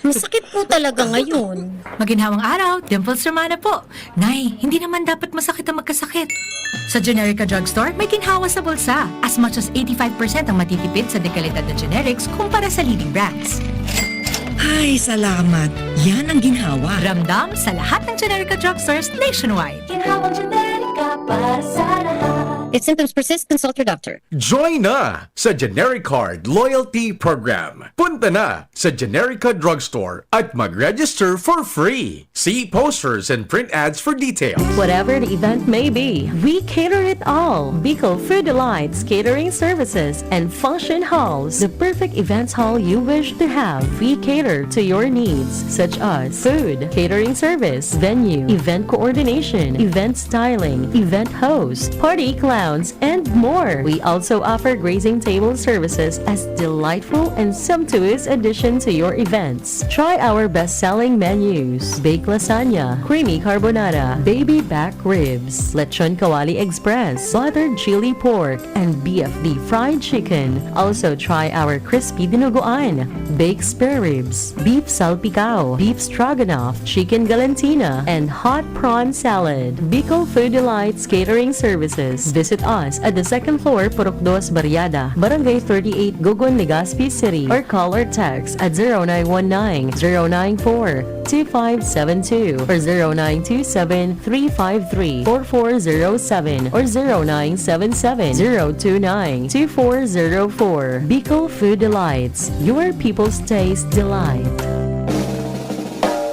Masakit po talaga ngayon. Maginhawang araw, Dimples Romana po. Nay, hindi naman dapat masakit ang magkasakit. Sa Generica Drugstore, may ginhawa sa bulsa. As much as eighty-five percent ang matitipid sa dekalidad na generics kumpara sa leading brands. Ay, salamat. Yan ang ginhawa. Ramdam sa lahat ng Generica Drugstores nationwide. Ginhawang Generica para sa lahat. If symptoms persist, consult your doctor. Join na sa Generic Card Loyalty Program. Punta na sa Generica Drugstore at mag-register for free. See posters and print ads for details. Whatever the event may be, we cater it all. Bicol Food Delights Catering Services and Function Halls, the perfect events hall you wish to have. We cater to your needs, such as food, catering service, venue, event coordination, event styling, event host, party clown, and more. We also offer grazing table services as delightful and sumptuous addition to your events. Try our best-selling menus: baked lasagna, creamy carbonara, baby back ribs, lechon kawali express, buttered chili pork, and B F D fried chicken. Also try our crispy dinuguan, baked spare ribs, beef salpicao, beef stroganoff, chicken galantina, and hot prawn salad. Bicol Food Delights Catering Services. Visit us at the second floor, Purok Dos Barriada, Barangay thirty-eight, Gogon, Legazpi City, or call or text at zero nine one nine, zero nine four, two five seven two or zero nine two seven, three five three, four four zero seven or zero nine seven seven, zero two nine, two four zero four. Bicol Food Delights, your people's taste delight.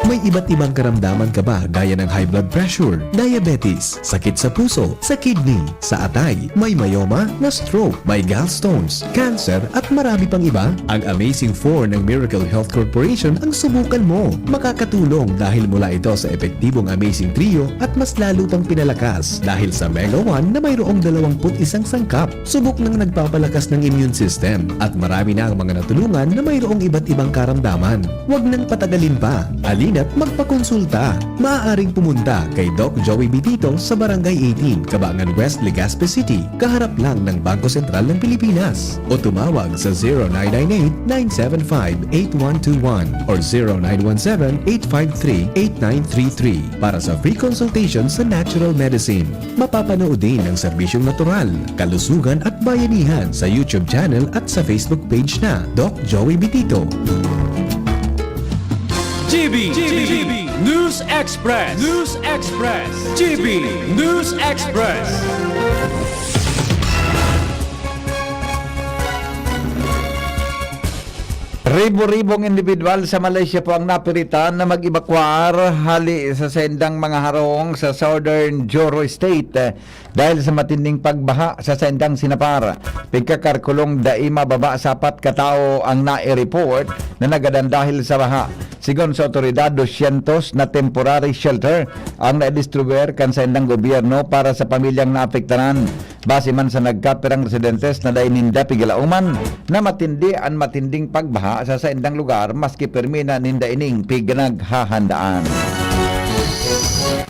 May iba't ibang karamdaman ka ba, gaya ng high blood pressure, diabetes, sakit sa puso, sa kidney, sa atay, may myoma, na-stroke, may gallstones, cancer, at marami pang iba? Ang Amazing four ng Miracle Health Corporation ang subukan mo. Makakatulong dahil mula ito sa epektibong Amazing Trio at mas lalo pang pinalakas dahil sa Mega one na mayroong dalawampu't isang sangkap. Subok nang nagpapalakas ng immune system at marami na ang mga natulungan na mayroong iba't ibang karamdaman. Huwag nang patagalin pa. Halina't magpakonsulta. Maaaring pumunta kay Doc Joey Bitito sa Barangay eighteen, Cabangan West, Legazpi City, kaharap lang ng Bangko Sentral ng Pilipinas. O tumawag sa zero nine nine eight, nine seven five, eight one two one or zero nine one seven, eight five three, eight nine three three para sa free consultation sa natural medicine. Mapapanood din ang serbisyong natural, kalusugan at bayanihan sa YouTube channel at sa Facebook page na Doc Joey Bitito. G B, G B, News Express, News Express, G B News Express. Ribo-ribong individual sa Malaysia po ang napilitan na mag-ebakwar hali sa saindang mga harong sa Southern Joro State, eh, dahil sa matinding pagbaha sa saindang sinapar. Pigkakarkulong dai mababa sa apat ka tawo ang nai-report na nagadan dahil sa baha. Sigon sa otoridad, dosyentos na temporary shelter ang naidistribuir kan saindang gobyerno para sa pamilyang naapektaran. Base man sa nagkapirang residentes na dai ninda pigalaoman na matindi an matinding pagbaha sa saindang lugar, maski pirmi na ninda ining pinaghahandaan.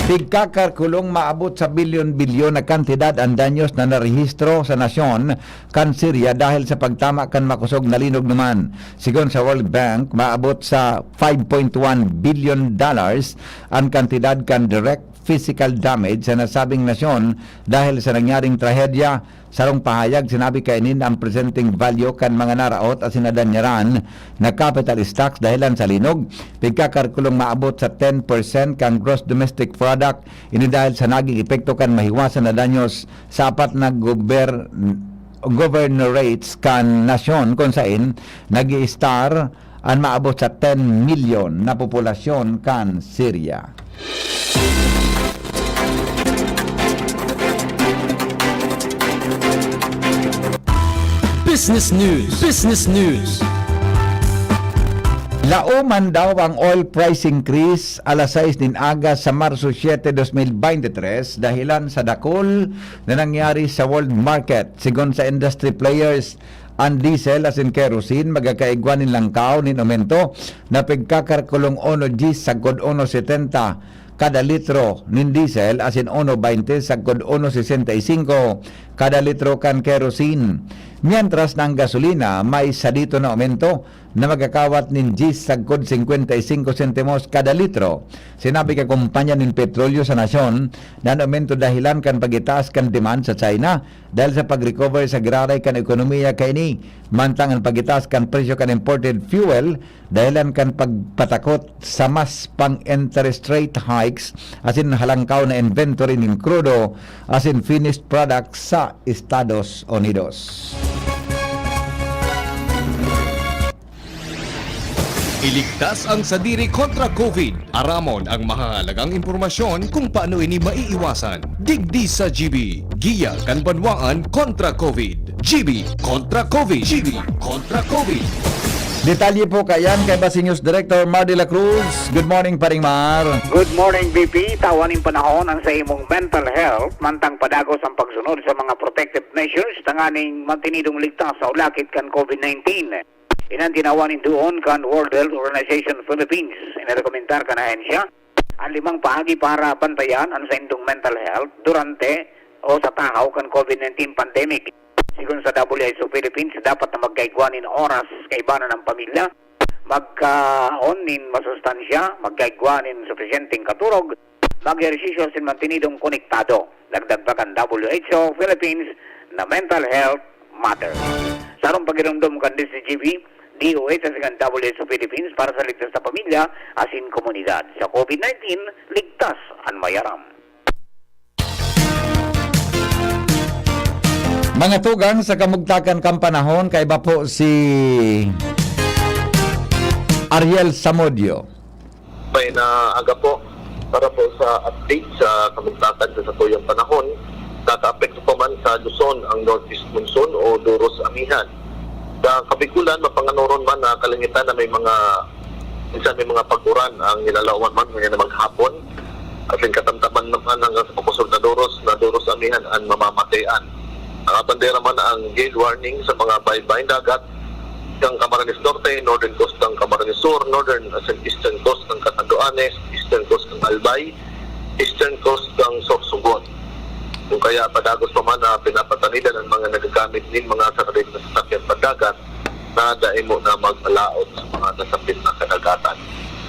Pigkakarkulong maabot sa bilyon-bilyon na kantidad an danyos na narehistro sa nasyon kan Syria dahil sa pagtama kan makosog na linog naman. Sigon sa World Bank, maabot sa five point one billion dollars an kantidad kan direct physical damage sa nasabing nasyon dahil sa nangyaring trahedya. Sarong pahayag, sinabi kaini na ang presenteng value kan mga naraot asin nadanyaran na capital stocks dahelan sa linog, pigkakarkulong maabot sa ten percent kan gross domestic product. Ini dahil sa naging epekto kan mahiwasan na danyos sa apat na gober-, governorates kan nasyon, kun saen nag-iistar an maabot sa ten milyon na populasyon kan Syria. Business News. Business News. Laom man daw ang oil price increase alas sais nin aga sa Marso siete, dos mil beintitres, dahilan sa dakul na nangyari sa world market. Sigon sa industry players, an diesel asin kerosene magkakaigwa nin langkaw nin omento na pigkakarkulong uno dies sagkod uno setenta kada litro nin diesel asin uno baynte sagkod uno sesenta y singko kada litro kan kerosene. Mientras na ang gasolina may sadito na omento na magkakawat nin dies sagkod singkwenta y singko sentimos kada litro. Sinabi kan kompanya nin petrolyo sa nasyon na an omento dahilan kan pag-itaas kan demand sa China dahil sa pag-recover sa giraray kan ekonomiya kaini, mantang an pag-itaas kan presyo kan imported fuel dahilan kan pagpatakot sa mas pang interest rate hikes asin halangkaw na inventory nin krudo asin finished products sa Estados Unidos. Iligtas ang sadiri kontra COVID. Aramon ang mahahalagang impormasyon kung paano ini maiiwasan. Digdi sa G B, giya kan banwaan kontra COVID. G B kontra COVID. G B kontra COVID. Detalye po kaiyan kaiba si News Director Mar de la Cruz. Good morning, Paring Mar. Good morning, B P. Tawan nin panahon an sa imong mental health, mantang padagos ang pagsunod sa mga protective measures tanganing mantenidong ligtas sa ulakit kan COVID nineteen. Iyan an tinawan nin duon kan World Health Organization Philippines. Inarekomendar kan ahensya an limang paagi para bantayan an saindong mental health durante o sa tahaw kan COVID nineteen pandemic. Sigon sa W H O Philippines, dapat na magkaigwa nin oras kaibanan ang pamilya, magkaon nin masustansya, magkaigwa nin sufisyenteng katurog, mag-ehersisyo asin mantenidong konektado. Dagdag pa kan W H O Philippines na mental health matters. Sa harong pagiromdom kan D C G B, D O H asin kan W H O Philippines para sa ligtas na pamilya asin komunidad. Sa COVID nineteen, ligtas an mayaram. Mga tugang, sa kamugtakan kan panahon, kaiba po si Ariel Samudio. May na aga po para po sa update sa kamugtakan sa satuyang panahon. Nakaapekto pa man sa Luzon ang northeast monsoon o Duros Amihan. Sa Kabikulan, mapanganoron man na kalangitan na may mga, minsan may mga pag-uran ang nilalawan man ngayon na maghapon. Asin katamtaman naman hanggang sa pakusog na Duros, na Duros Amihan an mamamatean. Nakabandera man ang gale warning sa mga baybayin dagat kan Camarines Norte, northern coast kan Camarines Sur, northern asin eastern coast kan Catanduanes, eastern coast kan Albay, eastern coast kan Sorsogon. Kung kaya padagos pa man na pinapatanidan ang mga nagagamit nin mga sakarit na sasakyan pandagat, na dai mo na magpalaot sa mga nasambit na kadagatan.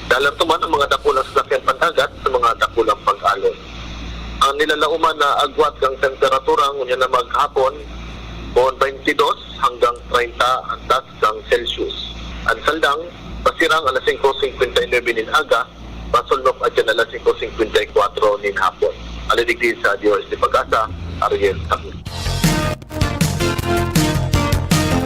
Dalan tuman ang mga dakulang sasakyan pandagat sa mga dakulang pag-alon. Ang nilalaoman na agwat kan temperatura ngunyan na maghapon, poon twenty-dos hanggang treinta ang taas kan Celsius. Ang saldang, pasirang alas singko singkwenta y nuebe nin aga, pasulnop adyan alas singko singkwenta y kwatro nin hapon. Alidigdi sa D O S T Pag-asa, Ariel Tabi.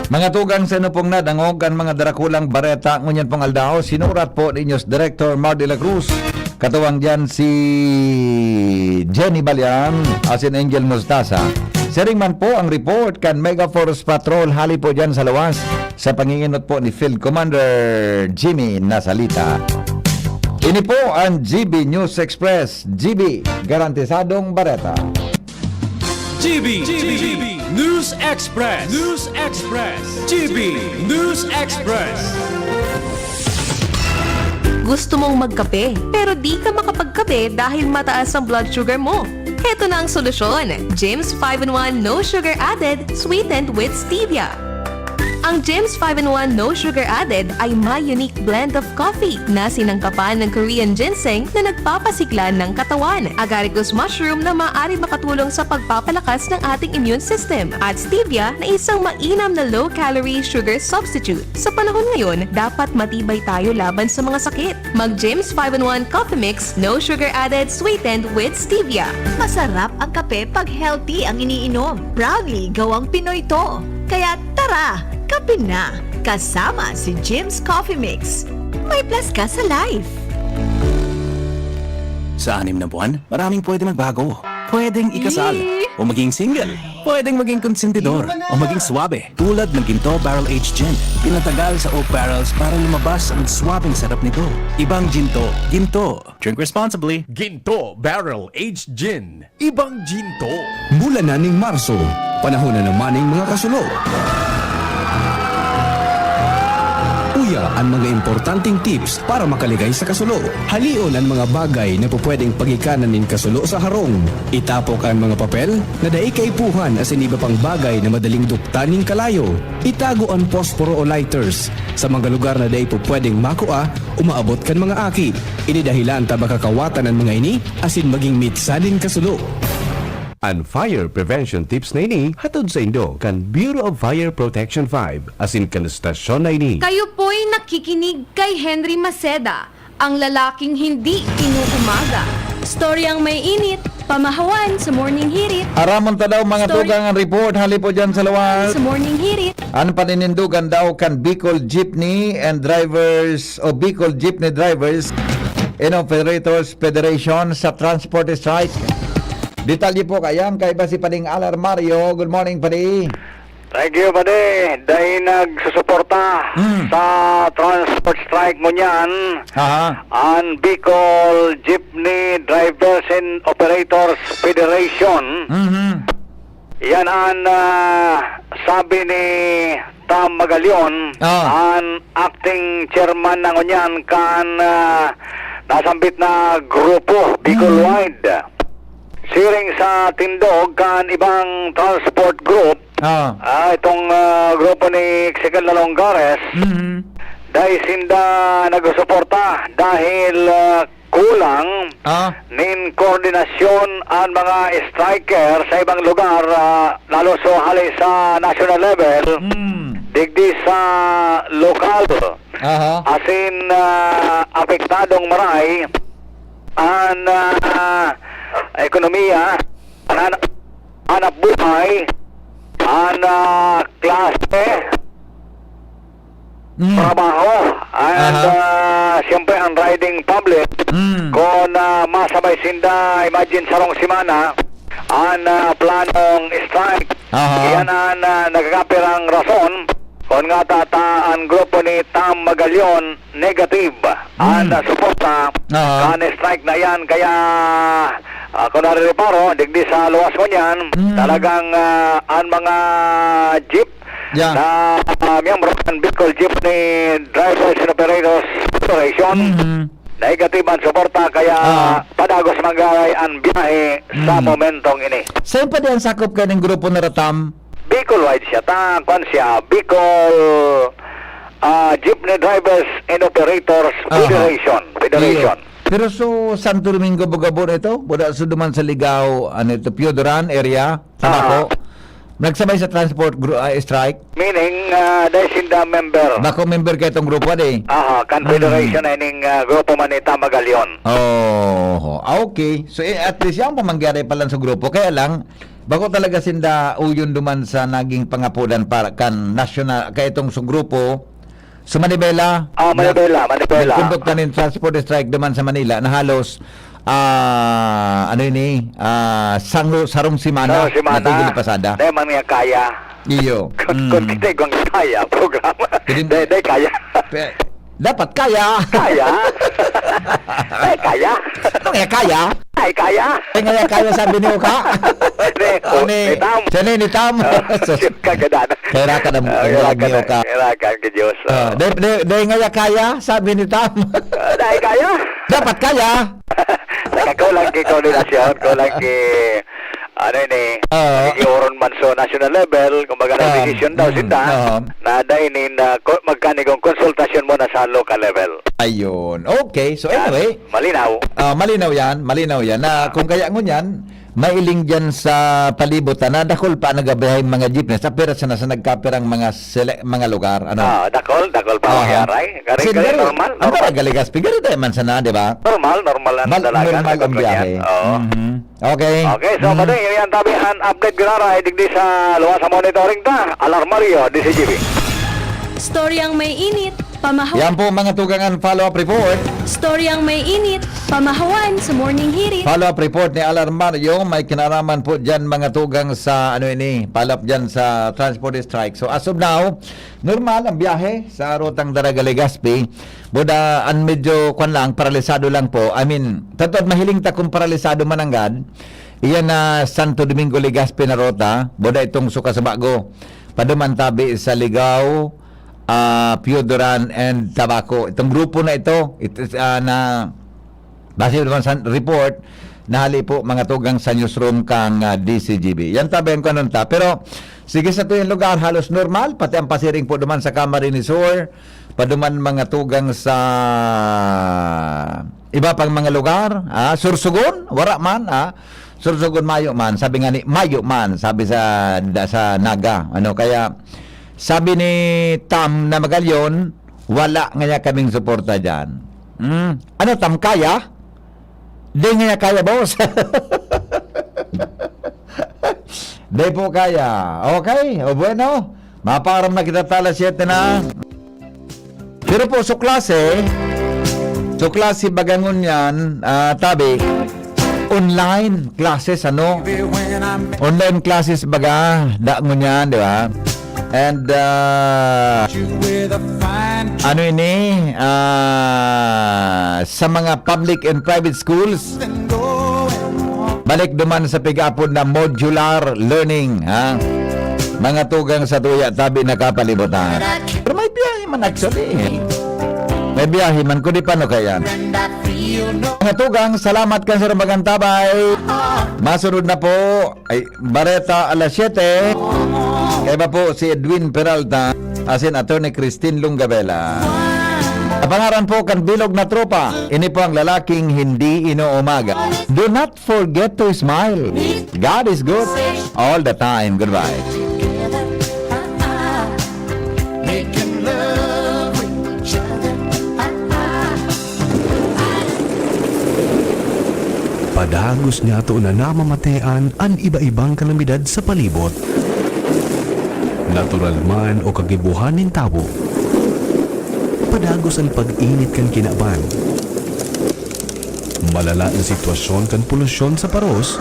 Mga tugang, sa inyo pong nadangog kan mga darakulang bareta ngunyan pong aldaw, sinurat po ni News Director Mar de la Cruz, katuwang diyan si Jenny Balian asin Angel Mostaza. Siring man po ang report kan Mega Force Patrol hali po diyan sa luwas, sa panginginot po ni Field Commander Jimmy Nasalita. Ini po ang G B News Express. G B, garantisadong bareta. G B, G B News Express. News Express. G B News Express. Gusto mong magkape, pero di ka makapagkape dahil mataas ang blood sugar mo? Heto na ang solusyon, Jim's five-in-one No Sugar Added, sweetened with stevia. Ang Jim's five-in-one No Sugar Added ay may unique blend of coffee na sinangkapan ng Korean ginseng na nagpapasigla ng katawan, agaricus mushroom na maaari makatulong sa pagpapalakas ng ating immune system, at stevia na isang mainam na low-calorie sugar substitute. Sa panahon ngayon, dapat matibay tayo laban sa mga sakit. Mag Jim's five-in-one Coffee Mix, no sugar added, sweetened with stevia. Masarap ang kape pag healthy ang iniinom. Proudly, gawang Pinoy to. Kaya tara, kape na! Kasama si Jim's Coffee Mix. May plus ka sa life. Sa anim na buwan, maraming pwede magbago. Pwedeng ikasal o maging single. Pwedeng maging konsentidor o maging swabe, tulad ng Ginto Barrel Aged Gin. Pinatagal sa oak barrels para lumabas ang swabeng sarap nito. Ibang Ginto. Ginto. Drink responsibly. Ginto Barrel Aged Gin. Ibang Ginto. Bulan na ning Marso, panahon na naman ning mga kasulo. Uya an mga importanteng tips para makaligay sa kasulo. Halion an mga bagay na pupwedeng pagikanan nin kasulo sa harong. Itapok an mga papel na dai kaipuhan asin iba pang bagay na madaling duktan nin kalayo. Itago an posporo o lighters sa mga lugar na dai pupwedeng makua o maabot kan mga aki. Ini dahilan ta baka kawatan an mga ini asin maging mitsa nin kasulo. An fire prevention tips na ini hatod saindo kan Bureau of Fire Protection five asin kan estasyon na ini. Kayo po'y nakikinig kay Henry Maceda, ang lalaking hindi inuumaga. Storyang may init, pamahawan sa Morning Hirit. Aramon ta daw, mga Story- tugang, ang report hali po dyan sa luwas. Sa Morning Hirit. An paninindugan daw kan Bicol Jeepney and Drivers o Bicol Jeepney Drivers and Operators Federation sa transport strike. Detalye po kayan kaiba si Pading Alar Mario. Good morning, Padi. Thank you, padi. Dai nagsusuporta Mm. sa transport strike ngunyan Aha. an Bicol Jeepney Drivers and Operators Federation. Mhm. Yan an, ah, sabi ni Tam Magalion, Ah. an acting chairman na ngunyan kan, ah, nasambit na grupo, Bicol Mm. Wide. Siring sa tindog kan ibang transport group, Ah. ah, itong, ah, grupo ni Ezekiel Lalongares, Mhm. dai sinda nagsusuporta dahil, ah, kulang Ah. nin koordinasyon an mga striker sa ibang lugar, ah, lalo so hali sa national level, Hmm. digdi sa lokal. Aha. Asin, ah, apektadong maray an, ah, ekonomiya, an hanap buhay, an, ah, klase, Mm. trabaho, and, Aha. ah, siyempre, ang riding public, Mm. kung, ah, masabay sinda, imagine, sarong semana, an, ah, planong strike. Aha. Iyan an, ah, nagkakapirang rason, kung nga tata, ang grupo ni Tam Magalion, negative an, Mm. ah, suporta Aha. kan strike na iyan. Kaya, ah, kung narireparo, digdi sa luwas ngunyan, Mm. talagang, ah, an mga jeep Yeah. na, ah, miyembro kan Bicol Jeepney Drivers and Operators Corporation, Mhm. negative an suporta, kaya Ah. padagos manggagay an biyahe sa Mm. momentong ini. Saan pa diyan sakop kayo ng grupo na Ratam? Bicol wide siya. Ta, kwan siya, Bicol, ah, Jeepney Drivers and Operators Aha. Federation. Federation. Iyo. Pero so, Santo Domingo, Bugabon ito? Wala so duman sa Ligao, ano ito, Pioduran area? Tama Aha. ko? Nagsabay sa transport gru-, ah, strike? Meaning, ah, dahil sinda member. Bako member kayo itong grupo, di? Aha, kan Hmm. federation na ining, ah, grupo man ni Tam Magalion. Oh, ah, okay. So, eh, at least yan, pamangyari pa lang sa grupo. Kaya lang, bako talaga sinda uyon duman sa naging pangapulan para kan national, kaya itong sa grupo, sa Manibela, Ah, na Manibela, Manibela. nagkondukta nin transport strike duman sa Manila na halos, ah, ano ini, ah, sangro-, sarong semana Sarong semana. natigil pasada. Dahil man nga kaya. Iyo. Kung, kung Mm. kita igwang kaya, programa. Pwede Dahil, dahil kaya. Pe-, dapat kaya. Kaya. Dahil kaya. Ano nga kaya? Ay, kaya. Ay, nga kaya, sabi ni Uka. Ni, Ano ni? ni Tam. Siya ni, ni Tam. Ah, Sus. Kagadanan. Kaya ka na, Ah, kaya kaya ka ni na. Uka. Kaya ka, ka Diyos. Ah, Oh. dahil, dahil, dahil nga kaya, sabi ni Tam. Ah, dahil kaya. Dapat kaya. Nagkakulang kay koordinasyon, kulang kay, ano ini, Ah. nagigioron man sa national level, kumbaga, Ah, nagdesisyon daw mm, sinda, ah. na dahil ni, na ko-, magkanigong konsultasyon muna sa local level. Ayun. Okay. So, Yan. anyway, Malinaw. Ah, malinaw yan, malinaw yan. Na Ah. kung kaya ngunyan, mailing dyan sa palibot, na dakul pa nagabiyahe mga jeepney, sa pira sana sa nagkapirang mga sele-, mga lugar, ano? Ah, dakol, dakol pa Aha. mangyari. Kari, Kasi kari, gari, normal, ang normal. Daraga Legazpi, gari tayo man sana, di ba? Normal, normal ang Mal-, dalagan, normal ang nagkakagyan. biyahe. Oo. Mhm. Okay. Okay, so, Mhm. pwede, yan tabi, an update giraray, digdi sa luwas sa monitoring ta, Alarmario, D C G B. Storyang may init, pamahaw- Yan po, mga tugang, ang follow-up report. Storyang may init, pamahawan sa morning hirit. Follow-up report ni Alarmario, may kinaraman po dyan, mga tugang, sa ano ini, follow-up dyan sa transport strike. So, as of now, normal ang biyahe sa rutang Daraga Legazpi. Buda, ang medyo, kwan lang, paralisado lang po. I mean, tatod mahiling ta kung paralisado man anggad. Iyan na Santo Domingo Legazpi na ruta. Buda itong suka sa bago. Paduman tabi sa Ligao, ah, Pioduran and Tabaco. Itong grupo na ito, it is, ah, na, base naman sa report, nahali po mga tugang sa newsroom kang, ah, D C G B. Yan tabi ang kanunta. Pero, sige sa tuyang lugar, halos normal. Pati ang pasiring po duman sa Camarines Sur, paduman mga tugang sa iba pang mga lugar, ah, Sorsogon, wara man, ah. Sorsogon, mayo man, sabi nga ni, mayo man, sabi sa, da-, sa Naga. Ano, kaya, sabi ni Tam na Magalyon, wala ngaya kaming suporta dyan. Hmm? Ano, Tam, kaya? Di ngaya kaya, boss. Di po kaya. Okay, o bueno. Maparam na kita ta alas siyete na. Pero po, so klase, so klase baga ngunyan, ah, tabi, online classes, ano? Online classes baga, da ngunyan, di ba? And uh, ano ini? Uh, sa mga public and private schools, balik duman sa pig-apod na modular learning, ha? Mga tugang sa tuya, tabi na kapalibutan. Pero may biyahe man actually. May biyahe man, kundi paano kaya? Mga tugang, salamat kan sa magantabay. Masunod na po ay Bareta alas siyete. Kaiba po si Edwin Peralta, asin Attorney Christine Lungabela. Sa pangaran po kan bilog na tropa, ini po ang lalaking hindi inuumaga. Do not forget to smile. God is good all the time. Goodbye. Padagos niyato na namamatean an iba-ibang kalamidad sa palibot. Natural man o kagibohan nin tawo. Padagos an pag-init kan kinaban. Malala na sitwasyon kan polusyon sa paros,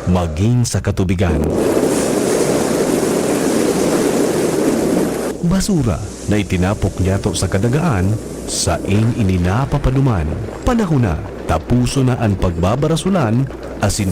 magin sa katubigan. Basura na itinapok niyato sa kadagaan, sain ini napapaduman. Panahon na, tapuson na an pagbabarasulan asin